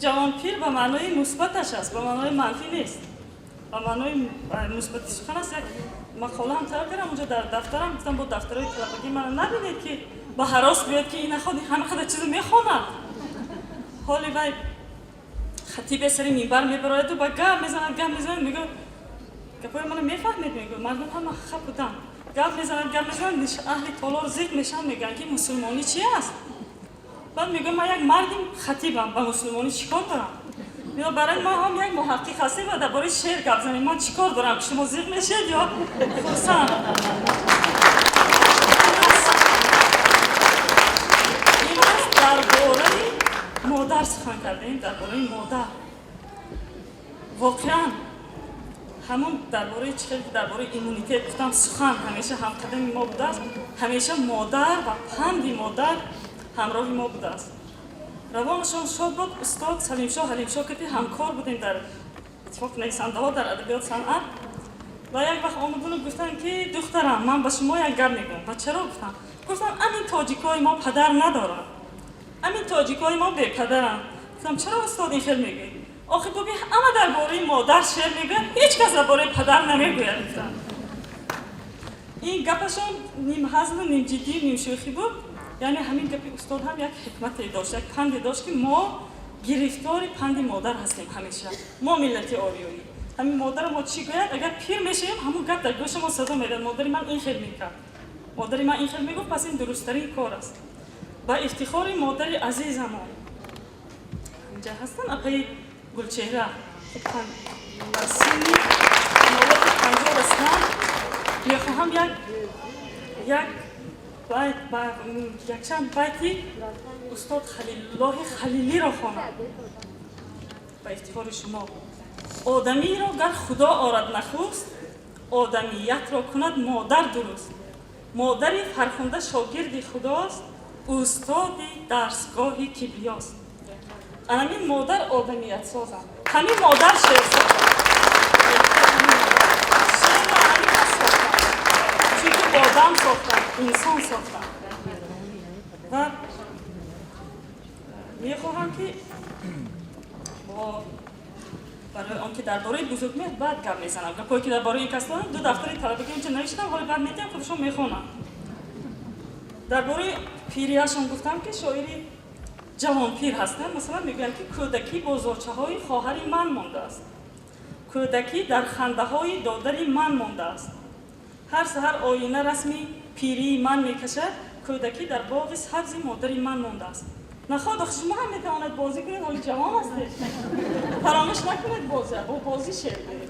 ҷавонпир ба маънои мусбаташ аст, ба маънои манфӣ нест, ба маънои мусбати сухан аст. Як мақола ҳам тайёр кардам онҷо дар дафтарам, гуфтам бо дафтарои талабагӣ мана набинед, ки ба ҳарос биёд, ки ина худ ҳама қадар чизо мехонад. Ҳоли вай хатибе сари минбар мебарояду ба гап мезанад, гап мезанад, мегӯяд: гапҳои мана мефаҳмед? Мегӯяд. Мардум ҳама хап буданд. Гап мезанад, гап мезанад, аҳли толор зиқ мешаванд, мегӯянд, ки мусулмонӣ чи аст? Баъд мегӯяд: ман як марди хатибам, ба мусулмонӣ чӣ кор дорам? Ё барои мо ҳам як муҳаққиқ ҳастем ва дар бораи шеър гап занем, ман чӣ кор дорам, ки шумо зиқ мешед ё хурсанд? Имрӯз дар бораи модар сухан кардем, дар бораи модар. Воқеан ҳамон дар бораи чӣ хеле ки дар бораи иммунитет гуфтам, сухан ҳамеша ҳамқадами мо будааст, ҳамеша модар ва панди модар ҳамроҳи мо будааст. Равонашон шод буд устод Салимшоҳ Ҳалимшоҳ, ки ҳамкор будем дар иттифоқи нависандаҳо дар адабиёт санъат. Ва як вақт омадуну гуфтанд, ки духтарам, ман ба шумо як гап мегӯям. Ва чаро, гуфтам. Гуфтам: амин тоҷикои мо падар надоранд, амин тоҷикои мо бепадаранд. Гуфтам: чаро, устод, ин хел мегӯед? Охи бубин, ҳама дар бораи модар шеър мегӯяд, ҳеҷ кас дар бораи падар намегӯяд, гуфтам. Ин гапашон ним ҳазлу ним ҷиддӣ, ним шӯхӣ буд. Яъне ҳамин гапи устод ҳам як ҳикмате дошт, як панде дошт, ки мо гирифтори панди модар ҳастем ҳамеша. Мо миллати ориёӣ, ҳамин модари мо чӣ гӯяд, агар пир мешавем, ҳамун гап дар гӯши мо садо медиҳад: модари ман ин хел мекард, модари ман ин хел мегуфт, пас ин дурусттарин кор аст. Ба ифтихори модари азизамон, инҷа ҳастанд апаи Гулчеҳра, ба синни ҳолати 50 расидам, мехоҳам як байт, якчанд байти устод Халилуллоҳи Халилиро хонам ба ифтихори шумо. Одамиро гар Худо орад нахуст, одамиятро кунад модар дуруст. Модари фархунда шогирди Худост, устоди дарсгоҳи кибриёст. Анамин модар одамиятсозанд, ҳамин модар шеърсозанд, шеърро ҳамин кас сохтанд, чунки одам сохтанд, инсон сохтанд. Ва мехоҳам, ки бо барои он ки дар бораи Бузургмеҳр баъд гап мезанам, гапҳое ки дар бораи ин кас дорам, ду дафтари талабагӣ инҷа навиштам, ҳоли баъд медиҳам, худашон мехонанд. Дар бораи пирияшон гуфтам, ки шоири ҷавонпир ҳастанд. Масалан, мегӯянд, ки кӯдакӣ бозорчаҳои хоҳари ман мондааст, кӯдакӣ дар хандаҳои додари ман мондааст, ҳар саҳар оина расми пирии ман мекашад, кӯдакӣ дар боғи сабзи модари ман мондааст. Наход, охи шумо ҳам метавонед бозӣ кунед, ҳоли ҷавон ҳастед, фаромӯш накунед бозия, бо бозӣ шеър гӯед.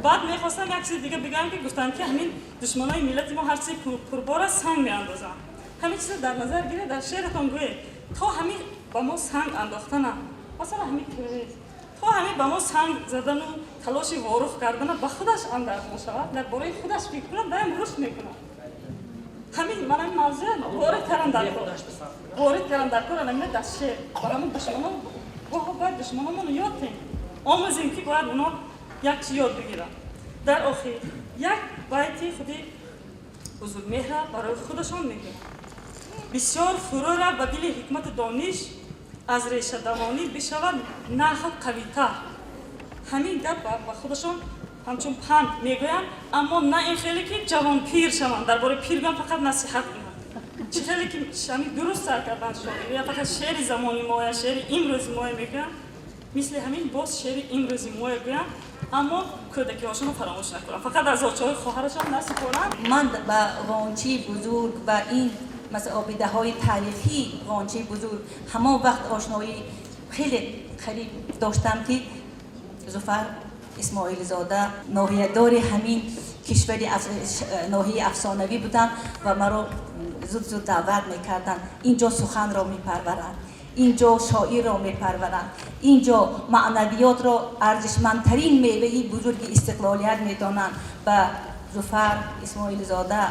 Баъд мехостам як чизи дига бигӯям, ки гуфтанд, ки ҳамин душманои миллати мо ҳар чизи пурбор аст, санг меандозанд. Ҳамин чизро дар назар гиред, дар шеъратон гӯед. То ҳамин ба мо санг андохтана, масалан, ҳамин террорист, то ҳамин ба мо санг задану талоши ворух кардана ба худаш андарз мешавад, дар бораи худаш фикр кунад, даям рушд мекунад. Ҳамин ман ҳамин мавзӯя ворид кардам дар кор, ворид кардам дар кор. Анамина дар шеър ба ҳамин душманон гоҳо бояд душманонмоно ёд кунем, омӯзем, ки бояд оно як чи ёд бигиранд. Дар охир як байти худи Бузургмеҳра барои худашон мегӯям: бисёр фурӯ рафт ба дили ҳикмату дониш, аз решадавонӣ бишавад нахл қавитар. Ҳамин гап ба худашон ҳамчун панд мегӯянд, аммо на ин хеле ки ҷавонпир шаванд, дар бораи пир гӯянд, фақат насиҳат кунанд. Чӣ хеле ки ҳамин дуруст сар карданд шоир, я фақат шеъри замони моя, шеъри имрӯзи моя мегӯянд, мисли ҳамин боз шеъри имрӯзи моя гӯянд, аммо кӯдакиҳошонро фаромӯш накунанд, фақат аз очаҳои хоҳарашон насупоранд. Ман ба Ғончии бузург ва ин масалан обидаҳои таърихии Ғончии бузург ҳамон вақт ошноӣ хеле қариб доштам, ки Зуфар Исмоилзода ноҳиядори ҳамин кишвари ноҳияи афсонавӣ буданд ва маро зуд зуд даъват мекарданд. Инҷо суханро мепарваранд, инҷо шоирро мепарваранд, инҷо маънавиётро арзишмандтарин меваи бузурги истиқлолият медонанд. Ба Зуфар Исмоилзода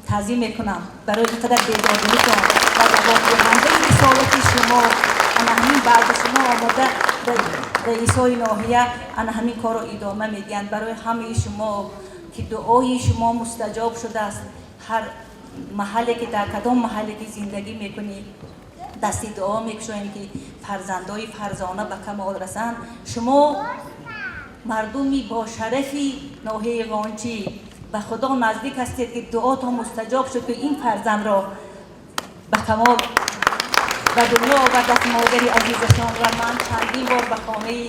таъзим мекунам барои ин қадар бедордилитон ва давомдиҳандаи рисолати шумо. Ана ҳамин баъди шумо омода. Раисои ноҳия ана ҳамин корро идома медиҳанд. Барои ҳамаи шумо ки дуои шумо мустаҷоб шудааст, ҳар маҳалле ки дар кадом маҳалле ки зиндагӣ мекунӣ, дасти дуо мекушоем ки фарзандои фарзона ба камол расанд. Шумо мардуми бошарафи ноҳияи Ғончӣ ба Худо наздик ҳастед, ки дуотон мустаҷоб шуд, ки ин фарзандро ба камол ба дунё овардааст модари азизашон. Ва ман чандин бор ба хонаи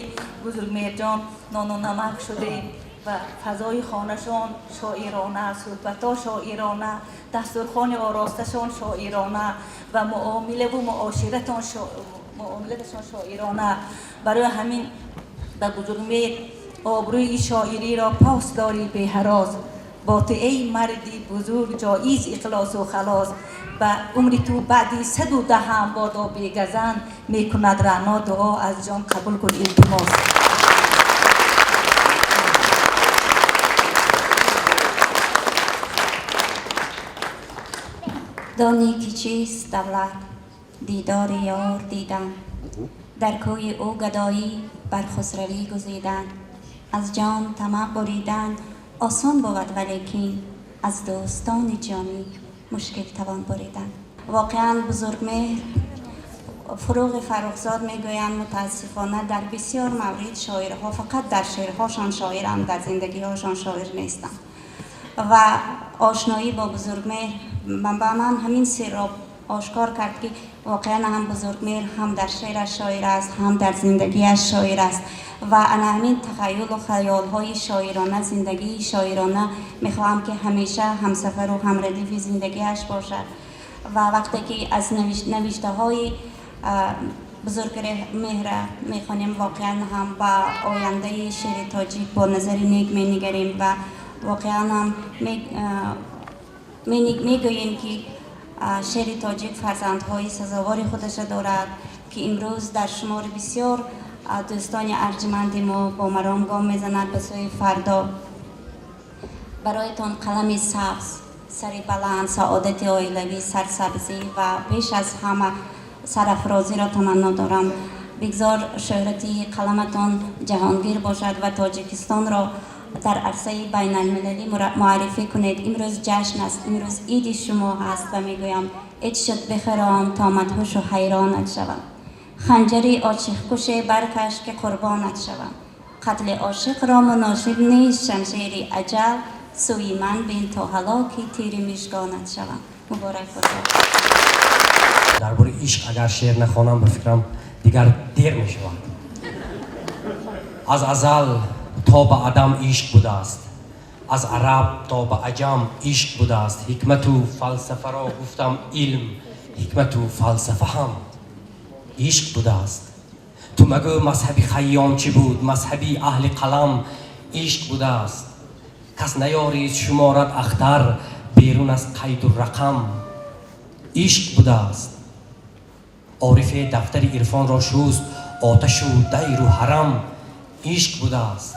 Бузургмеҳрҷон нону намак шудем ва фазои хонашон шоирона, суҳбатҳо шоирона, дастурхони оросташон шоирона ва муомилаву муомилаташон шоирона. Барои ҳамин ба Бузургмеҳр обрӯи шоириро пос дорӣ беҳароз, бо ту эй марди бузург ҷоиз ихлосу халос. Ба умри ту баъди 110 ҳам бодо бегазанд, мекунад Раъно дуо аз ҷон қабул кун илтимос. Донӣ ки чист давлат, дидори ёр дидан, дар кӯи ӯ гадоӣ бар хусравӣ гузидан, аз ҷон тамаъ буридан осон бувад, валекин аз дӯстони ҷонӣ мушкил тавон буридан. Воқеан Бузургмеҳр Фуруғи Фаррухзод мегӯянд, мутаассифона дар бисёр маврид шоирҳо фақат дар шеърҳошон шоиранд, дар зиндагиҳошон шоир нестанд. Ва ошноӣ бо Бузургмеҳр ба ман ҳамин сирро ошкор кард, ки воқеан ҳам Бузургмеҳр ҳам дар шеъраш шоир аст, ҳам дар зиндагиаш шоир аст. Ва ана ҳамин тахаюлу хаёлҳои шоирона, зиндагии шоирона мехоҳам, ки ҳамеша ҳамсафару ҳамрадифи зиндагиаш бошад. Ва вақте ки аз навиштаҳои Бузургмеҳра мехонем, воқеан ҳам ба ояндаи шеъри тоҷик бо назари нек менигарем ва воқеан ҳам мегӯем, ки шеъри тоҷик фарзандҳои сазовори худаша дорад, ки имрӯз дар шумори бисёр дӯстони арҷманди мо бо маром гом мезанад ба сӯи фардо. Бароятон қалами сабз, сари баланд, саодати оилавӣ, сарсабзӣ ва пеш аз ҳама сарафрозиро таманно дорам. Бигзор шӯҳрати қаламатон ҷаҳонгир бошад ва Тоҷикистонро дар арсаи байналмилалӣ муаррифӣ кунед. Имрӯз ҷашн аст, имрӯз иди шумо ҳаст ва мегӯям: ид шуд, бихӯром то мадҳушу ҳайронат шавам, ханҷари ошиқкуше баркаш, ки қурбонат шавам. Қатли ошиқро муносиб нест шамшери аҷал, сӯи ман бин то ҳалоки тири мижгонат шавам. Муборак бошад. Дар бораи ишқ агар шеър нахонам, ба фикрам, дигар дер мешавад. Аз азал то ба адам ишқ будааст, аз араб то ба аҷам ишқ будааст. Ҳикмату фалсафаро гуфтам илм, ҳикмату фалсафа ҳам ишқ будааст. Ту магӯ мазҳаби Хайём чӣ буд, мазҳаби аҳли қалам ишқ будааст. Кас наёрид шуморад ахтар берун аз қайду рақам ишқ будааст. Орифе дафтари ирфонро шуст, оташу дайру ҳарам ишқ будааст.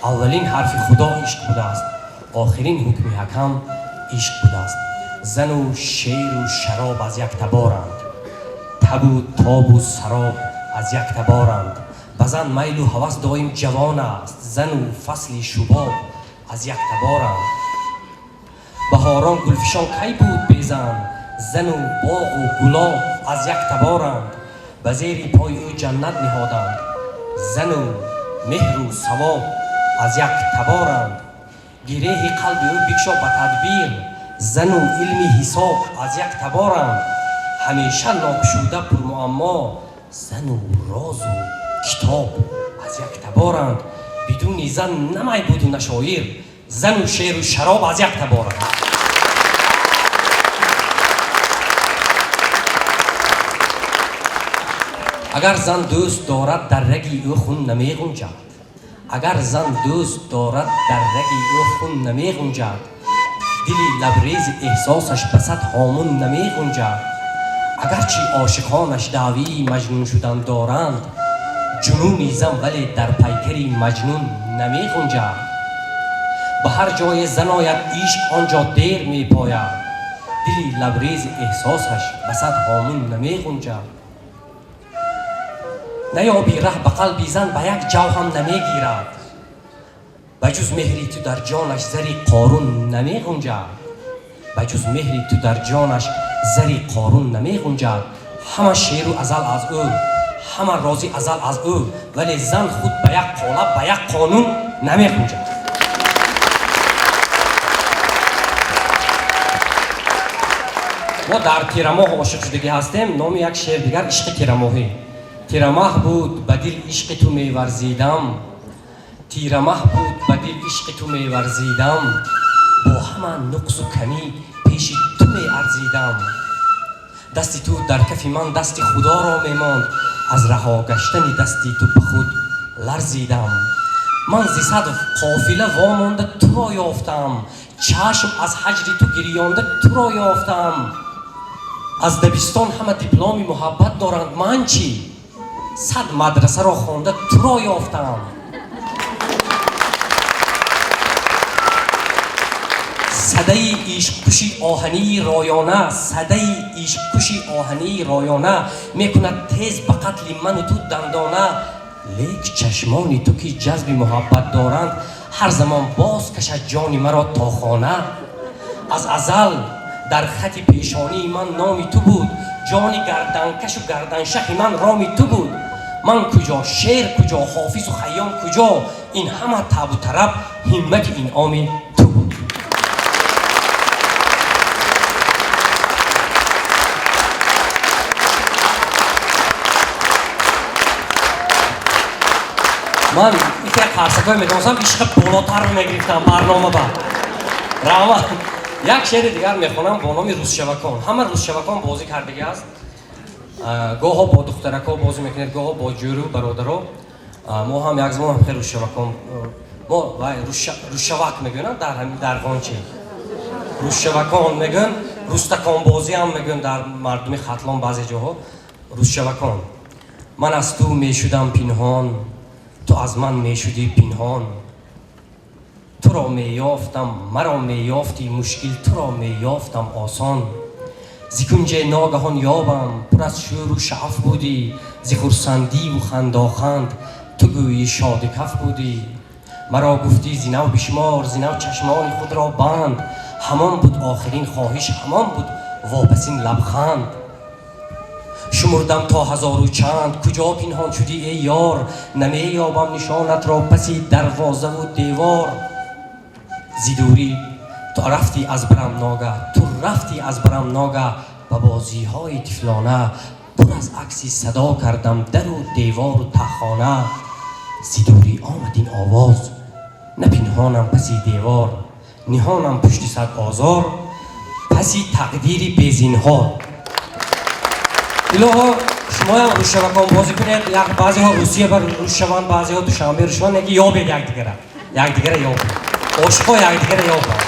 Аввалин ҳарфи Худо ишқ будааст, охирин ҳукми ҳакам ишқ будааст. Зану шеру шароб аз як таборанд, табу тобу сароб аз як таборанд. Ба зан майлу ҳавас доим ҷавон аст, зану фасли шубоб аз як таборанд. Баҳорон гулфишон кай буд безан, зану боғу гулоб аз як таборанд. Ба зери пои ӯ ҷаннат ниҳоданд, зану меҳру савоб аз як таборанд. Гиреҳи қалби ӯ бикшо ба тадбир, зану илми ҳисоб аз як таборанд. Ҳамеша нокушуда пурмуаммо, зану розу китоб аз як таборанд. Бидуни зан на май буду на шоир, зану шеру шароб аз як таборанд. Агар зан дӯст дорад, дар раги ӯ хун намеғунҷад. Агар зан дӯст дорад, дар раги ӯ хун намеғунҷад. Дили лабрези эҳсосаш ба сад ҳомун намеғунҷад. Агарчи ошиқонаш даъвии маҷнун шудан доранд, ҷунуни зан вале дар пайкари маҷнун намеғунҷад. Ба ҳар ҷое зан ояд, ишқ он ҷо дер мепояд. Дили лабрези эҳсосаш ба сад ҳомун намеғунҷад. Наёбӣ раҳ ба қалби зан, ба як ҷав ҳам намегирад. Ба ҷуз меҳри ту дар ҷонаш зари Қорун намеғунҷад. Ба ҷуз меҳри ту дар ҷонаш зари Қорун намеғунҷад. Ҳама шеру азал аз ӯ, ҳама рози азал аз ӯ, вале зан худ ба як қолаб, ба як қонун намеғунҷад. Мо дар тирамоҳ ошиқ шудагӣ ҳастем. Номи як шеър дигар ишқи тирамоҳӣ. Тирамаҳ буд, ба дил ишқи ту меварзидам, тирамаҳ буд, ба дил ишқи ту меварзидам, бо ҳама нуқсу камӣ пеши ту меарзидам. Дасти ту дар кафи ман дасти худоро мемонд, аз раҳо гаштани дасти ту ба худ ларзидам. Ман зи сад қофила вомонда туро ёфтам, чашм аз ҳаҷри ту гирёнда туро ёфтам. Аз дабистон ҳама дипломи муҳаббат доранд, ман чӣ? Сад мадрасаро хонда туро ёфтам. Садаи ишқкуши оҳании роёна, садаи ишқкуши оҳании роёна мекунад тез ба қатли ману ту дандона. Лек чашмони ту ки ҷазби муҳаббат доранд, ҳар замон боз кашад ҷони маро то хона. Аз азал дар хати пешонии ман номи ту буд, ҷони гарданкашу гарданшахи ман роми ту буд. Ман куҷо, шер куҷо, ҳофизу Хайём куҷо, ин ҳама табу тараб ҳиммати инъоми ту буд. Ман ика қарсакҳое медонистам, ишқи болотар мегирифтам барнома ба. Раҳмат. Як шеъри дигар мехонам бо номи Рӯзшавакон. Ҳама рӯзшавакон бозӣ кардагӣ аст. Гоҳо бо духтаракҳо бозӣ мекунед, гоҳо бо ҷӯру бародаро. Мо ҳам як замон хеле рӯзшавакон, мо вай рӯзшавак мегӯянд дар ҳамин дар Ғончи. Рӯзшавакон мегӯянд, рӯстаконбозӣ ҳам мегӯянд дар мардуми Хатлон баъзе ҷоҳо. Рӯзшавакон. Ман аз ту мешудам пинҳон, ту аз ман мешудӣ пинҳон. Туро меёфтам, маро меёфтӣ мушкил, туро меёфтам осон. Зи кунҷе ногаҳон ёбам, пур аз шӯру шаъф будӣ, зи хурсандиву хандоханд ту гӯйи шоди каф будӣ. Маро гуфтӣ зи нав бишмор, зи нав чашмони худро банд, ҳамон буд охирин хоҳиш, ҳамон буд вопасин лабханд. Шумурдам то ҳазору чанд, куҷо пинҳон шудӣ эй ёр, намеёбам нишонатро паси дарвозаву девор. Зи дурӣ ту рафтӣ аз барам нога, ту рафтӣ аз барам нога, ба бозиҳои тифлона пур аз акси садо кардам дару девору таҳхона. Зи дурӣ омад ин овоз, на пинҳонам паси девор, ниҳонам пушти сад озор, паси тақдири безинҳор. Илоҳо шумоям рӯзшавакон бозӣ кунед. Як баъзеҳо Русия ба рӯзшаванд, баъзеҳо Душанбе рӯзшаванд, яки ёбед якдигара, якдигара ёбед, ошиқҳо якдигара ёбанд.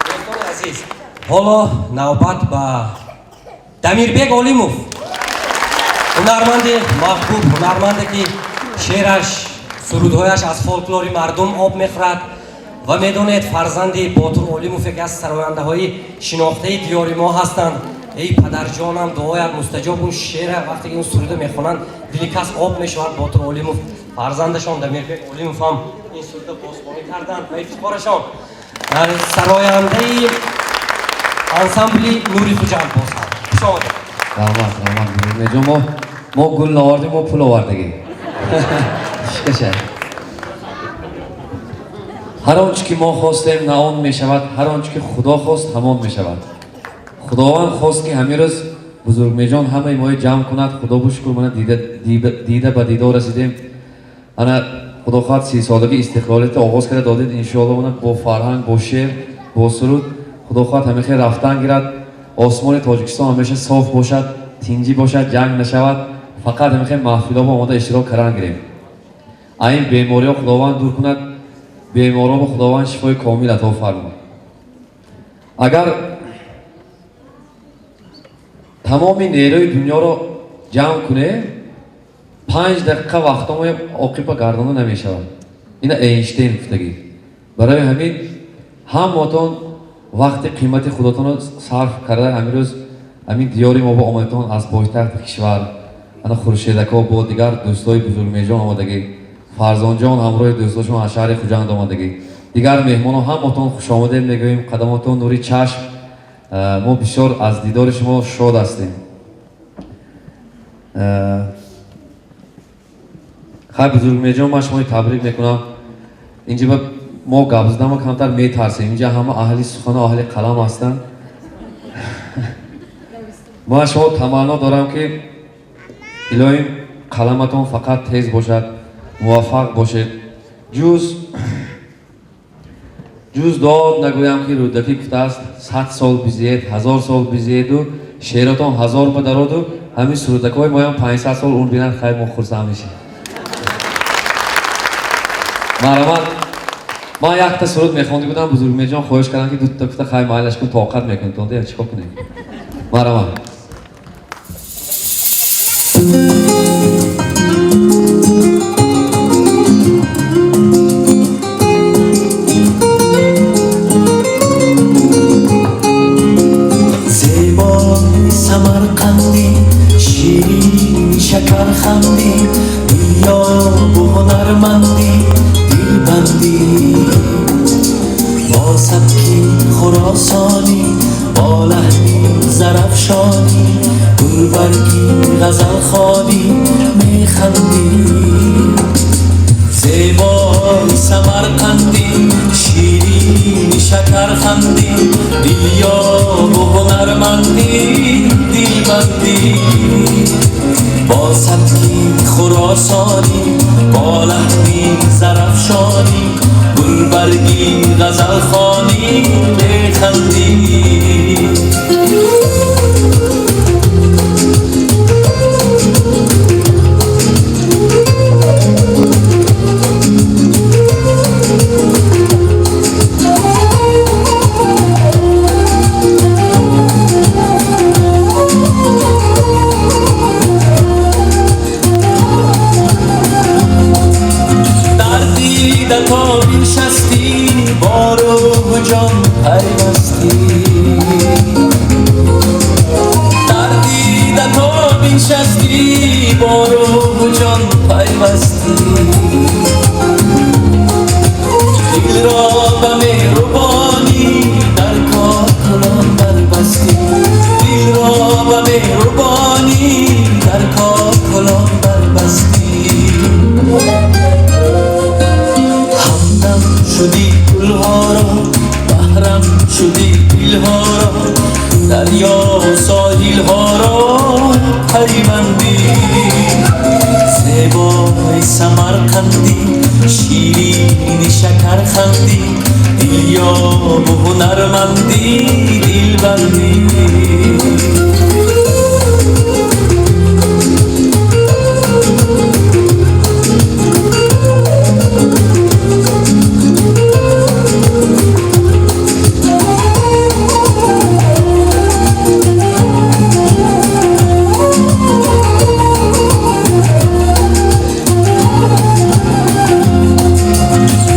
Дӯстони азиз, ҳоло навбат ба Дамирбек Олимов, ҳунарманди маҳбуб, ҳунарманде ки шеъраш, сурудҳояш аз фолклори мардум об мехӯрад ва медонед фарзанди Ботур Олимов яке аз сарояндаҳои шинохтаи диёри мо ҳастанд. Эй падарҷонам, дуоят мустаҷоб. Он шеъра вақте ки он суруда мехонанд, дили кас об мешавад. Ботур Олимов фарзандашон Дамирбек Олимов ҳам ин суруда бозхонӣ карданд ва ифтихорашон сарояндаи ансамбли Нури Хуҷанд боз ҳам. Хуш омадед. Раҳмат, раҳмат. Меҷон, мо гул наовардем, мо пул овардагем. Шикаша. Ҳар он чӣ ки мо хостем, на он мешавад, ҳар он чӣ ки Худо хост, ҳамон мешавад. Худованд хост ки ҳамин рӯз Бузургмеҳрҷон ҳамаи моро ҷамъ кунад. Худо бушукр, мана дида ба дидор расидем. Ана Худо хоҳад 30-солаги истиқлолиятро оғоз карда додед, иншоалло мана бо фарҳанг, бо шеър, бо суруд Худо хоҳад ҳамин хел рафтан гирад. Осмони Тоҷикистон ҳамеша соф бошад, тинҷӣ бошад, ҷанг нашавад. Фақат ҳамин хел маҳфилҳо омода иштирок кардан гирем. Ин бемориҳо Худованд дур кунад, беморонро Худованд шифои комил ато фармод. Агар тамоми нерӯи дунёро ҷамъ кунем, 5 дақиқа вақтомо оқиба гардона намешавад. Ина Эйнштейн гуфтагӣ. Барои ҳамин Ҳамаатон вақти қимати худотонро сарф карда ҳамин рӯз ҳамин диёри мо ба омадатон аз пойтахти кишвар. Ана Хуршедако бо дигар дӯстои Бузургмеҳрҷон омадагӣ, Фарзонҷон ҳамроҳи дӯстошон аз шаҳри Хуҷанд омадагӣ, дигар меҳмонон, ҳамаатон хушомадед мегӯем. Қадаматон нури чашм. Мо бисёр аз дидори шумо шод ҳастем. Хай, Бузургмеҳрҷон, ман шумои табрик мекунам. Инҷа ба мо гап задамо камтар метарсем, инҷа ҳама аҳли сухану аҳли қалам ҳастанд. Ман шумо таманно дорам, ки илоҳим қаламатон фақат тез бошад, муваффақ бошед. Ҷуз дод нагӯям, ки Рӯдакӣ гуфтааст: 100 сол бизиед, 1000 сол бизиеду шеъротон 1000 ба дароду ҳамин сурудакҳои моям 500 сол умр бинанд. Хай, мо хурсанд мешем. Марҳамат. Ман якта суруд мехонда будам, Бузургмеҳрҷон хоҳиш кардам, ки дута гуфта. Хай, майлаш кун, тоқат мекунед, чӣ кор кунем? Марҳамат. Зебои Самарқандӣ, ширини шакархандӣ, дилёбу ҳунармандӣ, дилбандӣ, бо сабки хуросонӣ, бо лаҳни зарафшонӣ, гулбаргӣ ғазалхонӣ, механдӣ. Зебои Самарқандӣ, ширини шакархандӣ, дилёбу ҳунармандӣ, дилбандӣ, бо сабки хуросонӣ, бо лаҳни зарафшонӣ, гулбаргӣ ғазалхонӣ, механдӣ. Дар дида то биншастӣ, бо рӯҳу ҷон пайвастӣ, дар дида то биншастӣ, бо рӯҳу ҷон пайвастӣ, дилро ба меҳрубонӣ дар кокулон барбастӣ, дилро ба меҳрубонӣ дар кокулон барбастӣ. Ҳамдам шудӣ гулҳоро, маҳрам шудӣ дилҳоро, дарёву соҳилҳоро пайвандӣ. Зебои Самарқандӣ, ширини шакархандӣ, дилёбу ҳунармандӣ, дилбандӣ.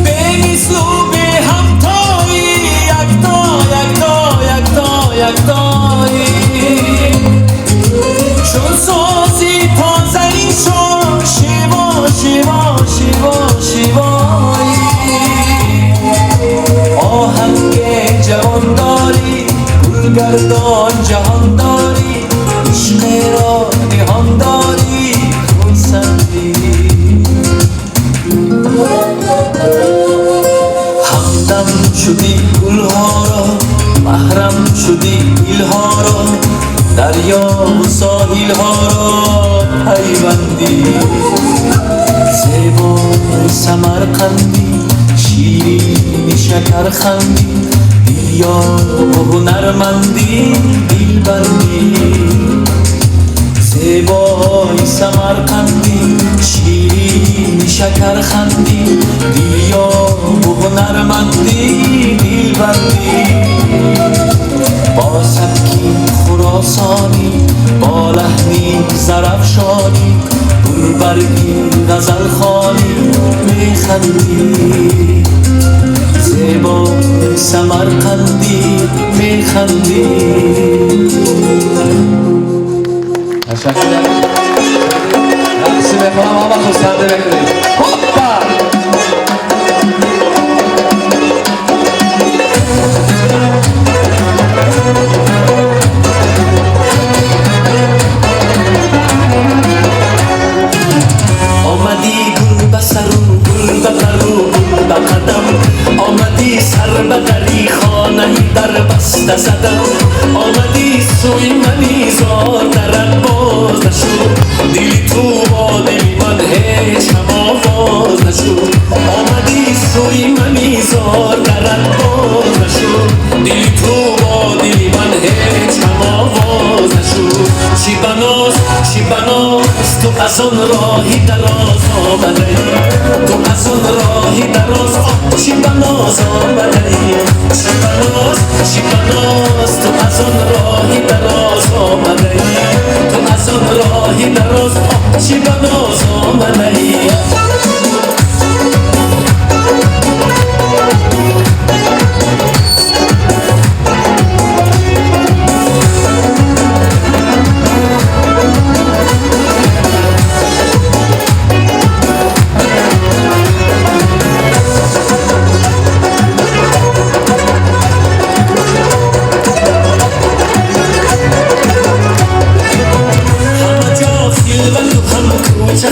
Бемислу беҳамтоӣ, якто, якто, якто, яктоӣ, чун сози тозаи шон, шево, шево, шево, шевоӣ, оҳанги ҷавон дорӣ, гулгардон ҷаҳон дорӣ, ишқеро ниҳон дорӣ, хурсандӣ. Ҳамдам шудӣ гулҳоро, маҳрам шудӣ дилҳоро, дарёву соҳилҳоро пайвандӣ. Зебои Самарқандӣ, ширини шакархандӣ, дилёбу ҳунармандӣ, дилбандӣ. Зебои Самарқандӣ, ширини шакархандӣ, дилёбу ҳунармандӣ, дилбандӣ, бо сабки хуросонӣ, бо лаҳни зарафшонӣ, гулбаргӣ ғазалхонӣ, механдӣ. Зебои Самарқандӣ механдӣ. Ташаккур. Рақси мехоҳам, ҳама хурсандӣ мекунед. Хоппа! Омадӣ гул ба сару, гул ба пару, гул ба қадам, омадӣ сар ба дари хонаи дар баста задам, омадӣ сӯи мани зор дарат боз нашуд, дили ту бо дили ман ҳеҷ ҳамовоз нашуд, омадӣ сӯи мани зор дарат боз нашуд, дили ту бо дили ман ҳеҷ ҳамовоз нашуд. Чӣ баноз, чӣ баноз, ту аз он роҳи дароз омадаӣ, ту аз он роҳи дароз, чӣ баноз омадаӣ, чӣ баноз, чӣ баноз, ту аз он роҳи дароз омадаӣ, ту аз он роҳи дароз, чӣ баноз омадаӣ.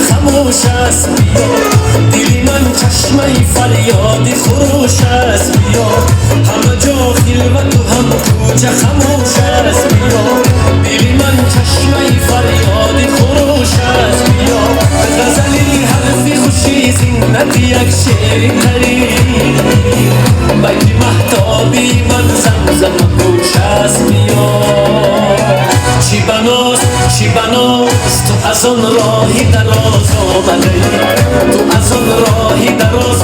خموش است بیا، دلی من چشمه فریاد خروش است بیا، همه جا خلوت و هم کوچه خموش است بیا، دلی من چشمه فریاد خروش است بیا، غزلی حرفی خوشی زینت یک شعر قریب، بیت مهتابی من زمزم گوش است بیا. چی بناست، چی بناست، تو از آن راهی دراز آمده‌ای، تو از آن راهی دراز،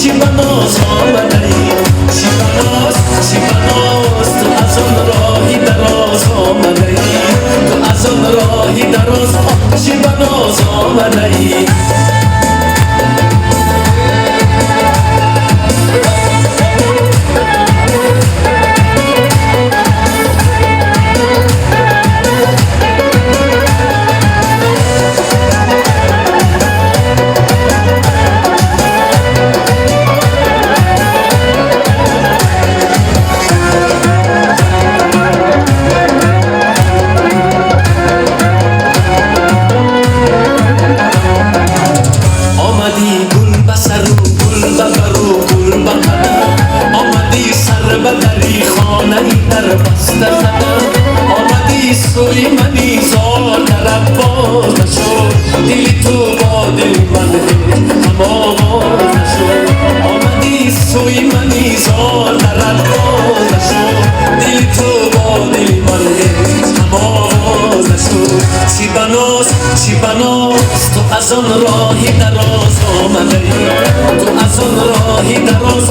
چی بناز آمده‌ای، چی بناست، چی بناست، تو از آن راهی دراز آمده‌ای، تو از آن راهی دراز، چی بناز آمده‌ای. از آن راهی دراز آمده‌ای، تو از آن راهی دراز،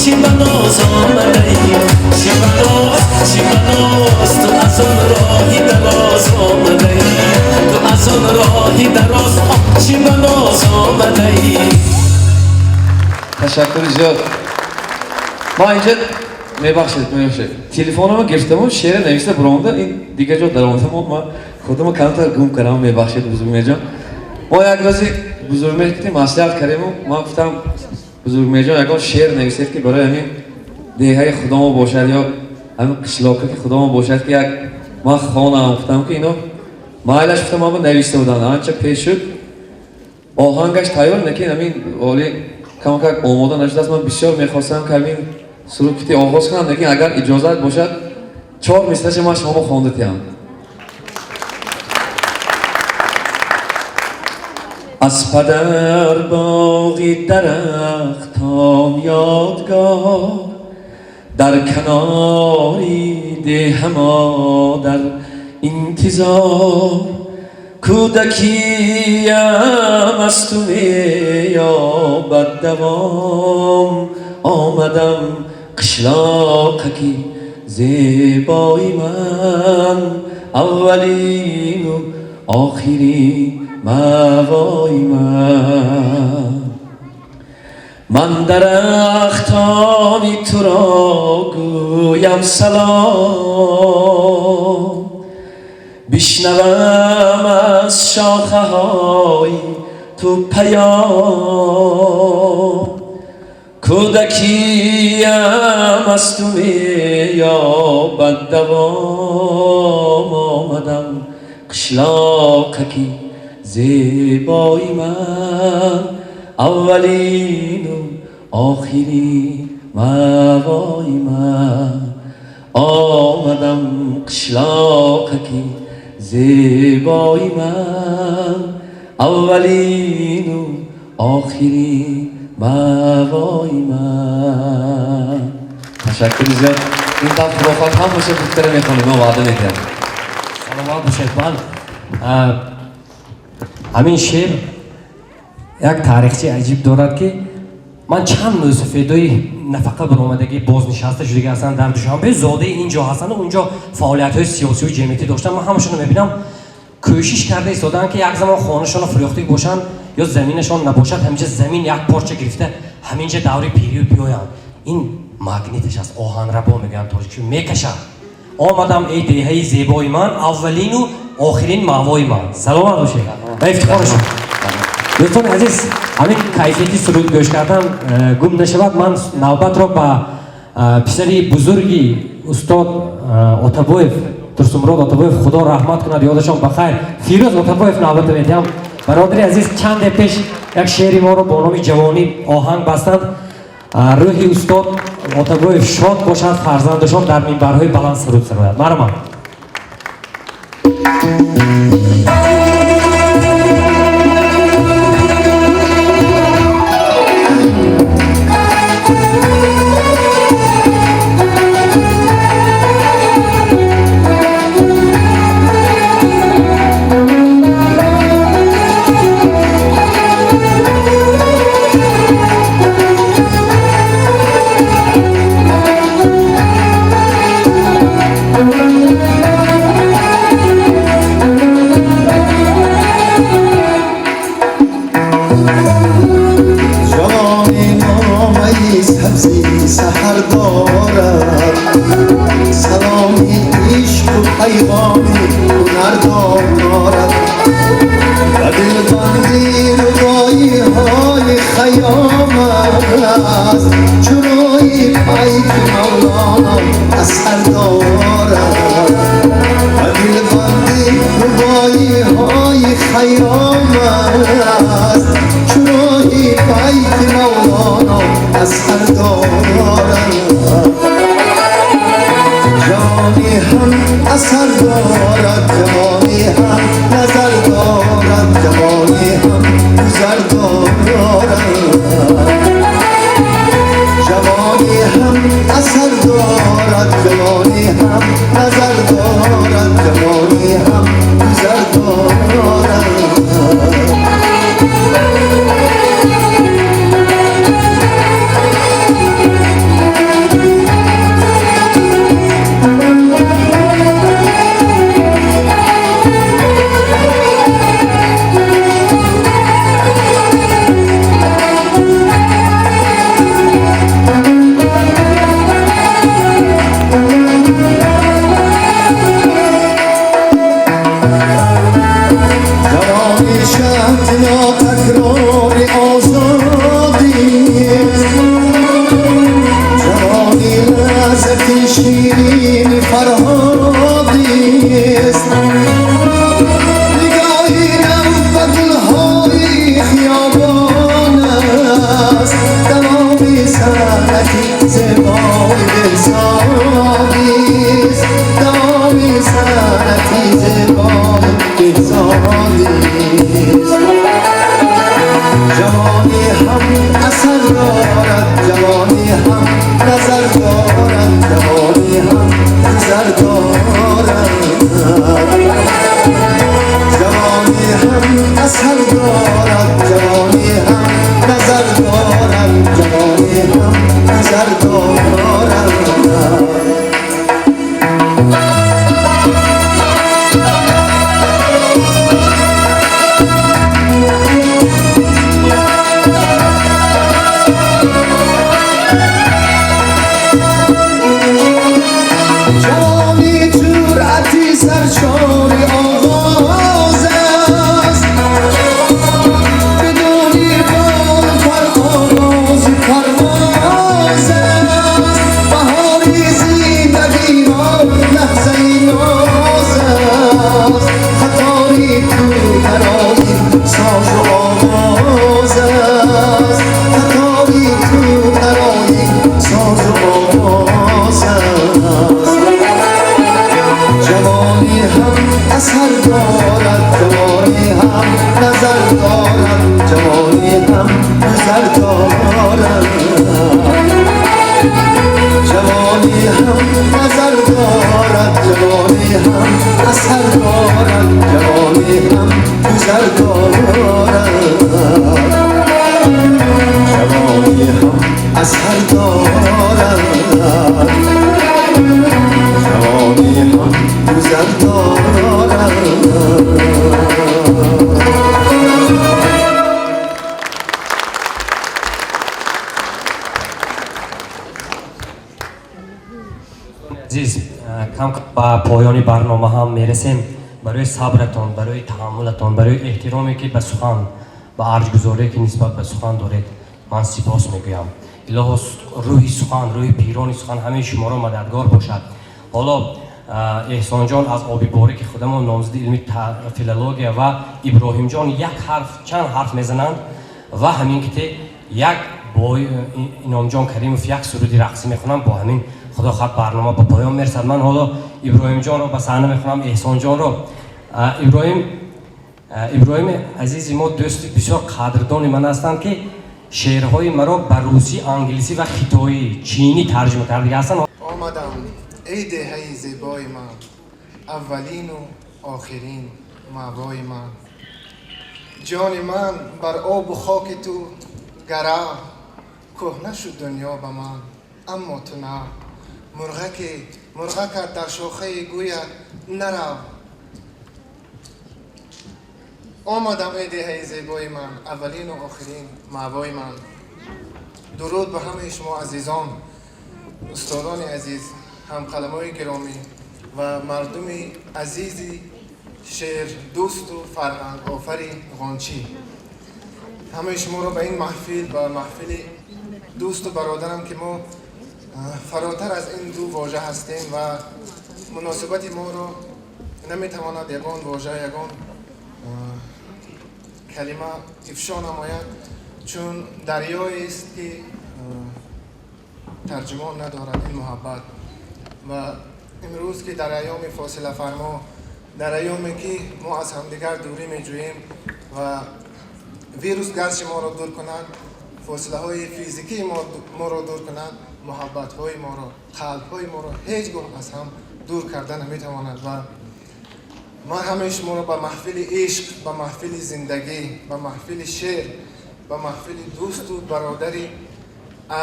چی بناز آمده‌ای، چی بناز، چی بناز، تو از آن راهی دراز آمده‌ای، تو از آن راهی دراز، چی بناز آمده‌ای. تشکر زیاد. ما اینجا میبخشید، میبخشید، تلفنمو گرفتم و شعر نوشته برآمده، این دیگه جا درآمده، ما خودمو کمتر گم کردم، میبخشید بزرگ جان. мо як рӯзи бузургмеҳр ки маслиҳат кардему, ман гуфтам бузургмеҳрҷон, ягон шеър нависед, ки барои ҳамин деҳаи худамо бошад ё ҳамин қишлока ки худамо бошад, ки як ман хонам. Гуфтам ки ино майлаш, гуфтам ман нависта будам, анча пеш шуд, оҳангаш тайёр, лекин ҳамин оли камакак омода нашудааст. Ман бисёр мехостам ки ҳамин суруд кити оғоз кунам, лекин агар иҷозат бошад, 4 мисраша ман шуморо хонда тиҳам. Аз падар боғи дарахтон ёдгор, дар канори деҳ модар интизор, кӯдакиям аз ту меёбад давом, омадам қишлоқаки зебои ман, аввалину охирин мавои ман. Ман дарахтони туро Гӯям салом, бишнавам аз шохаҳои ту паём. Кӯдакиям аз ту меёбад давом, омадам қишлоқаки зебои ман, аввалину охирин мавои ман. Омадам қишлоқаки зебои ман, аввалину охирин мавои ман. Ташаккури зиёд. Ин дафъ хурофот ҳамаша бутара мехонем, ман ваъда медиҳам. Саломат бошед. Ман ҳамин шеър як таърихчаи аҷиб дорад, ки ман чанд мӯсафедои нафақа баромадагӣ бознишаста шудагӣ ҳастанд дар Душанбе, зодаи ин ҷо ҳастанд, унҷо фаъолиятҳои сиёсию ҷамъиятӣ доштанд. Ман ҳамашонро мебинам, кӯшиш карда истодаанд, ки як замон хонашонро фурӯхтагӣ бошанд ё заминашон набошад, ҳаминҷа замин як порча гирифта, ҳаминҷа даври пирию биёянд. Ин магниташ аст, оҳанрабо мегӯянд тоҷикшо, мекашад. Омадам, эй деҳаи зебои ман, аввалину охирин маъвои ман. Саломат бошед ва ифтихори шумо. Дӯстони азиз, ҳамин кайфияти суруд гӯш кардан гум нашавад. Ман навбатро ба писари бузурги устод Отабоев, Турсунмурод Отабоев, Худо раҳмат кунад, ёдашон ба хайр, Фирӯз Отабоев навбата медиҳам. Бародари азиз, чанде пеш як шеъри моро бо номи «Ҷавонӣ» оҳанг бастанд. Рӯҳи устод Отабоев шод бошад, фарзандашон дар минбарҳои баланд суруд сарояд. Марҳамат. Ҷавони номаи сабзи саҳар дорад, саломи ишқу пайғоми ҳунар дорад ва дилбанди рубоиҳои Хайём аст, чурои пайки Мавлоно асар дорад ва дилбанди рубоиҳои Хайём аст, чурои пайки Мавлоно асар дорад. Ҷавонӣ ҳам асар дорад, ҷавонӣ ҳам назар дорад, ҷавонӣ ҳам гузар дорад. Ҷавонӣ ҳам асар дорад, ҷавонӣ ҳам назар дорад, ҷавонӣ ҳам гузар дорад. Ҷавони шаҳди нотакрори озодист, ҷавони лаззати ширини фарҳодист, нигоҳи нав ба гулҳои хиёбон аст, давоми санъати зебои беҳзодист, давоми санъати зебои беҳзодист. Ҷавонӣ ҳам асар дорад, ҷавонӣ ҳам назар дорад, ҷавонӣ ҳам гузар дорад. Ҷавонӣ ҳам асар дорад, ҷавонӣ ҳам назар дорад, ҷавонӣ ҳам гузар дорад. Ҷавонӣ ҳам назар дорад, ҷавонӣ ҳам асар дорад, ҷавонӣ ҳам гузар дорад, ҷавонӣ ҳам асар дорад, ҷавонӣ ҳам гузар дорад. Азиз, кам ба поёни барнома ҳам мерасем. Барои сабратон, барои таҳаммулатон, барои эҳтироме ки ба сухан, ба арҷгузорие ки нисбат ба сухан доред, ман сипос мегӯям. Илоҳо, рӯҳи сухан, рӯҳи пирони сухан ҳамаи шуморо мададгор бошад. Ҳоло Эҳсонҷон аз оби борики худамон, номзади илми филология, ва Иброҳимҷон як ҳарф, чанд ҳарф мезананд ва ҳамин ки як бо Иномҷон Каримов як суруди рақсӣ мехонам, бо ҳамин худо хоҳад барнома ба поён мерасад. Ман ҳоло Иброҳимҷонро ба саҳна мехонам, Эҳсонҷонро. Иброҳими азизи мо дӯсти бисёр қадрдони ман ҳастанд, ки шеърҳои маро ба русӣ, англисӣ ва хитоӣ, чинӣ тарҷума кардага ҳастанд. Омадам, эй деҳаи зебои ман, аввалину охирин маъвои ман. Ҷони ман бар обу хоки ту гарав, кӯҳна шуд дунё ба ман, аммо ту нав. Мурғаке мурғакат дар шохаи гӯят нарав. Омадам, эй деҳаи зебои ман, аввалину охирин маъвои ман. Дуруд ба ҳамаи шумо азизон, устодони азиз, ҳамқаламои гиромӣ ва мардуми азизи шеърдӯсту фарҳангофари Ғончӣ. Ҳамаи шуморо ба ин маҳфил, ба маҳфили дӯсту бародарам, ки мо фаротар аз ин ду вожа ҳастем ва муносибати моро наметавонад ягон вожа, ягон калима ифшо намояд, чун дарёест ки тарҷумон надорад ин муҳаббат. Ва имрӯз ки дар айёми фосилафармо, дар айёме ки мо аз ҳамдигар дурӣ меҷӯем ва вирус гарчи моро дур кунад, фосилаҳои физикии моро дур кунад, муҳаббатҳои моро, қалбҳои моро ҳеҷ гоҳ аз ҳам дур карда наметавонад. Ва ман ҳамаи шуморо ба маҳфили ишқ, ба маҳфили зиндагӣ, ба маҳфили шеър, ба маҳфили дӯсту бародари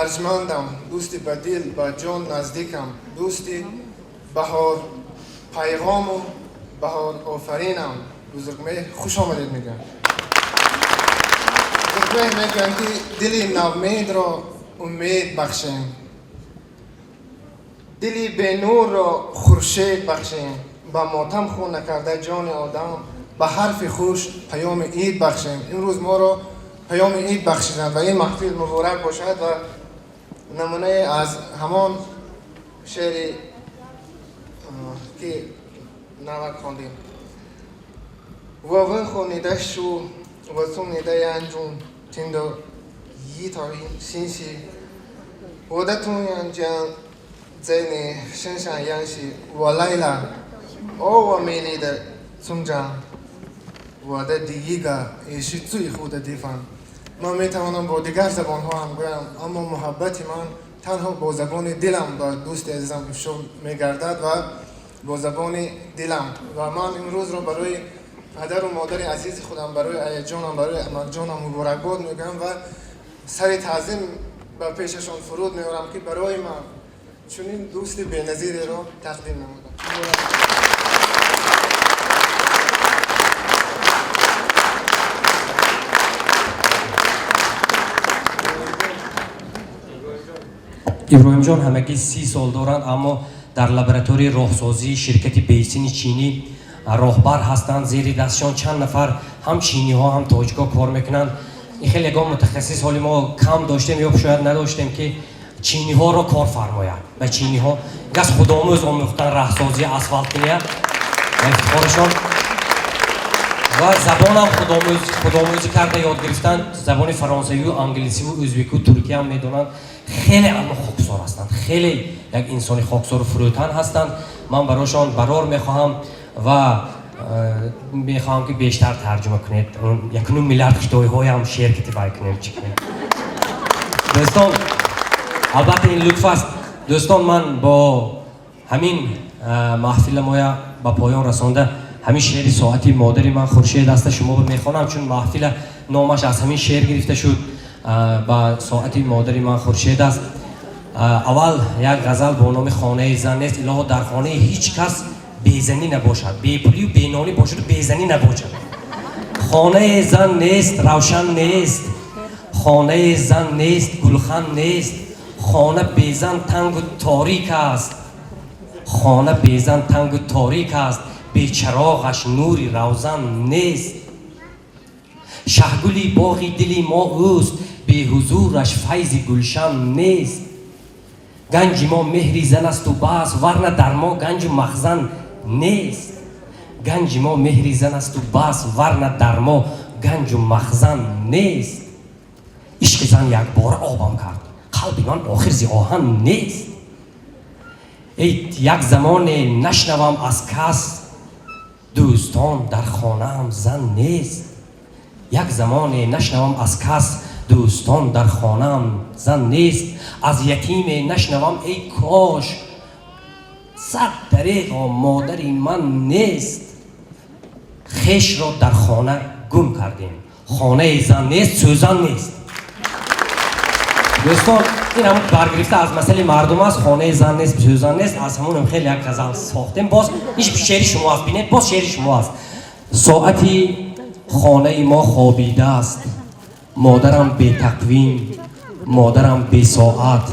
арҷмандам, дӯсти ба дил, ба ҷон наздикам, дӯсти баҳор пайғому баҳор офаринам, Бузургмеҳр, хуш омадед мегӯям. Бузургмеҳр мегӯям, ки дили навмедро умед бахшем, дили бенурро хуршед бахшем, ба мотам хун накарда ҷони одам, ба ҳарфи хуш паёми ид бахшем. Имрӯз моро паёми ид бахшиданд ва ин маҳфил муборак бошад. Ва намунае аз ҳамон шеъри ки навак хондем. 我问候你的书，我从你的眼中听到一套信息，我的童年将在你身上演戏。我来了，哦，我美丽的村长，我的第一个也是最后的地方。من میتوانم با دیگر زبانها هم گویم، اما محبت من تنها با زبان دلم با دوست عزیزم افشا میگردد و با زبان دلم. و من امروز را برای پدر و مادر عزیز خودم، برای ایجانم، برای عمرجانم مبارکباد میگم و سر تعظیم به پیششان فرود میارم که برای من چنین دوست بی‌نظیری را تقدیم نمودم. Иброҳимҷон ҳамагӣ 30 сол доранд, аммо дар лабораторияи роҳсозии ширкати Бейсини чинӣ роҳбар ҳастанд. Зери дастшон чанд нафар ҳам чиниҳо, ҳам тоҷикҳо кор мекунанд. Ин хеле ягон мутахассис ҳоли мо кам доштем ё шояд надоштем, ки чиниҳоро кор фармояд. Ба чиниҳо газ худомӯз омӯхтан раҳсозии асфалткиния ва ифтихорашон ва забонам худомӯзӣ карда ёд гирифтан. Забони фаронсавию англисиву ӯзбеку туркиям медонанд. Хеле аммо хоксор ҳастанд, хеле як инсони хоксору фурӯтан ҳастанд. Ман барошон барор мехоҳам ва мехоҳам, ки бештар тарҷума кунед. 1.5 миллиард хитоиҳоям шер ки тибай кунем, чӣ кунем. Дӯстон, албатта ин лутф аст. Дӯстон, ман бо ҳамин маҳфила моя ба поён расонда ҳамин шеъри соати модари ман Хуршед аста шумо мехонам, чун маҳфила номаш аз ҳамин шеър гирифта шуд. Ба соати модари ман Хуршед аст. Аввал як ғазал бо номи хонаи зан нест. Илоҳо, дар хонаи ҳеҷ кас безанӣ набошад, бепулию бенонӣ бошаду безанӣ набошад. Хонаи зан нест, равшан нест, хонаи зан нест, гулхан нест, хона безан тангу торик аст, хона безан тангу торик аст, бечароғаш нури равзан нест. Шаҳгули боғи дили мо ӯст, беҳузураш файзи гулшан нест. Ганҷи мо меҳри зан асту бас, варна дар мо ганҷу махзан нест. Ганҷи мо меҳри зан асту бас, варна дар мо ганҷу махзан нест. Ишқи зан якбора обам кард, қалби ман охир зи оҳан нест. Эй, як замоне нашнавам аз кас, дӯстон, дар хонаам зан нест. Як замоне нашнавам аз кас, дӯстон, дар хонаам зан нест. Аз ятиме нашнавам, эй кош, сад дареғо модари ман нест. Хешро дар хона гум кардем, хонаи зан нест, сӯзан нест. Дӯстон, ин ҳамон баргирифта аз масъалаи мардум аст. Хонаи зан нест, сӯзан нест, аз ҳамонам хеле як ғазал сохтем. Боз ин шеъри шумо аст, бинед, боз шеъри шумо аст. Соати хонаи мо хобидааст, модарам бетақвим, модарам бесоат,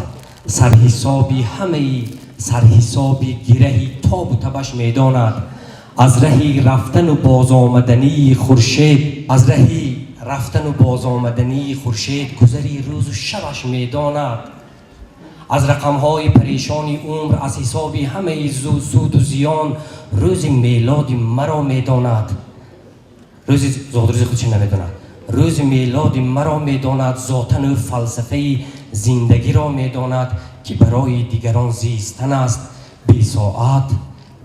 сарҳисоби ҳамаи сарҳисоби гираҳи тобу табаш медонад. Аз раҳи рафтану бозомадании хуршед, аз раҳи рафтану бозомадании хуршед гузари рӯзу шабаш медонад. Аз рақамҳои парешони умр, аз ҳисоби ҳамаи суду зиён рӯзи мелоди маро медонад. Рӯзи зодрӯзи худшо намедонад, рӯзи мелоди маро медонад. Зотану фалсафаи зиндагиро медонад, ки барои дигарон зистан аст, бесоат,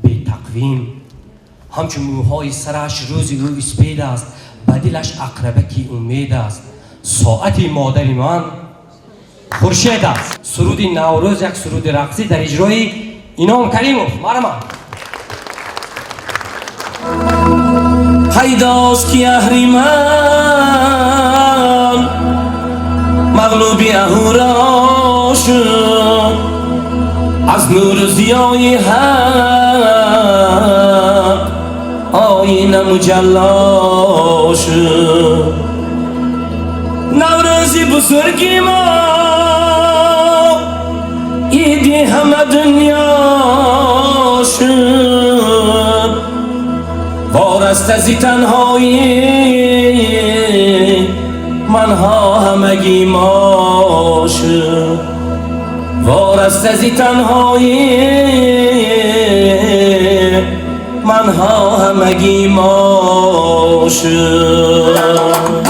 бетақвим. Ҳамчун мӯҳои сараш рӯзи ӯ испед аст, ба дилаш ақрабаки умед аст. Соати модари ман Хуршед аст. Суруди Наврӯз, як суруди рақсӣ дар иҷрои Ином Каримов. Марҳамат. Пайдост ки аҳриман мағлуби аҳуро шуд, аз нуру зиёи ҳақ оина муҷалло шуд. Наврӯзи бузурги мо иди ҳама дунё шуд, вораста зи танҳоӣ манҳо ҳамагӣ мо шуд, вораста зи танҳоӣ манҳо ҳамагӣ мо шуд.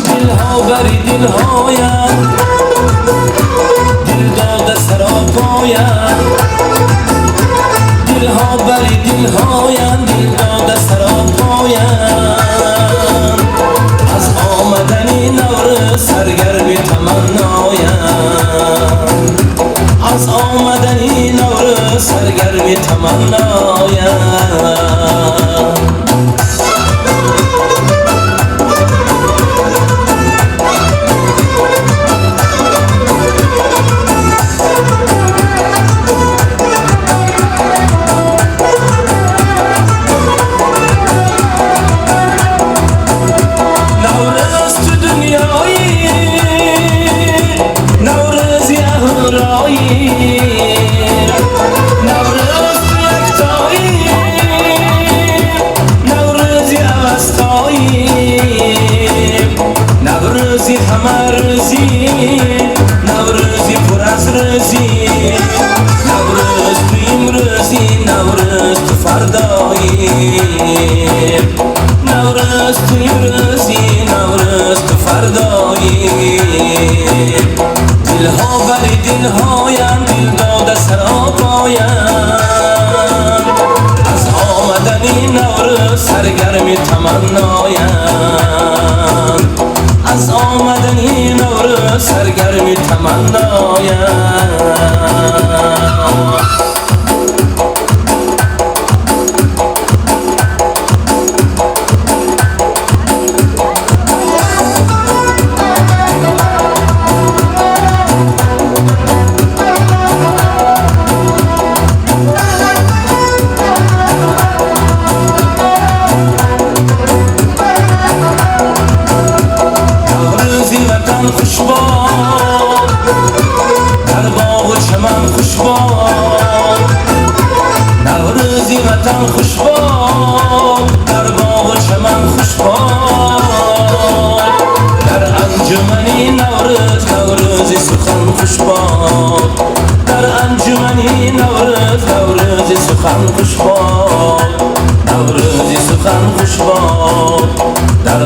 Дилҳо бари дилҳоям, дил дода саропоям, дилҳо бари дилҳоям, дил дода саропоям. Аз омадани Наврӯз саргарми таманноям, аз омадани Наврӯз саргарми таманноям. Наврӯз ту яктоӣ, Наврӯзи авастоӣ, Наврӯзи ҳама рӯзӣ, Наврӯзи пур аз рӯзӣ. Наврӯз ту имрӯзӣ, Наврӯз ту фардоӣ, Наврӯз ту имрӯзӣ, Наврӯз ту фардоӣ. Дилҳо бари дилҳоям, дил дода саропоям, аз омадани Наврӯз саргарми таманноям, Аз омадани Наврӯз саргарми таманноям. Наврӯзи ватан хуш бод, дар боғу чаман хуш бод. Наврӯзи ватан хуш бод, дар боғу чаман хуш бод. Дар анҷумани Наврӯз, Наврӯзи сухан хуш бод. Дар анҷумани Наврӯз, Наврӯзи сухан хуш бод. Наврӯзи сухан хуш бод. Дар